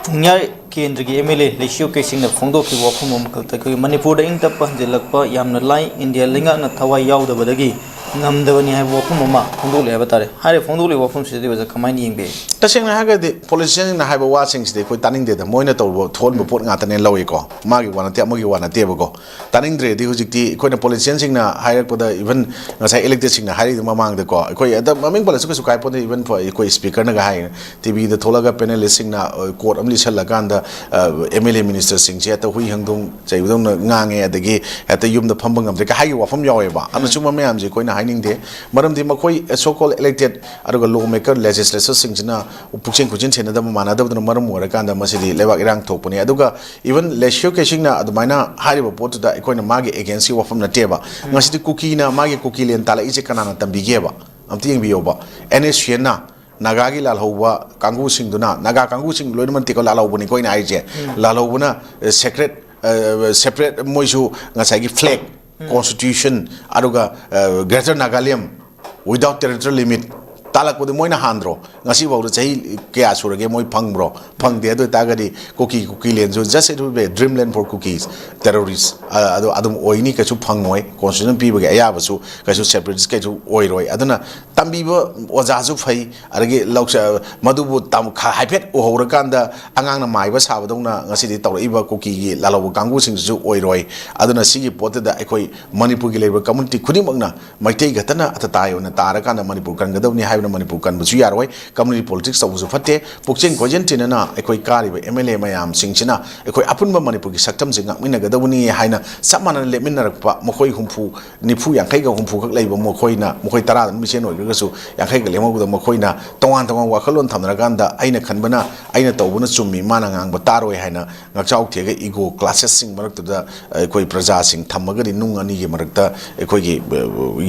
ꯄꯨꯡꯌꯥꯏ ꯀꯦꯟꯗ꯭ꯔꯒꯤ M L A ꯂꯩꯁꯤꯌꯣ ꯀꯦꯁꯤꯡꯅ ꯐꯣꯡꯗꯣꯛꯈꯤꯕ ꯋꯥꯐꯝ ꯑꯃꯈꯛꯇ ꯑꯩꯈꯣꯏꯒꯤ ꯃꯅꯤꯄꯨꯔꯗ ꯏꯪ ꯇꯞꯄ ꯍꯟꯖꯤꯜꯂꯛꯄ ꯌꯥꯝꯅ ꯂꯥꯏ, ꯏꯟꯗꯤꯌꯥ ꯂꯩꯉꯥꯛꯅ ꯊꯋꯥꯏ ꯌꯥꯎꯗꯕꯗꯒꯤ ꯉꯝꯗꯕꯅꯤ ꯍꯥꯏꯕ ꯋꯥꯐꯝ ꯑꯃ ꯐꯣꯡꯗꯣꯛꯂꯦ ꯍꯥꯏꯕ ꯇꯥꯔꯦ꯫ ꯍꯥꯏꯔꯤꯕ ꯐꯣꯡꯗꯣꯛꯂꯤꯕ ꯋꯥꯐꯝꯁꯤꯗꯗꯤ ꯑꯣꯖꯥ ꯀꯃꯥꯏꯅ ꯌꯦꯡꯕꯤ? ꯇꯁꯦꯡꯅ ꯍꯥꯏꯔꯒꯗꯤ politician ꯁꯤꯡꯅ ꯍꯥꯏꯕ ꯋꯥꯁꯤꯡꯁꯤꯗꯤ ꯑꯩꯈꯣꯏ ꯇꯥꯅꯤꯡꯗꯦꯗ, ꯃꯣꯏꯅ ꯇꯧꯕ ꯊꯣꯛꯍꯟꯕ ꯄꯣꯠ ꯉꯥꯛꯇꯅꯦ ꯂꯧꯏꯀꯣ, ꯃꯥꯒꯤ ꯋꯥ ꯅꯠꯇꯦ, ꯑꯃꯒꯤ ꯋꯥ ꯅꯠꯇꯦꯕꯀꯣ꯫ ꯇꯥꯅꯤꯡꯗ꯭ꯔꯦꯗꯤ ꯍꯧꯖꯤꯛꯇꯤ ꯑꯩꯈꯣꯏꯅ politician ꯁꯤꯡꯅ ꯍꯥꯏꯔꯛꯄꯗ, even ꯉꯁꯥꯏ elected ꯁꯤꯡꯅ ꯍꯥꯏꯔꯛꯏꯗꯨ ꯃꯃꯥꯡꯗꯀꯣ, ꯑꯩꯈꯣꯏ ꯑꯗ ꯃꯃꯤꯡ ꯄꯜꯂꯁꯨ ꯀꯩꯁꯨ ꯀꯥꯏꯄꯣꯠꯇꯦ, even ꯑꯩꯈꯣꯏ speaker ꯅꯒ ꯍꯥꯏ, T V ꯗ ꯊꯣꯛꯂꯒ panelist ꯁꯤꯡꯅ, ꯑ, quote ꯑꯃ ꯂꯤꯁꯜꯂꯀꯥꯟꯗ, ꯑ, M L A minister ꯁꯤꯡꯁꯦ ꯍꯦꯛꯇ ꯍꯨꯏ ꯍꯪꯗꯣꯡ ꯆꯩꯕꯗꯧꯅ ꯉꯥꯡꯉꯦ, ꯑꯗꯒꯤ ꯍꯦꯛꯇ ꯌꯨꯝꯗ ꯐꯝꯕ ꯉꯝꯗ꯭ꯔꯦ ꯀ ꯍꯥꯏꯒꯤ ꯋꯥꯐꯝ ꯌꯥꯎꯋꯦꯕ꯫ ꯑꯗꯨꯅ ꯁꯨꯝꯕ ꯃꯌꯥꯝꯁꯦ ꯑꯩꯈꯣꯏꯅ ꯍꯥꯏꯅꯤꯡꯗꯦ꯫ ꯃꯔꯝꯗꯤ ꯃꯈꯣꯏ so called elected ꯑꯗꯨꯒ law maker, legislatorꯁꯤꯡꯁꯤꯅ ꯄꯨꯛꯆꯦꯜ ꯈꯣꯏꯆꯦꯜ ꯊꯦꯡꯅꯗꯕ, ꯃꯥꯟꯅꯗꯕꯗꯨꯅ ꯃꯔꯝ ꯑꯣꯏꯔꯀꯥꯟꯗ ꯃꯁꯤꯗꯤ ꯂꯩꯕꯥꯛ ꯏꯔꯥꯡ ꯊꯣꯛꯄꯅꯤ꯫ ꯑꯗꯨꯒ even ꯂꯦꯁꯤꯌꯣ ꯀꯦꯁꯤꯡꯅ ꯑꯗꯨꯃꯥꯏꯅ ꯍꯥꯏꯔꯤꯕ ꯄꯣꯠꯇꯨꯗ ꯑꯩꯈꯣꯏꯅ ꯃꯥꯒꯤ againstꯀꯤ ꯋꯥꯐꯝ ꯅꯠꯇꯦꯕ꯫ ꯉꯁꯤꯗꯤ ꯀꯨꯀꯤꯅ ꯃꯥꯒꯤ ꯀꯨꯀꯤ land ꯇꯥꯜꯂꯛꯏꯁꯦ ꯀꯅꯥꯅ ꯇꯝꯕꯤꯒꯦꯕ? ꯑꯝꯇ ꯌꯦꯡꯕꯤꯌꯣꯕ꯫ ꯑꯦꯟ ꯑꯦꯁ ꯁꯤ ꯑꯦꯟꯅ ꯅꯥꯒꯥꯒꯤ ꯂꯥꯜꯍꯧꯕ ꯀꯥꯡꯕꯨꯁꯤꯡꯗꯨꯅ, ꯅꯥꯒꯥ ꯀꯥꯡꯕꯨꯁꯤꯡ ꯂꯣꯏꯅꯃꯛ ꯅꯠꯇꯦꯀꯣ ꯂꯥꯜꯍꯧꯕꯅꯤꯀꯣ ꯑꯩꯅ ꯍꯥꯏꯔꯤꯁꯦ꯫ ꯂꯥꯜꯍꯧꯕꯅ separate, separate ꯃꯣꯏꯁꯨ ꯉꯁꯥꯏꯒꯤ flag, constitution, ꯑꯗꯨꯒ Greater Nagaland without territorial limit ꯇꯥꯜꯂꯛꯄꯗꯨ ꯃꯣꯏꯅ ꯍꯥꯟꯗ꯭ꯔꯣ? ꯉꯁꯤꯐꯥꯎꯗ ꯆꯍꯤ ꯀꯌꯥ ꯁꯨꯔꯒꯦ ꯃꯣꯏ ꯐꯪꯕ꯭ꯔꯣ? ꯐꯪꯗꯦ꯫ ꯑꯗꯨ ꯑꯣꯏꯇꯥꯔꯒꯗꯤ ꯀꯨꯀꯤ, ꯀꯨꯀꯤ landꯁꯨ just it will be a dreamland for Kukis terrorists꯫ ꯑ-, ꯑꯗꯨ ꯑꯗꯨꯝ ꯑꯣꯏꯅꯤ, ꯀꯩꯁꯨ ꯐꯪꯉꯣꯏ꯫ Constitution ꯄꯤꯕꯒꯤ ꯑꯌꯥꯕꯁꯨ ꯀꯩꯁꯨ separatist ꯀꯩꯁꯨ ꯑꯣꯏꯔꯣꯏ꯫ ꯑꯗꯨꯅ ꯇꯝꯕꯤꯕ ꯑꯣꯖꯥꯁꯨ ꯐꯩ, ꯑꯗꯒꯤ ꯂꯧꯁ-, ꯃꯗꯨꯕꯨ ꯇꯝ-, ꯈ-, ꯍꯥꯏꯐꯦꯠ ꯎꯍꯧꯔꯀꯥꯟꯗ ꯑꯉꯥꯡꯅ ꯃꯥꯏꯕ ꯁꯥꯕꯗꯧꯅ ꯉꯁꯤꯗꯤ ꯇꯧꯔꯛꯏꯕ ꯀꯨꯀꯤꯒꯤ ꯂꯥꯜꯍꯧꯕ ꯀꯥꯡꯕꯨꯁꯤꯡꯁꯤꯁꯨ ꯑꯣꯏꯔꯣꯏ꯫ ꯑꯗꯨꯅ ꯁꯤꯒꯤ ꯄꯣꯠꯇꯨꯗ ꯑꯩꯈꯣꯏ ꯃꯅꯤꯄꯨꯔꯒꯤ ꯂꯩꯔꯤꯕ community ꯈꯨꯗꯤꯡꯃꯛꯅ ꯃꯩꯇꯩ ꯈꯛꯇꯅ ꯑꯇꯇꯥꯏ ꯑꯣꯏꯅ ꯇꯥꯔꯀꯥꯟꯗ ꯃꯅꯤꯄꯨꯔ ꯀꯟꯒꯗꯕꯅꯤ ꯍꯥꯏꯕꯅ ꯃꯅꯤꯄꯨꯔ ꯀꯟꯕꯁꯨ ꯌꯥꯔꯣꯏ꯫ Community politics ꯇꯧꯕꯁꯨ ꯐꯠꯇꯦ꯫ ꯄꯨꯛꯆꯦꯜ ꯈꯣꯏꯖꯦꯜ ꯊꯤꯅꯅ ꯑꯩꯈꯣꯏ ꯀꯥꯔꯤꯕ ꯑꯦꯝ ꯑꯦꯜ ꯑꯦ ꯃꯌꯥꯝꯁꯤꯡꯁꯤꯅ ꯑꯩꯈꯣꯏ ꯑꯄꯨꯟꯕ ꯃꯅꯤꯄꯨꯔꯒꯤ ꯁꯛꯇꯝꯁꯦ ꯉꯥꯛꯃꯤꯟꯅꯒꯗꯕꯅꯤ ꯍꯥꯏꯅ ꯆꯞ ꯃꯥꯟꯅꯅ ꯂꯦꯞꯃꯤꯟꯅꯔꯛꯄ ꯃꯈꯣꯏ ꯍꯨꯝꯐꯨ, ꯅꯤꯐꯨ, ꯌꯥꯡꯈꯩꯒ ꯍꯨꯝꯐꯨꯈꯛ ꯂꯩꯕ ꯃꯈꯣꯏꯅ, ꯃꯈꯣꯏ ꯇꯔꯥꯗ ꯃꯤꯁꯦꯟ ꯑꯣꯏꯈ꯭ꯔꯒꯁꯨ ꯌꯥꯡꯈꯩꯒ ꯂꯦꯝꯍꯧꯕꯗ ꯃꯈꯣꯏꯅ ꯇꯣꯉꯥꯟ ꯇꯣꯉꯥꯟꯕ ꯋꯥꯈꯜꯂꯣꯟ ꯊꯝꯅꯔꯀꯥꯟꯗ ꯑꯩꯅ ꯈꯟꯕꯅ, ꯑꯩꯅ ꯇꯧꯕꯅ ꯆꯨꯝꯃꯤ, ꯃꯥꯅ ꯉꯥꯡꯕ ꯇꯥꯔꯣꯏ ꯍꯥꯏꯅ ꯉꯥꯛꯆꯥꯎ ꯊꯦꯛꯑꯒ ego clashꯁꯤꯡ ꯃꯔꯛꯇꯨꯗ ꯑꯩꯈꯣꯏ ꯄ꯭ꯔꯖꯥꯁꯤꯡ ꯊꯝꯃꯒꯗꯤ ꯅꯨꯡ ꯑꯅꯤꯒꯤ ꯃꯔꯛꯇ ꯑꯩꯈꯣꯏꯒꯤ, ꯑ,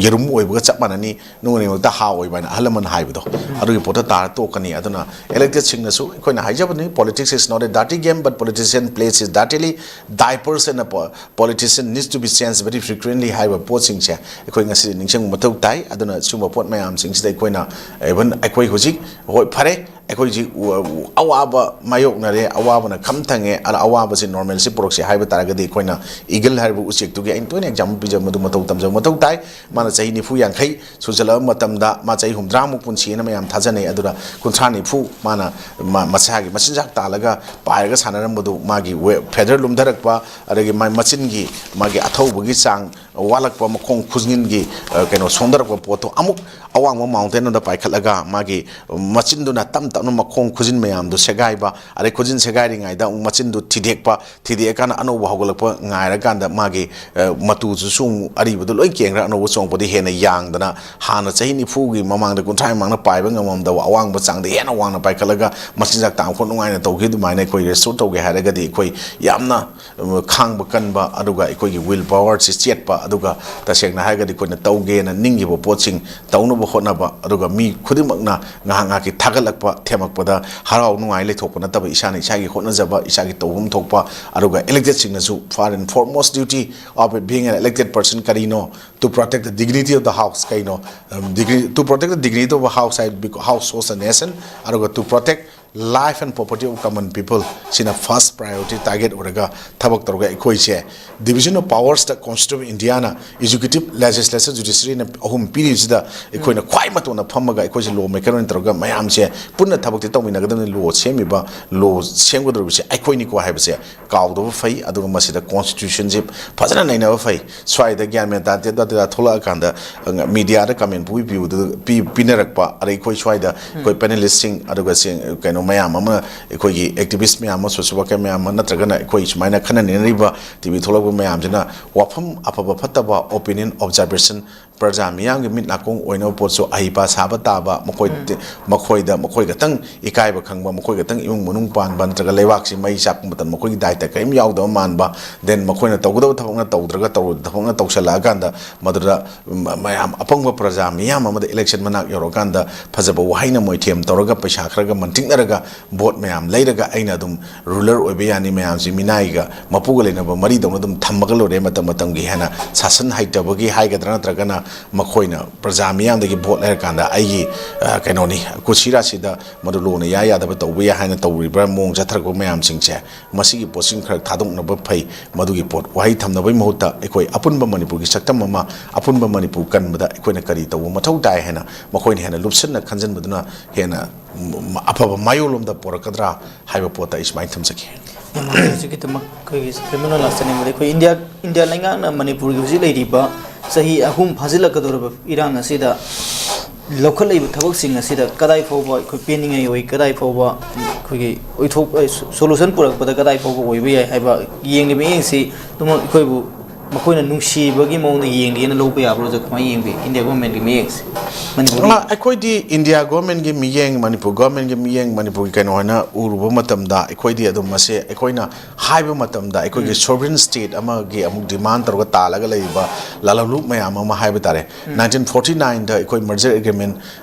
ꯌꯦꯔꯨꯝ ꯑꯣꯏꯕꯒ ꯆꯞ ꯃꯥꯟꯅꯅꯤ, ꯅꯨꯡ ꯑꯅꯤ ꯃꯔꯛꯇ ꯍꯥ ꯑꯣꯏꯕ ꯍꯥꯏꯅ ꯑꯍꯜ ꯂꯃꯟ ꯍꯥꯏꯕꯗꯣ, ꯑꯗꯨꯒꯤ ꯄꯣꯠꯇ ꯇꯥꯔ ꯇꯣꯛꯀꯅꯤ꯫ ꯑꯗꯨꯅ electedꯁꯤꯡꯅꯁꯨ ꯑꯩꯈꯣꯏꯅ ꯍꯥꯏꯖꯕꯅꯤ, politics is not a dirty game, but politician plays it dirtily. Diapers and a po-, politician needs to be changed very frequently ꯍꯥꯏꯕ ꯄꯣꯠꯁꯤꯡꯁꯦ ꯑꯩꯈꯣꯏ ꯉꯁꯤꯗꯤ ꯅꯤꯡꯁꯤꯡꯕ ꯃꯊꯧ ꯇꯥꯏ꯫ ꯑꯗꯨꯅ ꯁꯤꯒꯨꯝꯕ ꯄꯣꯠ ꯃꯌꯥꯝꯁꯤꯡꯁꯤꯗ ꯑꯩꯈꯣꯏꯅ, even ꯑꯩꯈꯣꯏ ꯍꯧꯖꯤꯛ, ꯍꯣꯏ, ꯐꯔꯦ, ꯑꯩꯈꯣꯏ ꯍꯧꯖꯤꯛ ꯋ-, ꯋ-, ꯑꯋꯥꯕ ꯃꯥꯌꯣꯛꯅꯔꯦ, ꯑꯋꯥꯕꯅ ꯈꯝ ꯊꯪꯉꯦ, ꯑꯗ ꯑꯋꯥꯕꯁꯤ normalꯁꯤ ꯄꯨꯔꯛꯁꯤ ꯍꯥꯏꯕ ꯇꯥꯔꯒꯗꯤ ꯑꯩꯈꯣꯏꯅ eagle ꯍꯥꯏꯔꯤꯕ ꯎꯆꯦꯛꯇꯨꯒꯤ ꯑꯩꯅ ꯇꯣꯏꯅ example ꯄꯤꯖꯕ ꯃꯗꯨ ꯃꯇꯧ ꯇꯝꯖꯕ ꯃꯊꯧ ꯇꯥꯏ꯫ ꯃꯥꯅ ꯆꯍꯤ ꯅꯤꯐꯨ ꯌꯥꯡꯈꯩ ꯁꯨꯖꯜꯂꯛꯑꯕ ꯃꯇꯝꯗ ꯃꯥ ꯆꯍꯤ ꯍꯨꯝꯗ꯭ꯔꯥꯃꯨꯛ ꯄꯨꯟꯁꯤꯑꯅ ꯃꯌꯥꯝ ꯊꯥꯖꯅꯩ꯫ ꯑꯗꯨꯅ ꯀꯨꯟꯊ꯭ꯔꯥ ꯅꯤꯐꯨ ꯃꯥꯅ ꯃ-, ꯃꯁꯥꯒꯤ ꯃꯆꯤꯟꯖꯥꯛ ꯇꯥꯜꯂꯒ ꯄꯥꯏꯔꯒ ꯁꯥꯟꯅꯔꯝꯕꯗꯨ ꯃꯥꯒꯤ ꯋꯦ-, feather ꯂꯨꯝꯊꯔꯛꯄ, ꯑꯗꯒꯤ ꯃꯥ-, ꯃꯆꯤꯟꯒꯤ ꯃꯥꯒꯤ ꯑꯊꯧꯕꯒꯤ ꯆꯥꯡ ꯋꯥꯠꯂꯛꯄ, ꯃꯈꯣꯡ ꯈꯨꯖꯤꯟꯒꯤ, ꯑ, ꯀꯩꯅꯣ ꯁꯣꯟꯊꯔꯛꯄ ꯄꯣꯠꯇꯣ ꯑꯃꯨꯛ ꯑꯋꯥꯡꯕ mountain ꯑꯃꯗ ꯄꯥꯏꯈꯠꯂꯒ ꯃꯥꯒꯤ ꯃꯆꯤꯟꯗꯨꯅ ꯇꯞ ꯇꯞꯅ ꯃꯈꯣꯡ ꯈꯨꯖꯤꯟ ꯃꯌꯥꯝꯗꯣ ꯁꯦꯒꯥꯏꯕ, ꯑꯗꯩ ꯈꯨꯖꯤꯟ ꯁꯦꯒꯥꯏꯔꯤꯉꯩꯗ ꯑꯃꯨꯛ ꯃꯆꯤꯟꯗꯨ ꯊꯤꯗꯦꯛꯄ, ꯊꯤꯗꯦꯛꯑꯀꯥꯟꯗ ꯑꯅꯧꯕ ꯍꯧꯒꯠꯂꯛꯄ ꯉꯥꯏꯔꯀꯥꯟꯗ ꯃꯥꯒꯤ, ꯑ, ꯃꯇꯨꯗꯨꯁꯨ ꯑꯃꯨꯛ ꯑꯔꯤꯕꯗꯨ ꯂꯣꯏ ꯀꯦꯟꯈ꯭ꯔ ꯑꯅꯧꯕ ꯆꯣꯡꯉꯛꯄꯗꯤ ꯍꯦꯟꯅ ꯌꯥꯡꯗꯅ, ꯍꯥꯟꯅ ꯆꯍꯤ ꯅꯤꯐꯨꯒꯤ ꯃꯃꯥꯡꯗ, ꯀꯨꯟꯊ꯭ꯔꯥꯒꯤ ꯃꯃꯥꯡꯗ ꯄꯥꯏꯕ ꯉꯝꯃꯝꯗꯕ ꯑꯋꯥꯡꯕ ꯆꯥꯡꯗ ꯍꯦꯟꯅ ꯋꯥꯡꯅ ꯄꯥꯏꯈꯠꯂꯒ ꯃꯆꯤꯟꯖꯥꯛ ꯇꯥꯡ ꯈꯣꯠ ꯅꯨꯡꯉꯥꯏꯅ ꯇꯧꯈꯤ꯫ ꯑꯗꯨꯃꯥꯏꯅ ꯑꯩꯈꯣꯏ restore ꯇꯧꯒꯦ ꯍꯥꯏꯔꯒꯗꯤ ꯑꯩꯈꯣꯏ ꯌꯥꯝꯅ, ꯑ, ꯈꯥꯡꯕ ꯀꯟꯕ, ꯑꯗꯨꯒ ꯑꯩꯈꯣꯏꯒꯤ will power ꯁꯤ ꯆꯦꯠꯄ, ꯑꯗꯨꯒ ꯇꯁꯦꯡꯅ ꯍꯥꯏꯔꯒꯗꯤ ꯑꯩꯈꯣꯏꯅ ꯇꯧꯒꯦꯅ ꯅꯤꯡꯈꯤꯕ ꯄꯣꯠꯁꯤꯡ ꯇꯧꯅꯕ ꯍꯣꯠꯅꯕ, ꯑꯗꯨꯒ ꯃꯤ ꯈꯨꯗꯤꯡꯃꯛꯅ ꯉꯥꯏꯍꯥꯛ ꯉꯥꯏꯍꯥꯛꯀꯤ ꯊꯥꯒꯠꯂꯛꯄ, ꯊꯦꯝꯃꯛꯄꯗ ꯍꯔꯥꯎ ꯅꯨꯡꯉꯥꯏ ꯂꯩꯊꯣꯛꯄ ꯅꯠꯇꯕ, ꯏꯁꯥꯅ ꯏꯁꯥꯒꯤ ꯍꯣꯠꯅꯖꯕ, ꯏꯁꯥꯒꯤ ꯇꯧꯐꯝ ꯊꯣꯛꯄ, ꯑꯗꯨꯒ elected ꯁꯤꯡꯅꯁꯨ first and foremost duty of being an elected person ꯀꯔꯤꯅꯣ? To protect the dignity of the house ꯀꯩꯅꯣ? Um, dignity, to protect the dignity of a house high, house hosts a nation, ꯑꯗꯨꯒ to protect life and property of common people ꯁꯤꯅ first priority target ꯑꯣꯏꯔꯒ ꯊꯕꯛ ꯇꯧꯔꯒ ꯑꯩꯈꯣꯏꯁꯦ division of powersꯇ Constitution of Indiaꯅ executive, legislature, judiciaryꯅ ꯑꯍꯨꯝ ꯄꯤꯔꯤꯕꯁꯤꯗ ꯑꯩꯈꯣꯏꯅ ꯈ꯭ꯋꯥꯏ ꯃꯇꯣꯟꯗ ꯐꯝꯃꯒ ꯑꯩꯈꯣꯏꯁꯦ law maker ꯑꯣꯏꯅ ꯇꯧꯔꯒ ꯃꯌꯥꯝꯁꯦ ꯄꯨꯟꯅ ꯊꯕꯛꯇꯤ ꯇꯧꯃꯤꯟꯅꯒꯗꯕꯅꯤ꯫ Law ꯁꯦꯝꯃꯤꯕ, law ꯁꯦꯝꯒꯗꯧꯔꯤꯕꯁꯦ ꯑꯩꯈꯣꯏꯅꯤꯀꯣ ꯍꯥꯏꯕꯁꯦ ꯀꯥꯎꯗꯕ ꯐꯩ꯫ ꯑꯗꯨꯒ ꯃꯁꯤꯗ Constitutionꯁꯤ ꯐꯖꯅ ꯅꯩꯅꯕ ꯐꯩ꯫ ꯁ꯭ꯋꯥꯏꯗ ꯒ꯭ꯌꯥꯟ ꯃꯦꯟ ꯇꯥꯗꯦ, ꯇꯥꯗꯦ, ꯇꯥꯗꯦ ꯊꯣꯛꯂꯛꯑꯀꯥꯟꯗ mediaꯗ comment ꯄꯨꯕꯤꯕꯗꯨ ꯄꯤ-, ꯄꯤꯅꯔꯛꯄ, ꯑꯗꯩ ꯑꯩꯈꯣꯏ ꯁ꯭ꯋꯥꯏꯗ ꯑꯩꯈꯣꯏ panelistꯁꯤꯡ, ꯑꯗꯨꯒ ꯁꯦꯡ-, ꯀꯩꯅꯣ ꯃꯌꯥꯝ ꯑꯃ, ꯑꯩꯈꯣꯏꯒꯤ activist ꯃꯌꯥꯝ ꯑꯃ, social worker ꯃꯌꯥꯝ ꯑꯃ, ꯅꯠꯇ꯭ꯔꯒꯅ ꯑꯩꯈꯣꯏ ꯁꯨꯃꯥꯏꯅ ꯈꯟꯅ ꯅꯩꯅꯔꯤꯕ ꯇꯤꯚꯤ ꯊꯣꯛꯂꯛꯄ ꯃꯌꯥꯝꯁꯤꯅ ꯋꯥꯐꯝ ꯑꯐꯕ ꯐꯠꯇꯕ opinion, observation, ꯄ꯭ꯔꯖꯥ ꯃꯤꯌꯥꯝꯒꯤ ꯃꯤꯠ ꯅꯥꯀꯣꯡ ꯑꯣꯏꯅꯕ ꯄꯣꯠꯁꯨ ꯑꯍꯩꯄꯥ ꯁꯥꯕ ꯇꯥꯕ, ꯃꯈꯣꯏ, ꯃꯈꯣꯏꯗ ꯃꯈꯣꯏ ꯈꯛꯇꯪ ꯏꯀꯥꯏꯕ ꯈꯪꯕ, ꯃꯈꯣꯏ ꯈꯛꯇꯪ ꯏꯃꯨꯡ ꯃꯅꯨꯡ ꯄꯥꯟꯕ, ꯅꯠꯇ꯭ꯔꯒ ꯂꯩꯕꯥꯛꯁꯤ ꯃꯩ ꯆꯥꯛꯄ ꯃꯇꯝꯗ ꯃꯈꯣꯏꯒꯤ ꯗꯥꯏꯇ ꯀꯔꯤꯝ ꯌꯥꯎꯗꯕ ꯃꯥꯟꯕ, then ꯃꯈꯣꯏꯅ ꯇꯧꯒꯗꯕ ꯊꯕꯛꯅ ꯇꯧꯗ꯭ꯔꯒ ꯇꯧꯔꯣꯏꯗꯕ ꯊꯕꯛꯅ ꯇꯧꯁꯜꯂꯛꯑꯀꯥꯟꯗ ꯃꯗꯨꯗ ꯃ-, ꯃꯌꯥꯝ ꯑꯄꯪꯕ ꯄ꯭ꯔꯖꯥ ꯃꯤꯌꯥꯝ ꯑꯃꯗ election ꯃꯅꯥꯛ ꯌꯧꯔꯀꯥꯟꯗ ꯐꯖꯕ ꯋꯥꯍꯩꯅ ꯃꯣꯏꯊꯦꯝ ꯇꯧꯔꯒ ꯄꯩꯁꯥ ꯈꯔꯒ ꯃꯟꯇꯤꯛꯅꯔꯒ vote ꯃꯌꯥꯝ ꯂꯩꯔꯒ ꯑꯩꯅ ꯑꯗꯨꯝ ruler ꯑꯣꯏꯕ ꯌꯥꯅꯤ, ꯃꯌꯥꯝꯁꯤ ꯃꯤꯅꯥꯏꯒ ꯃꯄꯨꯒ ꯂꯩꯅꯕ ꯃꯔꯤꯗꯧꯅ ꯑꯗꯨꯝ ꯊꯝꯃꯒ ꯂꯣꯏꯔꯦ꯫ ꯃꯇꯝ ꯃꯇꯝꯒꯤ ꯍꯥꯏꯅ ꯁꯥꯁꯟ ꯍꯩꯇꯕꯒꯤ ꯍꯥꯏꯒꯗ꯭ꯔꯥ, ꯅꯠꯇ꯭ꯔꯒꯅ ꯃꯈꯣꯏꯅ ꯄ꯭ꯔꯖꯥ ꯃꯤꯌꯥꯝꯗꯒꯤ vote ꯂꯩꯔꯀꯥꯟꯗ ꯑꯩꯒꯤ, ꯑ, ꯀꯩꯅꯣꯅꯤ, ꯀꯨꯁꯤ ꯔꯥꯁꯤꯗ ꯃꯗꯨ ꯂꯣꯅ ꯌꯥ ꯌꯥꯗꯕ ꯇꯧꯕ ꯌꯥꯏ ꯍꯥꯏꯅ ꯇꯧꯔꯤꯕ꯭ꯔꯥ ꯃꯑꯣꯡ ꯆꯠꯊꯔꯛꯄ ꯃꯌꯥꯝꯁꯤꯡꯁꯦ, ꯃꯁꯤꯒꯤ ꯄꯣꯠꯁꯤꯡ ꯈꯔ ꯊꯥꯗꯣꯛꯅꯕ ꯐꯩ꯫ ꯃꯗꯨꯒꯤ ꯄꯣꯠ ꯋꯥꯍꯩ ꯊꯝꯅꯕꯒꯤ ꯃꯍꯨꯠꯇ ꯑꯩꯈꯣꯏ ꯑꯄꯨꯟꯕ ꯃꯅꯤꯄꯨꯔꯒꯤ ꯁꯛꯇꯝ ꯑꯃ, ꯑꯄꯨꯟꯕ ꯃꯅꯤꯄꯨꯔ ꯀꯟꯕꯗ ꯑꯩꯈꯣꯏꯅ ꯀꯔꯤ ꯇꯧꯕ ꯃꯊꯧ ꯇꯥꯏ ꯍꯥꯏꯅ ꯃꯈꯣꯏꯅ ꯍꯦꯟꯅ ꯂꯨꯞꯁꯤꯟꯅ ꯈꯟꯖꯤꯟꯕꯗꯨꯅ ꯍꯦꯟꯅ, ꯎꯝ, ꯑꯐꯕ ꯃꯥꯏꯌꯣꯜꯂꯣꯝꯗ ꯄꯣꯔꯛꯀꯗ꯭ꯔꯥ ꯍꯥꯏꯕ ꯄꯣꯠꯇ ꯑꯩ ꯁꯨꯃꯥꯏꯅ ꯊꯝꯖꯒꯦ꯫ ꯌꯥꯝ ꯅꯨꯡꯉꯥꯏꯖꯔꯦ꯫ ꯍꯧꯖꯤꯛꯀꯤꯗꯃꯛ ꯑꯩꯈꯣꯏꯒꯤ ꯁꯦꯀ꯭ꯔꯦꯃꯦꯟ ꯂꯥꯛꯆꯅꯤꯡꯕꯗ ꯑꯩꯈꯣꯏ ꯏꯟꯗꯤꯌꯥ, ꯏꯟꯗꯤꯌꯥ ꯂꯩꯉꯥꯛꯅ ꯃꯅꯤꯄꯨꯔꯒꯤ ꯍꯧꯖꯤꯛ ꯂꯩꯔꯤꯕ ꯆꯍꯤ ꯑꯍꯨꯝ ꯐꯥꯖꯤꯜꯂꯛꯀꯗꯧꯔꯕ ꯏꯔꯥꯡ ꯑꯁꯤꯗ ꯂꯧꯈꯠꯂꯛꯏꯕ ꯊꯕꯛꯁꯤꯡ ꯑꯁꯤꯗ ꯀꯗꯥꯏ ꯐꯥꯎꯕ ꯑꯩꯈꯣꯏ ꯄꯦꯟꯅꯤꯡꯉꯥꯏ ꯑꯣꯏ, ꯀꯗꯥꯏ ꯐꯥꯎꯕ ꯑꯩꯈꯣꯏꯒꯤ ꯑꯣꯏꯊꯣꯛ, ꯁꯣꯂꯨꯁꯟ ꯄꯨꯔꯛꯄꯗ ꯀꯗꯥꯏ ꯐꯥꯎꯕ ꯑꯣꯏꯕ ꯌꯥꯏ ꯍꯥꯏꯕ ꯌꯦꯡꯂꯤꯕ ꯃꯤꯠꯌꯦꯡꯁꯤ ꯑꯗꯨꯃꯛ ꯑꯩꯈꯣꯏꯕꯨ ꯃꯈꯣꯏꯅ ꯅꯨꯡꯁꯤꯕꯒꯤ ꯃꯑꯣꯡꯗ ꯌꯦꯡꯒꯦꯅ ꯂꯧꯕ ꯌꯥꯕ꯭ꯔꯣ? ꯑꯣꯖꯥ, ꯀꯃꯥꯏꯅ ꯌꯦꯡꯕꯤ ꯏꯟꯗꯤꯌꯥ ꯒꯣꯔꯃꯦꯟꯒꯤ ꯃꯤꯠꯌꯦꯡꯁꯤ ꯃꯅꯤꯄꯨꯔꯗ? ꯑ, ꯑꯩꯈꯣꯏꯗꯤ ꯏꯟꯗꯤꯌꯥ ꯒꯣꯔꯃꯦꯟꯒꯤ ꯃꯤꯠꯌꯦꯡ, ꯃꯅꯤꯄꯨꯔ ꯒꯣꯔꯃꯦꯟꯒꯤ ꯃꯤꯠꯌꯦꯡ, ꯃꯅꯤꯄꯨꯔꯒꯤ ꯀꯩꯅꯣ ꯍꯥꯏꯅ ꯎꯔꯨꯕ ꯃꯇꯝꯗ ꯑꯩꯈꯣꯏꯗꯤ ꯑꯗꯨꯝ ꯃꯁꯦ ꯑꯩꯈꯣꯏꯅ ꯍꯥꯏꯕ ꯃꯇꯝꯗ ꯑꯩꯈꯣꯏꯒꯤ ꯎꯝ꯫ Sovereign state ꯑꯃꯒꯤ ꯑꯃꯨꯛ demand ꯇꯧꯔꯒ ꯇꯥꯜꯂꯒ ꯂꯩꯔꯤꯕ ꯂꯥꯂꯣꯡꯂꯨꯞ ꯃꯌꯥꯝ ꯑꯃ ꯍꯥꯏꯕ ꯇꯥꯔꯦ꯫ ꯎꯝ꯫ Nineteen forty nineꯗ ꯑꯩꯈꯣꯏ merger agreement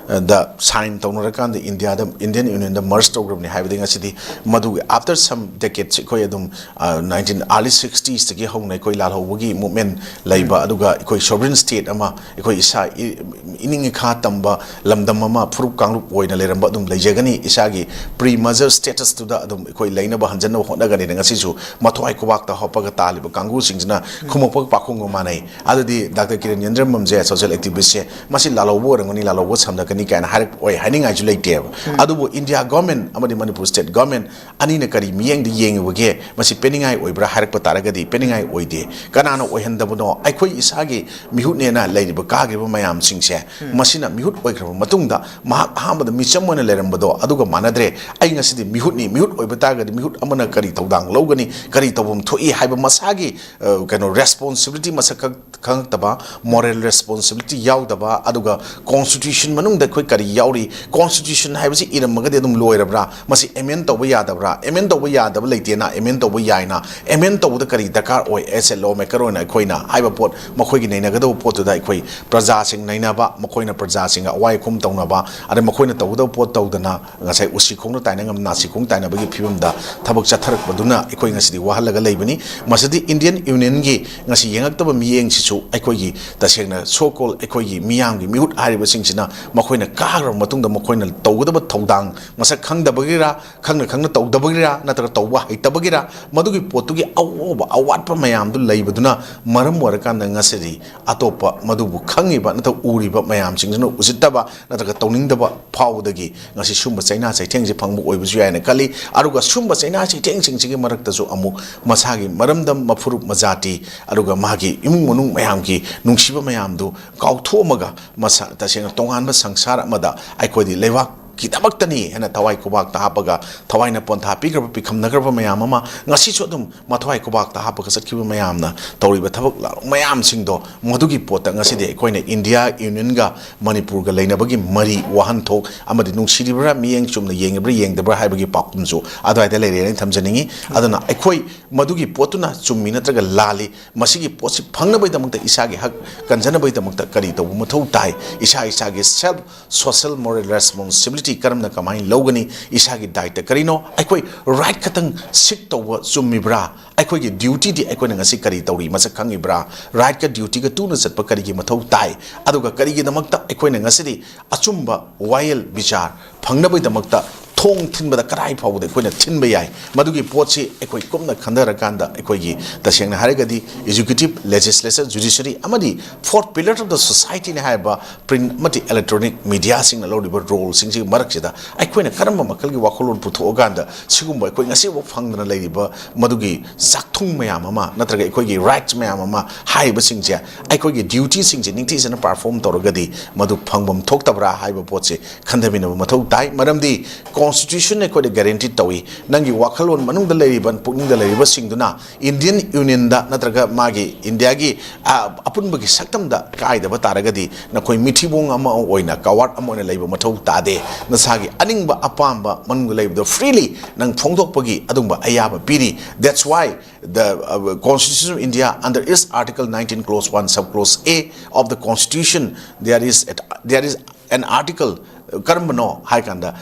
ꯗ sign ꯇꯧꯅꯔꯀꯥꯟꯗ ꯏꯟꯗꯤꯌꯥꯗ, Indian Unionꯗ merge ꯇꯧꯈ꯭ꯔꯕꯅꯤ ꯍꯥꯏꯕꯗꯤ ꯉꯁꯤꯗꯤ ꯃꯗꯨꯒꯤ after some decades ꯑꯩꯈꯣꯏ ꯑꯗꯨꯝ, ꯑ, nineteen, early sixtiesꯇꯒꯤ ꯍꯧꯅ ꯑꯩꯈꯣꯏ ꯂꯥꯜꯍꯧꯕꯒꯤ movement ꯂꯩꯕ, ꯎꯝ꯫ ꯑꯗꯨꯒ ꯑꯩꯈꯣꯏ sovereign state ꯑꯃ, ꯑꯩꯈꯣꯏ ꯏꯁꯥ ꯏ-, ꯏꯅꯤꯡ ꯏꯈꯥ ꯇꯝꯕ ꯂꯝꯗꯝ ꯑꯃ, ꯐꯨꯔꯨꯞ ꯀꯥꯡꯂꯨꯞ ꯑꯣꯏꯅ ꯂꯩꯔꯝꯕ ꯑꯗꯨꯝ ꯂꯩꯖꯒꯅꯤ꯫ ꯏꯁꯥꯒꯤ pre-merger statusꯇꯨꯗ ꯑꯗꯨꯝ ꯑꯩꯈꯣꯏ ꯂꯩꯅꯕ ꯍꯟꯖꯟꯅꯕ ꯍꯣꯠꯅꯒꯅꯤꯅ ꯉꯁꯤꯁꯨ ꯃꯊ꯭ꯋꯥꯏ ꯈꯨꯕꯥꯛꯇ ꯍꯥꯞꯄꯒ ꯇꯥꯜꯂꯤꯕ ꯀꯥꯡꯕꯨꯁꯤꯡꯁꯤꯅ ꯎꯝ꯫ ꯈꯨꯝꯃꯛꯄꯒ ꯄꯥꯈꯣꯡꯒ ꯃꯥꯟꯅꯩ꯫ ꯑꯗꯨꯗꯤ ꯗꯥꯛꯇꯔ ꯀꯤꯔꯟ ꯌꯦꯟꯗ꯭ꯔꯝꯕꯝꯁꯦ social activistꯁꯦ ꯃꯁꯤ ꯂꯥꯜꯍꯧꯕ ꯑꯣꯏꯔꯝꯒꯅꯤ, ꯂꯥꯜꯍꯧꯕ ꯁꯝꯅꯀꯅꯤ ꯀꯥꯏꯅ ꯍꯥꯏꯔꯛꯄ ꯑꯣꯏ ꯍꯥꯏꯅꯤꯡꯉꯥꯏꯁꯨ ꯂꯩꯇꯦꯕ꯫ ꯎꯝ꯫ ꯑꯗꯨꯕꯨ ꯏꯟꯗꯤꯌꯥ ꯒꯣꯔꯃꯦꯟ ꯑꯃꯗꯤ ꯃꯅꯤꯄꯨꯔ state ꯒꯣꯔꯃꯦꯟ ꯑꯅꯤꯅ ꯀꯔꯤ ꯃꯤꯠꯌꯦꯡꯗ ꯌꯦꯡꯉꯨꯕꯒꯦ? ꯃꯁꯤ ꯄꯦꯟꯅꯤꯡꯉꯥꯏ ꯑꯣꯏꯕ꯭ꯔꯥ ꯍꯥꯏꯔꯛꯄ ꯇꯥꯔꯒꯗꯤ ꯄꯦꯟꯅꯤꯡꯉꯥꯏ ꯑꯣꯏꯗꯦ꯫ ꯀꯅꯥꯅ ꯑꯣꯏꯍꯟꯗꯕꯅꯣ? ꯑꯩꯈꯣꯏ ꯏꯁꯥꯒꯤ ꯃꯤꯍꯨꯠꯅꯦꯅ ꯂꯩꯔꯤꯕ ꯀꯥꯈ꯭ꯔꯤꯕ ꯃꯌꯥꯝꯁꯤꯡꯁꯦ, ꯎꯝ꯫ ꯃꯁꯤꯅ ꯃꯤꯍꯨꯠ ꯑꯣꯏꯈ꯭ꯔꯕ ꯃꯇꯨꯡꯗ ꯃꯍꯥꯛ ꯑꯍꯥꯟꯕꯗ ꯃꯤꯆꯝ ꯑꯣꯏꯅ ꯂꯩꯔꯝꯕꯗꯣ ꯑꯗꯨꯒ ꯃꯥꯟꯅꯗ꯭ꯔꯦ꯫ ꯑꯩ ꯉꯁꯤꯗꯤ ꯃꯤꯍꯨꯠꯅꯤ, ꯃꯤꯍꯨꯠ ꯑꯣꯏꯕ ꯇꯥꯔꯒꯗꯤ ꯃꯤꯍꯨꯠ ꯑꯃꯅ ꯀꯔꯤ ꯊꯧꯗꯥꯡ ꯂꯧꯒꯅꯤ, ꯀꯔꯤ ꯇꯧꯐꯝ ꯊꯣꯛꯏ ꯍꯥꯏꯕ ꯃꯁꯥꯒꯤ, ꯑ, ꯀꯩꯅꯣ, responsibility ꯃꯁꯛ ꯈꯪ-, ꯈꯪꯉꯛꯇꯕ, moral responsibility ꯌꯥꯎꯗꯕ, ꯑꯗꯨꯒ constitution ꯃꯅꯨꯡꯗ ꯑꯩꯈꯣꯏ ꯀꯔꯤ ꯌꯥꯎꯔꯤ, constitution ꯍꯥꯏꯕꯁꯤ ꯏꯔꯝꯃꯒꯗꯤ ꯑꯗꯨꯝ ꯂꯣꯏꯔꯕ꯭ꯔꯥ, ꯃꯁꯤ amend ꯇꯧꯕ ꯌꯥꯗꯕ꯭ꯔꯥ, amend ꯇꯧꯕ ꯌꯥꯗꯕ ꯂꯩꯇꯦꯅ amend ꯇꯧꯕ ꯌꯥꯏꯅ, amend ꯇꯧꯕꯗ ꯀꯔꯤ ꯗꯔꯀꯥꯔ ꯑꯣꯏ? As a law maker ꯑꯣꯏꯅ ꯑꯩꯈꯣꯏꯅ ꯍꯥꯏꯕ ꯄꯣꯠ, ꯃꯈꯣꯏꯒꯤ ꯅꯩꯅꯒꯗꯕ ꯄꯣꯠꯇꯨꯗ ꯑꯩꯈꯣꯏ ꯄ꯭ꯔꯖꯥꯁꯤꯡ ꯅꯩꯅꯕ, ꯃꯈꯣꯏꯅ ꯄ꯭ꯔꯖꯥꯁꯤꯡꯒ ꯑꯋꯥꯏ ꯑꯈꯨꯝ ꯇꯧꯅꯕ, ꯑꯗꯩ ꯃꯈꯣꯏꯅ ꯇꯧꯒꯗꯕ ꯄꯣꯠ ꯇꯧꯗꯅ ꯉꯁꯥꯏ ꯎꯁꯤ ꯈꯣꯡꯅ ꯇꯥꯏꯅ ꯉꯝ, ꯅꯥꯁꯤ ꯈꯣꯡ ꯇꯥꯏꯅꯕꯒꯤ ꯐꯤꯕꯝꯗ ꯊꯕꯛ ꯆꯠꯊꯔꯛꯄꯗꯨꯅ ꯑꯩꯈꯣꯏ ꯉꯁꯤꯗꯤ ꯋꯥꯍꯜꯂꯒ ꯂꯩꯕꯅꯤ꯫ ꯃꯁꯤꯗꯤ Indian Unionꯒꯤ ꯉꯁꯤ ꯌꯦꯡꯉꯛꯇꯕ ꯃꯤꯠꯌꯦꯡꯁꯤꯁꯨ ꯑꯩꯈꯣꯏꯒꯤ ꯇꯁꯦꯡꯅ so called ꯑꯩꯈꯣꯏꯒꯤ ꯃꯤꯌꯥꯝꯒꯤ ꯃꯤꯍꯨꯠ ꯍꯥꯏꯔꯤꯕꯁꯤꯡꯁꯤꯅ ꯃꯈꯣꯏꯅ ꯀꯥꯈ꯭ꯔꯕ ꯃꯇꯨꯡꯗ ꯃꯈꯣꯏꯅ ꯇꯧꯒꯗꯕ ꯊꯧꯗꯥꯡ ꯃꯁꯛ ꯈꯪꯗꯕꯒꯤꯔꯥ, ꯈꯪꯅ ꯈꯪꯅ ꯇꯧꯗꯕꯒꯤꯔꯥ, ꯅꯠꯇ꯭ꯔꯒ ꯇꯧꯕ ꯍꯩꯇꯕꯒꯤꯔꯥ, ꯃꯗꯨꯒꯤ ꯄꯣꯠꯇꯨꯒꯤ ꯑꯑꯣꯕ ꯑꯋꯥꯠꯄ ꯃꯌꯥꯝꯗꯨ ꯂꯩꯕꯗꯨꯅ ꯃꯔꯝ ꯑꯣꯏꯔꯀꯥꯟꯗ ꯉꯁꯤꯗꯤ ꯑꯇꯣꯞꯄ ꯃꯗꯨꯕꯨ ꯈꯪꯉꯤꯕ ꯅꯠꯇ꯭ꯔꯒ ꯎꯔꯤꯕ ꯃꯌꯥꯝꯁꯤꯡꯁꯤꯅ ꯎꯁꯤꯠꯇꯕ ꯅꯠꯇ꯭ꯔꯒ ꯇꯧꯅꯤꯡꯗꯕ ꯐꯥꯎꯕꯗꯒꯤ ꯉꯁꯤ ꯁꯨꯝꯕ ꯆꯩꯅꯥ ꯆꯩꯊꯦꯡꯁꯦ ꯐꯪꯕ ꯑꯣꯏꯕꯁꯨ ꯌꯥꯏꯅ ꯈꯜꯂꯤ꯫ ꯑꯗꯨꯒ ꯁꯨꯝꯕ ꯆꯩꯅꯥ ꯆꯩꯊꯦꯡꯁꯤꯡꯁꯤꯒꯤ ꯃꯔꯛꯇꯁꯨ ꯑꯃꯨꯛ ꯃꯁꯥꯒꯤ ꯃꯔꯝꯗꯝ, ꯃꯐꯨꯔꯨꯞ ꯃꯖꯥꯇꯤ, ꯑꯗꯨꯒ ꯃꯥꯒꯤ ꯏꯃꯨꯡ ꯃꯅꯨꯡ ꯃꯌꯥꯝꯒꯤ ꯅꯨꯡꯁꯤꯕ ꯃꯌꯥꯝꯗꯨ ꯀꯥꯎꯊꯣꯛꯑꯝꯃꯒ ꯃꯁꯥ ꯇꯁꯦꯡꯅ ꯇꯣꯉꯥꯟꯕ ꯁꯪꯁꯥꯔ ꯑꯃꯗ ꯑꯩꯈꯣꯏꯗꯤ ꯂꯩꯕꯥꯛꯀꯤꯗꯃꯛꯇꯅꯤ ꯍꯥꯏꯅ ꯊꯋꯥꯏ ꯈꯨꯕꯥꯛꯇ ꯍꯥꯞꯄꯒ ꯊꯋꯥꯏꯅ ꯄꯣꯟꯊꯥ ꯄꯤꯈ꯭ꯔꯕ, ꯄꯤꯈꯝꯅꯈ꯭ꯔꯕ ꯃꯌꯥꯝ ꯑꯃ ꯉꯁꯤꯁꯨ ꯑꯗꯨꯝ ꯃꯊꯋꯥꯏ ꯈꯨꯕꯥꯛꯇ ꯍꯥꯞꯄꯒ ꯆꯠꯈꯤꯕ ꯃꯌꯥꯝꯅ ꯇꯧꯔꯤꯕ ꯊꯕꯛ ꯃꯌꯥꯝꯁꯤꯡꯗꯣ, ꯃꯗꯨꯒꯤ ꯄꯣꯠꯇ ꯉꯁꯤꯗꯤ ꯑꯩꯈꯣꯏꯅ ꯏꯟꯗꯤꯌꯥ ꯌꯨꯅꯤꯌꯟꯒ ꯃꯅꯤꯄꯨꯔꯒ ꯂꯩꯅꯕꯒꯤ ꯃꯔꯤ ꯋꯥꯍꯟꯊꯣꯛ ꯑꯃꯗꯤ ꯅꯨꯡꯁꯤꯔꯤꯕ꯭ꯔꯥ, ꯃꯤꯠꯌꯦꯡ ꯆꯨꯝꯅ ꯌꯦꯡꯉꯤꯕ꯭ꯔꯥ ꯌꯦꯡꯗꯕ꯭ꯔꯥ ꯍꯥꯏꯕꯒꯤ ꯄꯥꯎꯈꯨꯝꯁꯨ ꯑꯗꯨꯋꯥꯏꯗ ꯂꯩꯔꯦꯅ ꯊꯝꯖꯅꯤꯡꯉꯤ꯫ ꯑꯗꯨꯅ ꯑꯩꯈꯣꯏ ꯃꯗꯨꯒꯤ ꯄꯣꯠꯇꯨꯅ ꯆꯨꯝꯃꯤ ꯅꯠꯇ꯭ꯔꯒ ꯂꯥꯜꯂꯤ, ꯃꯁꯤꯒꯤ ꯄꯣꯠꯁꯤ ꯐꯪꯅꯕꯒꯤꯗꯃꯛꯇ, ꯏꯁꯥꯒꯤ ꯍꯛ ꯀꯟꯖꯅꯕꯒꯤꯗꯃꯛꯇ ꯀꯔꯤ ꯇꯧꯕ ꯃꯊꯧ ꯇꯥꯏ, ꯏꯁꯥ ꯏꯁꯥꯒꯤ self social moral responsibility ꯀꯔꯝꯅ ꯀꯃꯥꯏꯅ ꯂꯧꯒꯅꯤ, ꯏꯁꯥꯒꯤ ꯗꯥꯏꯇ ꯀꯔꯤꯅꯣ, ꯑꯩꯈꯣꯏ ꯔꯥꯏꯠ ꯈꯛꯇꯪ ꯁꯤꯛ ꯇꯧꯕ ꯆꯨꯝꯃꯤꯕ꯭ꯔꯥ, ꯑꯩꯈꯣꯏꯒꯤ ꯗ꯭ꯌꯨꯇꯤꯗꯤ ꯑꯩꯈꯣꯏꯅ ꯉꯁꯤ ꯀꯔꯤ ꯇꯧꯔꯤ ꯃꯁꯛ ꯈꯪꯉꯤꯕ꯭ꯔꯥ, ꯔꯥꯏꯠꯀ ꯗ꯭ꯌꯨꯇꯤꯒ ꯇꯨꯅ ꯆꯠꯄ ꯀꯔꯤꯒꯤ ꯃꯊꯧ ꯇꯥꯏ, ꯑꯗꯨꯒ ꯀꯔꯤꯒꯤꯗꯃꯛꯇ ꯑꯩꯈꯣꯏꯅ ꯉꯁꯤꯗꯤ ꯑꯆꯨꯝꯕ ꯋꯥꯌꯦꯜ ꯕꯤꯆꯥꯔ ꯐꯪꯅꯕꯒꯤꯗꯃꯛꯇ ꯊꯣꯡ ꯊꯤꯟꯕꯗ ꯀꯗꯥꯏ ꯐꯥꯎꯕꯗ ꯑꯩꯈꯣꯏꯅ ꯊꯤꯟꯕ ꯌꯥꯏ, ꯃꯗꯨꯒꯤ ꯄꯣꯠꯁꯤ ꯑꯩꯈꯣꯏ ꯀꯨꯞꯅ ꯈꯟꯊꯔꯀꯥꯟꯗ ꯑꯩꯈꯣꯏꯒꯤ ꯇꯁꯦꯡꯅ ꯍꯥꯏꯔꯒꯗꯤ executive, legislature, judiciary ꯑꯃꯗꯤ fourth pillar of the society ꯅꯤ ꯍꯥꯏꯔꯤꯕ print ꯑꯃꯗꯤ electronic mediaꯁꯤꯡꯅ ꯂꯧꯔꯤꯕ ꯔꯣꯜꯁꯤꯡꯁꯤꯒꯤ ꯃꯔꯛꯁꯤꯗ ꯑꯩꯈꯣꯏꯅ ꯀꯔꯝꯕ ꯃꯈꯜꯒꯤ ꯋꯥꯈꯜꯂꯣꯟ ꯄꯨꯊꯣꯛꯑꯀꯥꯟꯗ ꯁꯤꯒꯨꯝꯕ ꯑꯩꯈꯣꯏ ꯉꯁꯤꯐꯥꯎ ꯐꯪꯗꯅ ꯂꯩꯔꯤꯕ ꯃꯗꯨꯒꯤ ꯆꯥꯛꯊꯨꯡ ꯃꯌꯥꯝ ꯑꯃ ꯅꯠꯇ꯭ꯔꯒ ꯑꯩꯈꯣꯏꯒꯤ ꯔꯥꯏꯠꯁ ꯃꯌꯥꯝ ꯑꯃ ꯍꯥꯏꯔꯤꯕꯁꯤꯡꯁꯦ, ꯑꯩꯈꯣꯏꯒꯤ ꯗ꯭ꯌꯨꯇꯤꯁꯤꯡꯁꯦ ꯅꯤꯡꯊꯤꯖꯅ ꯄꯔꯐꯣꯔꯝ ꯇꯧꯔꯒꯗꯤ ꯃꯗꯨ ꯐꯪꯐꯝ ꯊꯣꯛꯇꯕ꯭ꯔꯥ ꯍꯥꯏꯕ ꯄꯣꯠꯁꯦ ꯈꯟꯊꯃꯤꯟꯅꯕ ꯃꯊꯧ ꯇꯥꯏ꯫ ꯃꯔꯝꯗꯤ ꯀꯣꯟꯁꯇꯤꯇ꯭ꯌꯨꯁꯟ ꯑꯩꯈꯣꯏꯗ ꯒꯦꯔꯦꯟꯇꯤ ꯇꯧꯏ꯫ ꯅꯪꯒꯤ ꯋꯥꯈꯜꯂꯣꯟ ꯃꯅꯨꯡꯗ ꯂꯩꯔꯤꯕ, ꯄꯨꯛꯅꯤꯡꯗ ꯂꯩꯔꯤꯕꯁꯤꯡꯗꯨꯅ ꯏꯟꯗꯤꯌꯟ ꯌꯨꯅꯤꯌꯟꯗ ꯅꯠꯇ꯭ꯔꯒ ꯃꯥꯒꯤ ꯏꯟꯗꯤꯌꯥꯒꯤ, ꯑ, ꯑꯄꯨꯟꯕꯒꯤ ꯁꯛꯇꯝꯗ ꯀꯥꯏꯗꯕ ꯇꯥꯔꯒꯗꯤ ꯅꯈꯣꯏ ꯃꯤꯊꯤꯕꯣꯡ ꯑꯃ ꯑꯣꯏꯅ, ꯀꯋꯥꯔꯗ ꯑꯃ ꯑꯣꯏꯅ ꯂꯩꯕ ꯃꯊꯧ ꯇꯥꯗꯦ꯫ ꯅꯁꯥꯒꯤ ꯑꯅꯤꯡꯕ ꯑꯄꯥꯝꯕ ꯃꯅꯨꯡꯗ ꯂꯩꯕꯗꯣ ꯐ꯭ꯔꯤꯂꯤ ꯅꯪ ꯐꯣꯡꯗꯣꯛꯄꯒꯤ ꯑꯗꯨꯒꯨꯝꯕ ꯑꯌꯥꯕ ꯄꯤꯔꯤ꯫ That's why the, uh, Constitution of India, under its Article nineteen, Clause one, Sub Clause A of the Constitution, there is, there is an article ꯀꯔꯝꯕꯅꯣ ꯍꯥꯏ ꯀꯥꯟꯗ,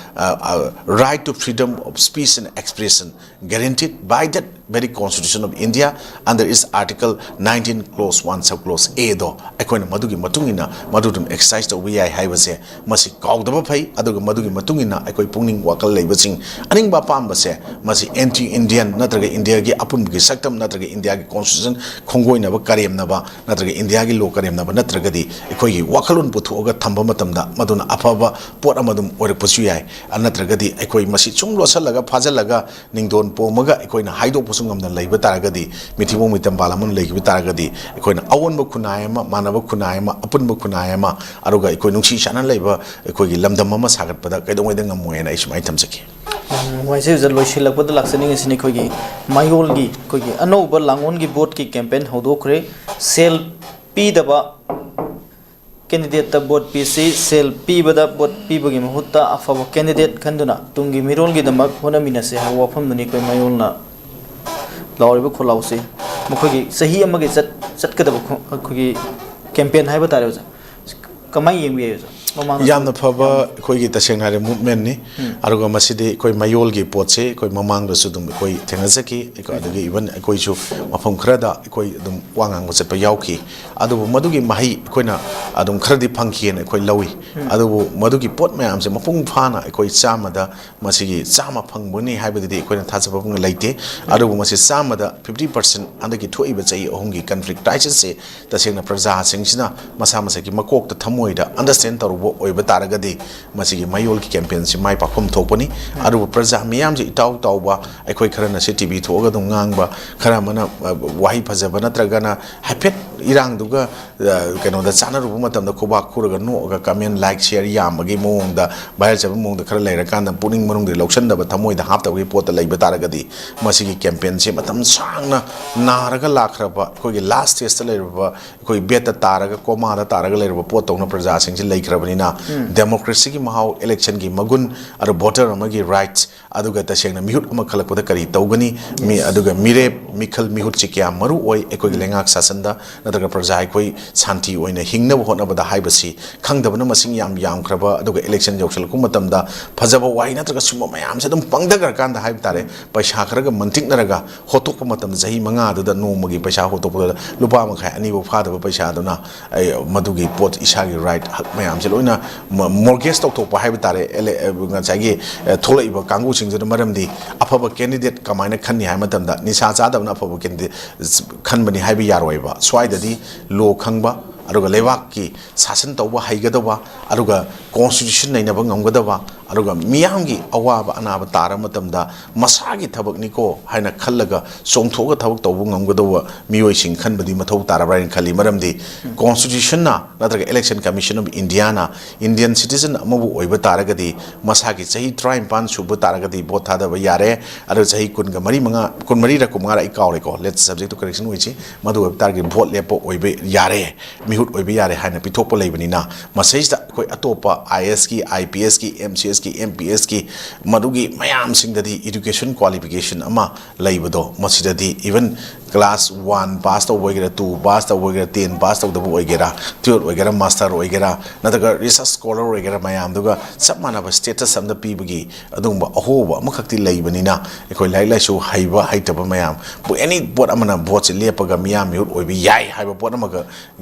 right to freedom of speech and expression guaranteed by that very Constitution of India under its Article nineteen clause one sub clause A ꯗꯣ ꯑꯩꯈꯣꯏꯅ ꯃꯗꯨꯒꯤ ꯃꯇꯨꯡ ꯏꯟꯅ ꯃꯗꯨ ꯑꯗꯨꯝ exercise ꯇꯧꯕ ꯌꯥꯏ ꯍꯥꯏꯕꯁꯦ ꯃꯁꯤ ꯀꯥꯎꯗꯕ ꯐꯩ꯫ ꯑꯗꯨꯒ ꯃꯗꯨꯒꯤ ꯃꯇꯨꯡ ꯏꯟꯅ ꯑꯩꯈꯣꯏ ꯄꯨꯛꯅꯤꯡ ꯋꯥꯈꯜ ꯂꯩꯕꯁꯤꯡ ꯑꯅꯤꯡꯕ ꯑꯄꯥꯝꯕꯁꯦ ꯃꯁꯤ anti Indian ꯅꯠꯇ꯭ꯔꯒ ꯏꯟꯗꯤꯌꯥꯒꯤ ꯑꯄꯨꯟꯕꯒꯤ ꯁꯛꯇꯝ ꯅꯠꯇ꯭ꯔꯒ ꯏꯟꯗꯤꯌꯥꯒꯤ constitution ꯈꯣꯡꯒꯣꯏꯅꯕ, ꯀꯔꯦꯝꯅꯕ ꯅꯠꯇ꯭ꯔꯒ ꯏꯟꯗꯤꯌꯥꯒꯤ law ꯀꯔꯦꯝꯅꯕ ꯅꯠꯇ꯭ꯔꯒꯗꯤ ꯑꯩꯈꯣꯏꯒꯤ ꯋꯥꯈꯜꯂꯣꯟ ꯄꯨꯊꯣꯛꯑꯒ ꯊꯝꯕ ꯃꯇꯝꯗ ꯃꯗꯨꯅ ꯑꯐꯕ ꯄꯣꯠ ꯑꯃ ꯑꯗꯨꯝ ꯑꯣꯏꯔꯛꯄꯁꯨ ꯌꯥꯏ꯫ ꯅꯠꯇ꯭ꯔꯒꯗꯤ ꯑꯩꯈꯣꯏ ꯃꯁꯤ ꯁꯨꯝ ꯂꯣꯠꯁꯤꯜꯂꯒ ꯐꯥꯖꯤꯜꯂꯒ ꯅꯤꯡꯗꯣꯟ ꯄꯣꯝꯃꯒ ꯑꯩꯈꯣꯏꯅ ꯍꯥꯏꯗꯣꯛꯄꯁꯨ ꯉꯝꯗꯅ ꯂꯩꯕ ꯇꯥꯔꯒꯗꯤ, ꯃꯤꯊꯤꯕꯣꯡ ꯃꯤꯇꯝꯕꯥꯜ ꯑꯃꯅ ꯂꯩꯈꯤꯕ ꯇꯥꯔꯒꯗꯤ, ꯑꯩꯈꯣꯏꯅ ꯑꯑꯣꯟꯕ ꯈꯨꯟꯅꯥꯏ ꯑꯃ, ꯃꯥꯟꯅꯕ ꯈꯨꯟꯅꯥꯏ ꯑꯃ, ꯑꯄꯨꯟꯕ ꯈꯨꯟꯅꯥꯏ ꯑꯃ, ꯑꯗꯨꯒ ꯑꯩꯈꯣꯏ ꯅꯨꯡꯁꯤ ꯆꯥꯟꯅꯅ ꯂꯩꯕ ꯑꯩꯈꯣꯏꯒꯤ ꯂꯝꯗꯝ ꯑꯃ ꯁꯥꯒꯠꯄꯗ ꯀꯩꯗꯧꯉꯩꯗ ꯉꯝꯃꯣꯏ ꯍꯥꯏꯅ ꯑꯩ ꯁꯨꯃꯥꯏꯅ ꯊꯝꯖꯒꯦ꯫ ꯌꯥꯝ ꯅꯨꯡꯉꯥꯏꯖꯩ ꯑꯣꯖꯥ꯫ ꯂꯣꯏꯁꯤꯜꯂꯛꯄꯗ ꯂꯥꯛꯆꯅꯤꯡꯉꯤꯁꯤꯅ ꯑꯩꯈꯣꯏꯒꯤ ꯃꯌꯣꯜꯒꯤ ꯑꯩꯈꯣꯏꯒꯤ ꯑꯅꯧꯕ ꯂꯥꯡꯑꯣꯟꯒꯤ vote ꯀꯤ campaign ꯍꯧꯗꯣꯛꯈ꯭ꯔꯦ꯫ ꯁꯦꯜ ꯄꯤꯗꯕ candidate ꯇ vote ꯄꯤꯁꯤ, ꯁꯦꯜ ꯄꯤꯕꯗ vote ꯄꯤꯕꯒꯤ ꯃꯍꯨꯠꯇ ꯑꯐꯕ candidate ꯈꯟꯗꯨꯅ ꯇꯨꯡꯒꯤ ꯃꯤꯔꯣꯜꯒꯤꯗꯃꯛ ꯍꯣꯠꯅꯃꯤꯟꯅꯁꯤ ꯍꯥꯏꯕ ꯋꯥꯐꯝꯗꯨꯅꯤ ꯑꯩꯈꯣꯏ ꯃꯌꯣꯜꯅ ꯂꯥꯎꯔꯤꯕ ꯈꯣꯜꯂꯥꯎꯁꯤ꯫ ꯃꯈꯣꯏꯒꯤ ꯆꯍꯤ ꯑꯃꯒꯤ ꯆꯠ-, ꯆꯠꯀꯗꯕ ꯈꯣ-, ꯑꯩꯈꯣꯏꯒꯤ campaign ꯍꯥꯏꯕ ꯇꯥꯔꯦ ꯑꯣꯖꯥ꯫ ꯀꯃꯥꯏꯅ ꯌꯦꯡꯕꯤꯌꯦ ꯑꯣꯖꯥ? ꯃꯃꯥꯡꯗꯁꯨ ꯌꯥꯝꯅ ꯐꯕ ꯌꯥꯝ ꯑꯩꯈꯣꯏꯒꯤ ꯇꯁꯦꯡꯅ ꯍꯥꯏꯔꯦ movement ꯅꯤ꯫ ꯎꯝ꯫ ꯑꯗꯨꯒ ꯃꯁꯤꯗꯤ ꯑꯩꯈꯣꯏ ꯃꯌꯣꯜꯒꯤ ꯄꯣꯠꯁꯦ ꯑꯩꯈꯣꯏ ꯃꯃꯥꯡꯗꯁꯨ ꯑꯗꯨꯝ ꯑꯩꯈꯣꯏ ꯊꯦꯡꯅꯖꯈꯤ꯫ ꯑꯩꯈꯣꯏ ꯑꯗꯒꯤ even ꯑꯩꯈꯣꯏꯁꯨ ꯃꯐꯝ ꯈꯔꯗ ꯑꯩꯈꯣꯏ ꯑꯗꯨꯝ ꯋꯥ ꯉꯥꯡꯕ ꯆꯠꯄ ꯌꯥꯎꯈꯤ꯫ ꯑꯗꯨꯕꯨ ꯃꯗꯨꯒꯤ ꯃꯍꯩ ꯑꯩꯈꯣꯏꯅ ꯑꯗꯨꯝ ꯈꯔꯗꯤ ꯐꯪꯈꯤꯑꯅ ꯑꯩꯈꯣꯏ ꯂꯧꯏ꯫ ꯎꯝ꯫ ꯑꯗꯨꯕꯨ ꯃꯗꯨꯒꯤ ꯄꯣꯠ ꯃꯌꯥꯝꯁꯦ ꯃꯄꯨꯡ ꯐꯥꯅ ꯑꯩꯈꯣꯏ ꯆꯥꯝꯃꯗ ꯃꯁꯤꯒꯤ ꯆꯥꯝꯃ ꯐꯪꯕꯅꯤ ꯍꯥꯏꯕꯗꯨꯗꯤ ꯑꯩꯈꯣꯏꯅ ꯊꯥꯖꯕ ꯂꯩꯇꯦ꯫ ꯎꯝ꯫ ꯑꯗꯨꯕꯨ ꯃꯁꯤ ꯆꯥꯝꯃꯗ fifty percent ꯍꯟꯗꯛꯀꯤ ꯊꯣꯛꯏꯕ ꯆꯍꯤ ꯑꯍꯨꯝꯒꯤ conflict crisis ꯁꯦ ꯇꯁꯦꯡꯅ ꯄ꯭ꯔꯖꯥꯁꯤꯡꯁꯤꯅ ꯃꯁꯥ ꯃꯁꯥꯒꯤ ꯃꯀꯣꯛꯇ ꯊꯃꯣꯏꯗ understand ꯇꯧꯔꯨꯕ ꯑꯣꯏꯕ ꯇꯥꯔꯒꯗꯤ ꯃꯁꯤꯒꯤ ꯃꯌꯣꯜꯒꯤ campaign ꯁꯤ ꯃꯥꯏ ꯄꯥꯛꯐꯝ ꯊꯣꯛꯄꯅꯤ꯫ ꯎꯝ꯫ ꯑꯗꯨꯕꯨ ꯄ꯭ꯔꯖꯥ ꯃꯤꯌꯥꯝꯁꯦ ꯏꯇꯥꯎ ꯇꯥꯎꯕ, ꯑꯩꯈꯣꯏ ꯈꯔꯅ ꯁꯤ T V ꯊꯣꯛꯑꯒ ꯑꯗꯨꯝ ꯉꯥꯡꯕ, ꯈꯔ ꯑꯃꯅ, ꯑ, ꯋꯥꯍꯩ ꯐꯖꯕ ꯅꯠꯇ꯭ꯔꯒꯅ ꯍꯥꯏꯐꯦꯠ ꯏꯔꯥꯡꯗꯨꯒ, ꯑ, ꯀꯩꯅꯣꯗ ꯆꯥꯟꯅꯔꯨꯕ ꯃꯇꯝꯗ ꯈꯨꯕꯥꯛ ꯈꯨꯔꯒ ꯅꯣꯛꯑꯒ comment, like, share ꯌꯥꯝꯕꯒꯤ ꯃꯑꯣꯡꯗ, viral ꯆꯠꯄ ꯃꯑꯣꯡꯗ ꯈꯔ ꯂꯩꯔꯀꯥꯟꯗ ꯄꯨꯛꯅꯤꯡ ꯃꯅꯨꯡꯗ ꯂꯧꯁꯟꯗꯕ, ꯊꯃꯣꯏꯗ ꯍꯥꯞꯇꯕꯒꯤ ꯄꯣꯠꯇ ꯂꯩꯕ ꯇꯥꯔꯒꯗꯤ ꯃꯁꯤꯒꯤ campaign ꯁꯦ ꯃꯇꯝ ꯁꯥꯡꯅ ꯅꯥꯔꯒ ꯂꯥꯛꯈ꯭ꯔꯕ ꯑꯩꯈꯣꯏꯒꯤ last stage ꯇ ꯂꯩꯔꯕ ꯑꯩꯈꯣꯏ bed ꯇ ꯇꯥꯔꯒ, coma ꯗ ꯇꯥꯔꯒ ꯂꯩꯔꯕ ꯄꯣꯠꯇꯧꯅ ꯄ꯭ꯔꯖꯥꯁꯤꯡꯁꯤ ꯂꯩꯈ꯭ꯔꯕꯅꯤ꯫ ꯅꯤꯅ, ꯗꯦꯃꯣꯀ꯭ꯔꯦꯁꯤꯒꯤ ꯃꯍꯥꯎ, ꯏꯂꯦꯛꯁꯟꯒꯤ ꯃꯒꯨꯟ, ꯑꯗꯨ ꯚꯣꯇꯔ ꯑꯃꯒꯤ ꯔꯥꯏꯠꯁ, ꯑꯗꯨꯒ ꯇꯁꯦꯡꯅ ꯃꯤꯍꯨꯠ ꯑꯃ ꯈꯜꯂꯛꯄꯗ ꯀꯔꯤ ꯇꯧꯒꯅꯤ, ꯃꯤ, ꯑꯗꯨꯒ ꯃꯤꯔꯦꯞ ꯃꯤꯈꯜ ꯃꯤꯍꯨꯠꯁꯤ ꯀꯌꯥꯝ ꯃꯔꯨ ꯑꯣꯏ ꯑꯩꯈꯣꯏꯒꯤ ꯂꯩꯉꯥꯛ ꯁꯥꯁꯟꯗ, ꯅꯠꯇ꯭ꯔꯒ ꯄ꯭ꯔꯖꯥ ꯑꯩꯈꯣꯏ ꯁꯥꯟꯇꯤ ꯑꯣꯏꯅ ꯍꯤꯡꯅꯕ ꯍꯣꯠꯅꯕꯗ ꯍꯥꯏꯕꯁꯤ ꯈꯪꯗꯕꯅ ꯃꯁꯤꯡ ꯌꯥꯝ ꯌꯥꯝꯈ꯭ꯔꯕ, ꯑꯗꯨꯒ ꯏꯂꯦꯛꯁꯟ ꯌꯧꯁꯤꯜꯂꯛꯄ ꯃꯇꯝꯗ ꯐꯖꯕ ꯋꯥꯍꯩ ꯅꯠꯇ꯭ꯔꯒ ꯁꯨꯝꯕ ꯃꯌꯥꯝꯁꯦ ꯑꯗꯨꯝ ꯄꯪꯊꯈ꯭ꯔꯀꯥꯟꯗ ꯍꯥꯏꯕ ꯇꯥꯔꯦ, ꯄꯩꯁꯥ ꯈꯔꯒ ꯃꯟꯇꯤꯛꯅꯔꯒ ꯍꯣꯠꯇꯣꯛꯄ ꯃꯇꯝꯗ, ꯆꯍꯤ ꯃꯉꯥꯗꯨꯗ ꯅꯣꯡꯃꯒꯤ ꯄꯩꯁꯥ ꯍꯣꯠꯇꯣꯛꯄꯗ ꯂꯨꯄꯥ ꯃꯈꯥꯏ ꯑꯅꯤꯐꯥꯎ ꯐꯥꯗꯕ ꯄꯩꯁꯥꯗꯨꯅ ꯑꯩ ꯃꯗꯨꯒꯤ ꯄꯣꯠ, ꯏꯁꯥꯒꯤ ꯔꯥꯏꯠ, ꯍꯛ ꯃꯌꯥꯝꯁꯦ ꯂꯣꯏꯅ ꯃꯣꯔꯒꯦꯖ ꯇꯧꯊꯣꯛꯄ ꯍꯥꯏꯕ ꯇꯥꯔꯦ꯫ ꯑꯦꯂꯦ-, ꯑ, ꯉꯁꯥꯏꯒꯤ, ꯑ, ꯊꯣꯛꯂꯛꯏꯕ ꯀꯥꯡꯕꯨꯁꯤꯡꯗꯨꯅ꯫ ꯃꯔꯝꯗꯤ ꯑꯐꯕ ꯀꯦꯟꯗꯤꯗꯦꯠ ꯀꯃꯥꯏꯅ ꯈꯟꯅꯤ ꯍꯥꯏꯕ ꯃꯇꯝꯗ, ꯅꯤꯁꯥ ꯆꯥꯗꯕꯅ ꯑꯐꯕ ꯀꯦꯟꯗꯤꯗꯦꯠ ꯈꯟꯕꯅꯤ ꯍꯥꯏꯕ ꯌꯥꯔꯣꯏꯕ꯫ ꯁ꯭ꯋꯥꯏꯗꯗꯤ ꯂꯣ ꯈꯪꯕ, ꯑꯗꯨꯒ ꯂꯩꯕꯥꯛꯀꯤ ꯁꯥꯁꯟ ꯇꯧꯕ ꯍꯩꯒꯗꯧꯕ, ꯑꯗꯨꯒ ꯀꯣꯟꯁꯇꯤꯇ꯭ꯌꯨꯁꯟ ꯅꯩꯅꯕ ꯉꯝꯒꯗꯕ, ꯑꯗꯨꯒ ꯃꯤꯌꯥꯝꯒꯤ ꯑꯋꯥꯕ ꯑꯅꯥꯕ ꯇꯥꯔꯕ ꯃꯇꯝꯗ ꯃꯁꯥꯒꯤ ꯊꯕꯛꯅꯤꯀꯣ ꯍꯥꯏꯅ ꯈꯜꯂꯒ ꯆꯣꯡꯊꯣꯛꯑꯒ ꯊꯕꯛ ꯇꯧꯕ ꯉꯝꯒꯗꯧꯕ ꯃꯤꯑꯣꯏꯁꯤꯡ ꯈꯟꯕꯗꯤ ꯃꯊꯧ ꯇꯥꯔꯕ꯭ꯔꯥ ꯍꯥꯏꯅ ꯈꯜꯂꯤ꯫ ꯃꯔꯝꯗꯤ ꯀꯣꯟꯁꯇꯤꯇ꯭ꯌꯨꯁꯟꯅ ꯅꯠꯇ꯭ꯔꯒ Election Commission of Indiaꯅ Indian citizen ꯑꯃꯕꯨ ꯑꯣꯏꯕ ꯇꯥꯔꯒꯗꯤ, ꯃꯁꯥꯒꯤ ꯆꯍꯤ ꯇꯔꯥꯅꯤꯄꯥꯟ ꯁꯨꯕ ꯇꯥꯔꯒꯗꯤ ꯚꯣꯠ ꯊꯥꯗꯕ ꯌꯥꯔꯦ, ꯑꯗꯨꯒ ꯆꯍꯤ ꯀꯨꯟꯒ ꯃꯔꯤ ꯃꯉꯥ, ꯀꯨꯟꯃꯔꯤꯔ ꯀꯨꯟꯃꯉꯥꯔ ꯑꯩ ꯀꯥꯎꯔꯦꯀꯣ, let subject to correction ꯑꯣꯏꯁꯤ, ꯃꯗꯨ ꯑꯣꯏꯕ ꯇꯥꯔꯒꯗꯤ ꯚꯣꯠ ꯂꯦꯞꯄ ꯑꯣꯏꯕ ꯌꯥꯔꯦ, ꯃꯤꯍꯨꯠ ꯑꯣꯏꯕ ꯌꯥꯔꯦ ꯍꯥꯏꯅ ꯄꯤꯊꯣꯛꯄ ꯂꯩꯕꯅꯤꯅ, ꯃꯁꯤꯗꯩꯁꯤꯗ ꯑꯩꯈꯣꯏ ꯑꯇꯣꯞꯄ IASꯀꯤ, IPSꯀꯤ, MCSꯀꯤ, MPSꯀꯤ, ꯃꯗꯨꯒꯤ ꯃꯌꯥꯝꯁꯤꯡꯗꯗꯤ education qualification ꯑꯃ ꯂꯩꯕꯗꯣ, ꯃꯁꯤꯗꯗꯤ even class one pass ꯇꯧꯕ ꯑꯣꯏꯒꯦꯔꯥ, two pass ꯇꯧꯕ ꯑꯣꯏꯒꯦꯔꯥ, ten pass ꯇꯧꯗꯕ ꯑꯣꯏꯒꯦꯔꯥ, twelve ꯑꯣꯏꯒꯦꯔꯥ, master ꯑꯣꯏꯒꯦꯔꯥ, ꯅꯠꯇ꯭ꯔꯒ research scholar ꯑꯣꯏꯒꯦꯔꯥ, ꯃꯌꯥꯝꯗꯨꯒ ꯆꯞ ꯃꯥꯟꯅꯕ status ꯑꯝꯗ ꯄꯤꯕꯒꯤ ꯑꯗꯨꯒꯨꯝꯕ ꯑꯍꯣꯕ ꯑꯃꯈꯛꯇꯤ ꯂꯩꯕꯅꯤꯅ, ꯑꯩꯈꯣꯏ ꯂꯥꯏꯔꯤꯛ ꯂꯥꯏꯁꯨ ꯍꯩꯕ ꯍꯩꯇꯕ ꯃꯌꯥꯝ, any ꯄꯣꯠ ꯑꯃꯅ ꯚꯣꯠꯁꯦ ꯂꯦꯞꯄꯒ ꯃꯤꯌꯥꯝ ꯃꯤꯍꯨꯠ ꯑꯣꯏꯕ ꯌꯥꯏ ꯍꯥꯏꯕ ꯄꯣꯠ ꯑꯃꯒ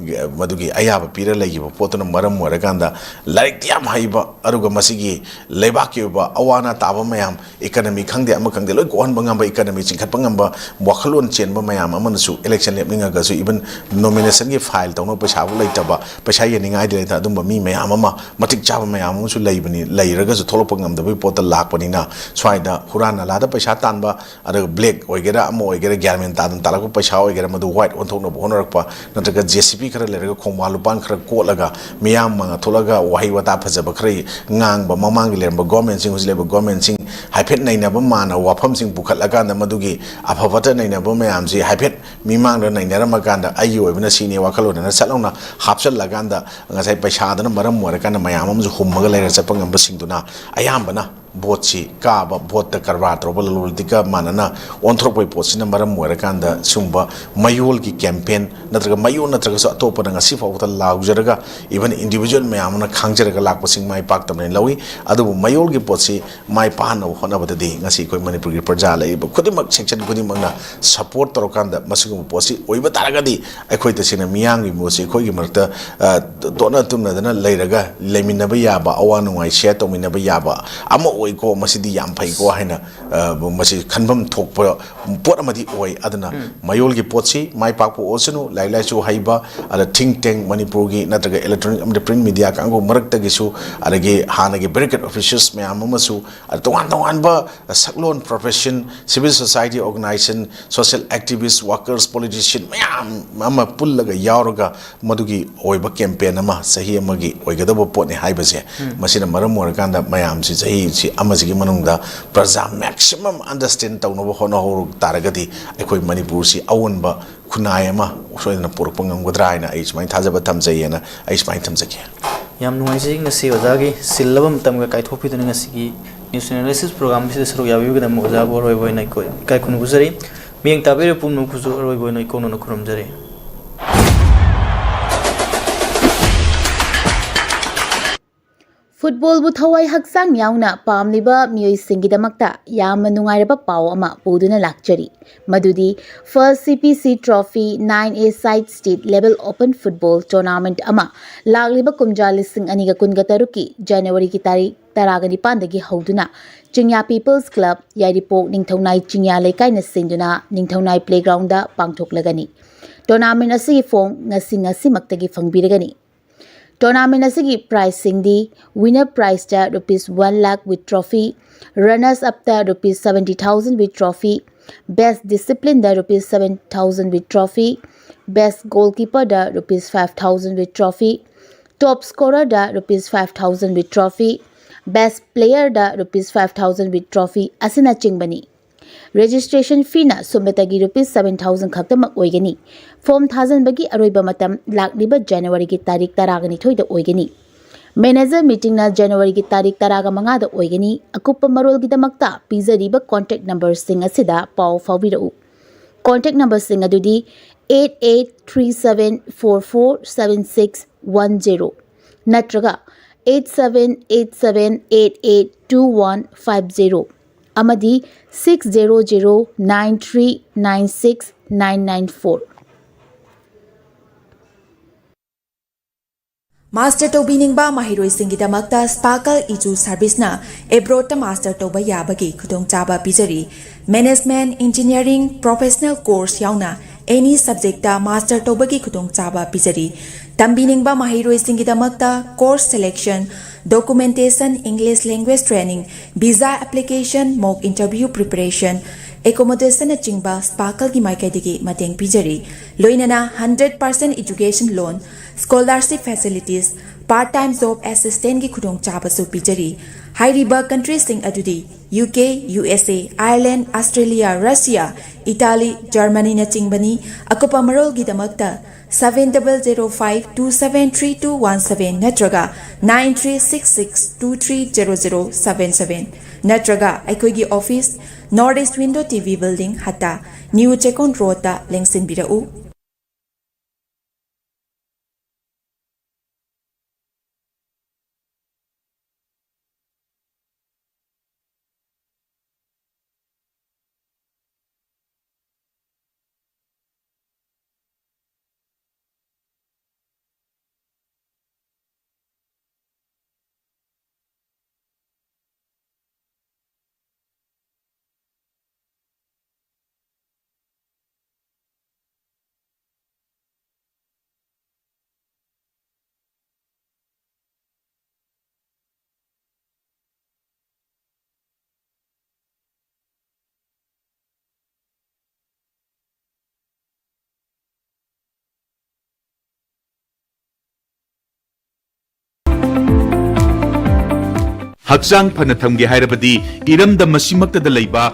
ꯃꯗꯨꯒꯤ ꯑꯌꯥꯕ ꯄꯤꯔ ꯂꯩꯈꯤꯕ ꯄꯣꯠꯇꯨꯅ ꯃꯔꯝ ꯑꯣꯏꯔꯀꯥꯟꯗ, ꯂꯥꯏꯔꯤꯛꯇꯤ ꯌꯥꯝ ꯍꯩꯕ, ꯑꯗꯨꯒ ꯃꯁꯤꯒꯤ ꯂꯩꯕꯥꯛꯀꯤ ꯑꯣꯏꯕ ꯑꯋꯥ ꯑꯅꯥ ꯇꯥꯕ ꯃꯌꯥꯝ, economy ꯈꯪꯗꯦ, ꯑꯃ ꯈꯪꯗꯦ, ꯂꯣꯏ ꯀꯣꯛꯍꯟꯕ ꯉꯝꯕ, economy ꯆꯤꯡꯈꯠꯄ ꯉꯝꯕ ꯋꯥꯈꯜꯂꯣꯟ ꯆꯦꯟꯕ ꯃꯌꯥꯝ ꯑꯃꯅꯁꯨ election ꯂꯦꯞꯅꯤꯡꯉꯒꯁꯨ, even nominationꯒꯤ file ꯇꯧꯅꯕ ꯄꯩꯁꯥꯕꯨ ꯂꯩꯇꯕ, ꯄꯩꯁꯥ ꯌꯦꯟꯅꯤꯡꯉꯥꯏꯗꯤ ꯂꯩꯇ, ꯑꯗꯨꯝꯕ ꯃꯤ ꯃꯌꯥꯝ ꯑꯃ, ꯃꯇꯤꯛ ꯆꯥꯕ ꯃꯌꯥꯝ ꯑꯃꯁꯨ ꯂꯩꯕꯅꯤ, ꯂꯩꯔꯒꯁꯨ ꯊꯣꯛꯂꯛꯄ ꯉꯝꯗꯕꯒꯤ ꯄꯣꯠꯇ ꯂꯥꯛꯄꯅꯤꯅ, ꯁ꯭ꯋꯥꯏꯗ ꯍꯨꯔꯥꯟ ꯅꯂꯥꯗ ꯄꯩꯁꯥ ꯇꯥꯟꯕ, ꯑꯗꯨꯒ black ꯑꯣꯏꯒꯦꯔꯥ, ꯑꯃ ꯑꯣꯏꯒꯦꯔꯥ, ꯒ꯭ꯌꯥꯟ ꯃꯦꯟ ꯇꯥꯗꯅ ꯇꯥꯜꯂꯛꯄ ꯄꯩꯁꯥ ꯑꯣꯏꯒꯦꯔꯥ, ꯃꯗꯨ white ꯑꯣꯟꯊꯣꯛꯅꯕ ꯍꯣꯠꯅꯔꯛꯄ, ꯅꯠꯇ꯭ꯔꯒ JCB ꯈꯔ ꯂꯩꯔꯒ ꯈꯣꯡꯕꯥꯟ ꯂꯨꯄꯥꯟ ꯈꯔ ꯀꯣꯠꯂꯒ ꯃꯤꯌꯥꯝ ꯃꯥꯡꯗ ꯊꯣꯛꯂꯒ ꯋꯥꯍꯩ ꯋꯥꯇꯥ ꯐꯖꯕ ꯈꯔ ꯉꯥꯡꯕ, ꯃꯃꯥꯡꯒꯤ ꯂꯩꯔꯝꯕ governmentꯁꯤꯡ, ꯍꯧꯖꯤꯛ ꯂꯩꯔꯤꯕ governmentꯁꯤꯡ ꯍꯥꯏꯐꯦꯠ ꯅꯩꯅꯕ ꯃꯥꯟꯅꯕ ꯋꯥꯐꯝꯁꯤꯡ ꯄꯨꯈꯠꯂꯀꯥꯟꯗ, ꯃꯗꯨꯒꯤ ꯑꯐ ꯐꯠꯇ ꯅꯩꯅꯕ ꯃꯌꯥꯝꯁꯤ ꯍꯥꯏꯐꯦꯠ ꯃꯤꯃꯥꯡꯗ ꯅꯩꯅꯔꯝꯃꯀꯥꯟꯗ ꯑꯩꯒꯤ ꯑꯣꯏꯕꯅ ꯁꯤꯅꯤ ꯋꯥꯈꯜꯂꯣꯟ ꯑꯅ ꯁꯠ ꯂꯥꯎꯅ ꯍꯥꯞꯆꯜꯂꯀꯥꯟꯗ ꯉꯁꯥꯏ ꯄꯩꯁꯥꯗꯨꯅ ꯃꯔꯝ ꯑꯣꯏꯔꯀꯥꯟꯗ ꯃꯌꯥꯝ ꯑꯃꯁꯨ ꯍꯨꯝꯃꯒ ꯂꯩꯔ ꯆꯠꯄ ꯉꯝꯕꯁꯤꯡꯗꯨꯅ ꯑꯌꯥꯝꯕꯅ ꯚꯣꯠꯁꯤ ꯀꯥꯕ, ꯚꯣꯠꯇ ꯀꯔꯕꯥꯔ ꯇꯧꯔꯕ ꯂꯂꯣꯟ ꯏꯇꯤꯛꯀ ꯃꯥꯟꯅꯅ ꯑꯣꯟꯊꯣꯔꯛꯄꯒꯤ ꯄꯣꯠꯁꯤꯅ ꯃꯔꯝ ꯑꯣꯏꯔꯀꯥꯟꯗ ꯁꯤꯒꯨꯝꯕ ꯃꯌꯣꯜꯒꯤ ꯀꯦꯝꯄꯦꯟ ꯅꯠꯇ꯭ꯔꯒ ꯃꯌꯣꯜ ꯅꯠꯇ꯭ꯔꯒꯁꯨ ꯑꯇꯣꯞꯄꯅ ꯉꯁꯤ ꯐꯥꯎꯕꯗ ꯂꯥꯎꯖꯔꯒ, even individual ꯃꯌꯥꯝ ꯑꯃꯅ ꯈꯥꯡꯖꯔꯒ ꯂꯥꯛꯄꯁꯤꯡ ꯃꯥꯏ ꯄꯥꯛꯇꯕꯅꯦꯅ ꯂꯧꯏ꯫ ꯑꯗꯨꯕꯨ ꯃꯌꯣꯜꯒꯤ ꯄꯣꯠꯁꯤ ꯃꯥꯏ ꯄꯥꯛꯍꯟꯅꯕ ꯍꯣꯠꯅꯕꯗꯗꯤ ꯉꯁꯤ ꯑꯩꯈꯣꯏ ꯃꯅꯤꯄꯨꯔꯒꯤ ꯄ꯭ꯔꯖꯥ ꯂꯩꯔꯤꯕ ꯈꯨꯗꯤꯡꯃꯛ, section ꯈꯨꯗꯤꯡꯃꯛꯅ support ꯇꯧꯔꯀꯥꯟꯗ ꯃꯁꯤꯒꯨꯝꯕ ꯄꯣꯠꯁꯤ ꯑꯣꯏꯕ ꯇꯥꯔꯒꯗꯤ ꯑꯩꯈꯣꯏ ꯇꯁꯦꯡꯅ ꯃꯤꯌꯥꯝꯒꯤ ꯃꯣꯠꯁꯤ ꯑꯩꯈꯣꯏꯒꯤ ꯃꯔꯛꯇ, ꯑ, ꯇꯣꯠꯅ ꯇꯨꯝꯅꯗꯅ ꯂꯩꯔꯒ ꯂꯩꯃꯤꯟꯅꯕ ꯌꯥꯕ, ꯑꯋꯥ ꯅꯨꯡꯉꯥꯏ share ꯇꯧꯃꯤꯟꯅꯕ ꯌꯥꯕ ꯑꯃ ꯑꯣꯏꯀꯣ, ꯃꯁꯤꯗꯤ ꯌꯥꯝ ꯐꯩꯀꯣ ꯍꯥꯏꯅ, ꯑ, ꯃꯁꯤ ꯈꯟꯐꯝ ꯊꯣꯛꯄ ꯄꯣꯠ ꯑꯃꯗꯤ ꯑꯣꯏ꯫ ꯑꯗꯨꯅ ꯎꯝ꯫ ꯃꯌꯣꯜꯒꯤ ꯄꯣꯠꯁꯤ ꯃꯥꯏ ꯄꯥꯛꯄ ꯑꯣꯏꯁꯅꯨ, ꯂꯥꯏꯔꯤꯛ ꯂꯥꯏꯁꯨ ꯍꯩꯕ, ꯑꯗ think tank ꯃꯅꯤꯄꯨꯔꯒꯤ ꯅꯠꯇ꯭ꯔꯒ electronic ꯑꯃꯗꯤ print media ꯀꯥꯡꯕꯨ ꯃꯔꯛꯇꯒꯤꯁꯨ, ꯑꯗꯒꯤ ꯍꯥꯟꯅꯒꯤ barricade officers ꯃꯌꯥꯝ ꯑꯃꯁꯨ, ꯑꯗ ꯇꯣꯉꯥꯟ ꯇꯣꯉꯥꯟꯕ ꯁꯛꯂꯣꯟ, profession, civil society organization, social activist, workers, politician ꯃꯌꯥꯝ ꯑꯃ ꯄꯨꯜꯂꯒ ꯌꯥꯎꯔꯒ ꯃꯗꯨꯒꯤ ꯑꯣꯏꯕ campaign ꯑꯃ ꯆꯍꯤ ꯑꯃꯒꯤ ꯑꯣꯏꯒꯗꯕ ꯄꯣꯠꯅꯤ ꯍꯥꯏꯕꯁꯦ, ꯎꯝ꯫ ꯃꯁꯤꯅ ꯃꯔꯝ ꯑꯣꯏꯔꯀꯥꯟꯗ ꯃꯌꯥꯝꯁꯤ ꯆꯍꯤꯁꯤ ꯑꯃꯁꯤꯒꯤ ꯃꯅꯨꯡꯗ ꯄ꯭ꯔꯖꯥ maximum understand ꯇꯧꯅꯕ ꯍꯣꯠꯅꯍꯧ ꯇꯥꯔꯒꯗꯤ ꯑꯩꯈꯣꯏ ꯃꯅꯤꯄꯨꯔꯁꯤ ꯑꯑꯣꯟꯕ ꯈꯨꯟꯅꯥꯏ ꯑꯃ ꯁꯣꯏꯗꯅ ꯄꯨꯔꯛꯄ ꯉꯝꯒꯗ꯭ꯔꯥ ꯍꯥꯏꯅ ꯑꯩ ꯁꯨꯃꯥꯏꯅ ꯊꯥꯖꯕ ꯊꯝꯖꯩ ꯍꯥꯏꯅ ꯑꯩ ꯁꯨꯃꯥꯏꯅ ꯊꯝꯖꯒꯦ꯫ ꯌꯥꯝ ꯅꯨꯡꯉꯥꯏꯖꯩ ꯉꯁꯤ ꯑꯣꯖꯥꯒꯤ ꯆꯤꯜꯂꯕ ꯃꯇꯝꯒ ꯀꯥꯏꯊꯣꯛꯄꯤꯗꯨꯅ ꯉꯁꯤꯒꯤ news analysis program ꯑꯁꯤꯗ ꯁꯔꯨꯛ ꯌꯥꯕꯤꯕꯒꯤꯗꯃꯛ ꯑꯣꯖꯥꯕꯨ ꯑꯔꯣꯏꯕ ꯑꯣꯏꯅ ꯑꯩꯈꯣꯏ ꯏꯀꯥꯏ ꯈꯨꯝꯅꯕ ꯎꯖꯔꯤ꯫ ꯃꯤꯠꯌꯦꯡ ꯇꯥꯕꯤꯔꯤꯕ ꯄꯨꯝꯅꯃꯛꯄꯨꯁꯨ ꯑꯔꯣꯏꯕ ꯑꯣꯏꯅ ꯏꯀꯣꯛꯅꯅ ꯈꯨꯔꯨꯝꯖꯔꯤ꯫ ꯐꯨꯠꯕꯣꯜꯕꯨ ꯊꯋꯥꯏ ꯍꯛꯆꯥꯡ ꯌꯥꯎꯅ ꯄꯥꯝꯂꯤꯕ ꯃꯤꯑꯣꯏꯁꯤꯡꯒꯤꯗꯃꯛꯇ ꯌꯥꯝꯅ ꯅꯨꯡꯉꯥꯏꯔꯕ ꯄꯥꯎ ꯑꯃ ꯄꯨꯗꯨꯅ ꯂꯥꯛꯆꯔꯤ꯫ ꯃꯗꯨꯗꯤ first C P C Trophy nine A side state level open football tournament ꯑꯃ ꯂꯥꯛꯂꯤꯕ ꯀꯨꯝꯖꯥ ꯂꯤꯁꯤꯡ ꯑꯅꯤꯒ ꯀꯨꯟꯒ ꯇꯔꯨꯛꯀꯤ Januaryꯒꯤ ꯇꯥꯔꯤꯛ ꯇꯔꯥꯒ ꯅꯤꯄꯥꯟꯗꯒꯤ ꯍꯧꯗꯨꯅ ꯆꯤꯡꯌꯥ People's Club, ꯌꯥꯏꯔꯤꯄꯣꯛ ꯅꯤꯡꯊꯧꯅꯥꯏ ꯆꯤꯡꯌꯥ ꯂꯩꯀꯥꯏꯅ ꯁꯤꯟꯗꯨꯅ ꯅꯤꯡꯊꯧꯅꯥꯏ playgroundꯗ ꯄꯥꯡꯊꯣꯛꯂꯒꯅꯤ꯫ Tournament ꯑꯁꯤꯒꯤ form ꯉꯁꯤ ꯉꯁꯤꯃꯛꯇꯒꯤ ꯐꯪꯕꯤꯔꯒꯅꯤ꯫ Tournament ꯑꯁꯤꯒꯤ prizeꯁꯤꯡꯗꯤ: winner prizeꯇ rupees one lakh with trophy, runners upꯇ rupees seventy thousand with trophy, best disciplineꯗ rupees seven thousand with trophy, best goalkeeperꯗ rupees five thousand with trophy, top scorerꯗ rupees five thousand with trophy, best playerꯗ rupees five thousand with trophy ꯑꯁꯤꯅꯆꯤꯡꯕꯅꯤ꯫ Registration feeꯅ ꯁꯨꯞꯅꯇꯒꯤ rupees seven thousand ꯈꯛꯇꯃꯛ ꯑꯣꯏꯒꯅꯤ꯫ Form ꯊꯥꯖꯤꯟꯕꯒꯤ ꯑꯔꯣꯏꯕ ꯃꯇꯝ ꯂꯥꯛꯂꯤꯕ Januaryꯒꯤ ꯇꯥꯔꯤꯛ ꯇꯔꯥꯅꯤꯊꯣꯏꯗ ꯑꯣꯏꯒꯅꯤ꯫ Manager meetingꯅ Januaryꯒꯤ ꯇꯥꯔꯤꯛ ꯇꯔꯥꯃꯉꯥꯗ ꯑꯣꯏꯒꯅꯤ꯫ ꯑꯀꯨꯞꯄ ꯃꯔꯣꯜꯒꯤꯗꯃꯛꯇ ꯄꯤꯖꯔꯤꯕ contact numberꯁꯤꯡ ꯑꯁꯤꯗ ꯄꯥꯎ ꯐꯥꯎꯕꯤꯔꯛꯎ꯫ Contact numberꯁꯤꯡ ꯑꯗꯨꯗꯤ eight eight three seven four four seven six one zero ꯅꯠꯇ꯭ꯔꯒ eight seven eight seven eight eight two one five zero ꯑꯃꯗꯤ six zero zero nine three nine six nine nine four꯫ Master ꯇꯧꯕꯤꯅꯤꯡꯕ ꯃꯍꯩꯔꯣꯏꯁꯤꯡꯒꯤꯗꯃꯛꯇ Sparkle ꯏꯖꯨ Serviceꯅ abroadꯇ master ꯇꯧꯕ ꯌꯥꯕꯒꯤ ꯈꯨꯗꯣꯡꯆꯥꯕ ꯄꯤꯖꯔꯤ꯫ Management, Engineering, Professional Course ꯌꯥꯎꯅ any subjectꯇ master ꯇꯧꯕꯒꯤ ꯈꯨꯗꯣꯡꯆꯥꯕ ꯄꯤꯖꯔꯤ꯫ ꯇꯝꯕꯤꯅꯤꯡꯕ ꯃꯍꯩꯔꯣꯏꯁꯤꯡꯒꯤꯗꯃꯛꯇ course selection, documentation, English language training, visa application, mock interview preparation, accommodation ꯅꯆꯤꯡꯕ Sparkleꯒꯤ ꯃꯥꯏꯀꯩꯗꯒꯤ ꯃꯇꯦꯡ ꯄꯤꯖꯔꯤ꯫ ꯂꯣꯏꯅꯅ hundred percent education loan, scholarship facilities, part time job assistantꯀꯤ ꯈꯨꯗꯣꯡꯆꯥꯕꯁꯨ ꯄꯤꯖꯔꯤ꯫ ꯍꯥꯏꯔꯤꯕ countryꯁꯤꯡ ꯑꯗꯨꯗꯤ U K, U S A, Ireland, Australia, Russia, Italy, Germanyꯅꯆꯤꯡꯕꯅꯤ꯫ ꯑꯀꯨꯞꯄ ꯃꯔꯣꯜꯒꯤꯗꯃꯛꯇ seven double zero five two seven three two one seven ꯅꯠꯇ꯭ꯔꯒ nine three six six two three zero zero seven seven ꯅꯠꯇ꯭ꯔꯒ ꯑꯩꯈꯣꯏꯒꯤ office, North East Window T V Building, ꯍꯠꯇ, New ꯆꯦꯛꯀꯣꯟ ꯔꯣꯗꯇ ꯂꯦꯡꯁꯤꯟꯕꯤꯔꯛꯎ꯫ ꯍꯛꯆꯥꯡ ꯐꯅ ꯊꯝꯒꯦ ꯍꯥꯏꯔꯕꯗꯤ ꯏꯔꯝꯗꯝ ꯑꯁꯤꯃꯛꯇꯗ ꯂꯩꯕ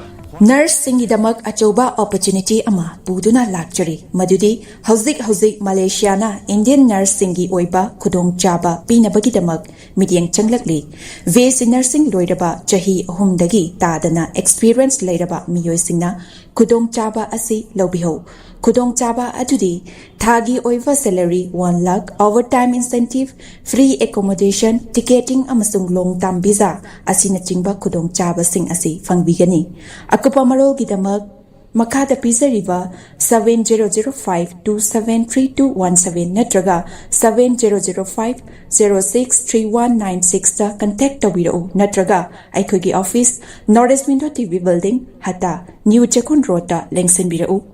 ꯅꯔꯁꯁꯤꯡꯒꯤꯗꯃꯛ ꯑꯆꯧꯕ ꯑꯣꯄꯣꯔꯆꯨꯅꯤꯇꯤ ꯑꯃ ꯄꯨꯗꯨꯅ ꯂꯥꯛꯆꯔꯤ, ꯃꯗꯨꯗꯤ ꯍꯧꯖꯤꯛ ꯍꯧꯖꯤꯛ ꯃꯂꯦꯁꯤꯌꯥꯅ ꯏꯟꯗꯤꯌꯟ ꯅꯔꯁꯁꯤꯡꯒꯤ ꯑꯣꯏꯕ ꯈꯨꯗꯣꯡꯆꯥꯕ ꯄꯤꯅꯕꯒꯤꯗꯃꯛ ꯃꯤꯠꯌꯦꯡ ꯆꯪꯂꯛꯂꯤ꯫ ꯕꯤ ꯑꯦꯁ ꯁꯤ ꯅꯔꯁꯤꯡ ꯂꯣꯏꯔꯕ ꯆꯍꯤ ꯑꯍꯨꯝꯗꯒꯤ ꯇꯥꯗꯅ ꯑꯦꯛꯁꯄꯤꯔꯤꯌꯦꯟꯁ ꯂꯩꯔꯕ ꯃꯤꯑꯣꯏꯁꯤꯡꯅ ꯈꯨꯗꯣꯡꯆꯥꯕ ꯑꯁꯤ ꯂꯧꯕꯤꯍꯧ꯫ ꯈꯨꯗꯣꯡꯆꯥꯕ ꯑꯗꯨꯗꯤ ꯊꯥꯒꯤ ꯑꯣꯏꯕ salary one lakh, overtime incentive, free accommodation, ticketing ꯑꯃꯁꯨꯡ ꯂꯣꯡ ꯇꯥꯝ ꯚꯤꯖꯥ ꯑꯁꯤꯅꯆꯤꯡꯕ ꯈꯨꯗꯣꯡꯆꯥꯕꯁꯤꯡ ꯑꯁꯤ ꯐꯪꯕꯤꯒꯅꯤ꯫ ꯑꯀꯨꯞꯄ ꯃꯔꯣꯜꯒꯤꯗꯃꯛ ꯃꯈꯥꯗ ꯄꯤꯖꯔꯤꯕ seven zero zero five two seven three two one seven ꯅꯠꯇ꯭ꯔꯒ seven zero zero five zero six three one nine sixꯇ ꯀꯟꯇꯦꯛ ꯇꯧꯕꯤꯔꯛꯎ, ꯅꯠꯇ꯭ꯔꯒ ꯑꯩꯈꯣꯏꯒꯤ office, North East Window TV ꯚꯤ ꯕꯤꯜꯗꯤꯡ, ꯍꯇꯥ, ꯅ꯭ꯌꯨ ꯆꯦꯛꯀꯣꯟ ꯔꯣꯗꯇ ꯂꯦꯡꯁꯤꯟꯕꯤꯔꯛꯎ꯫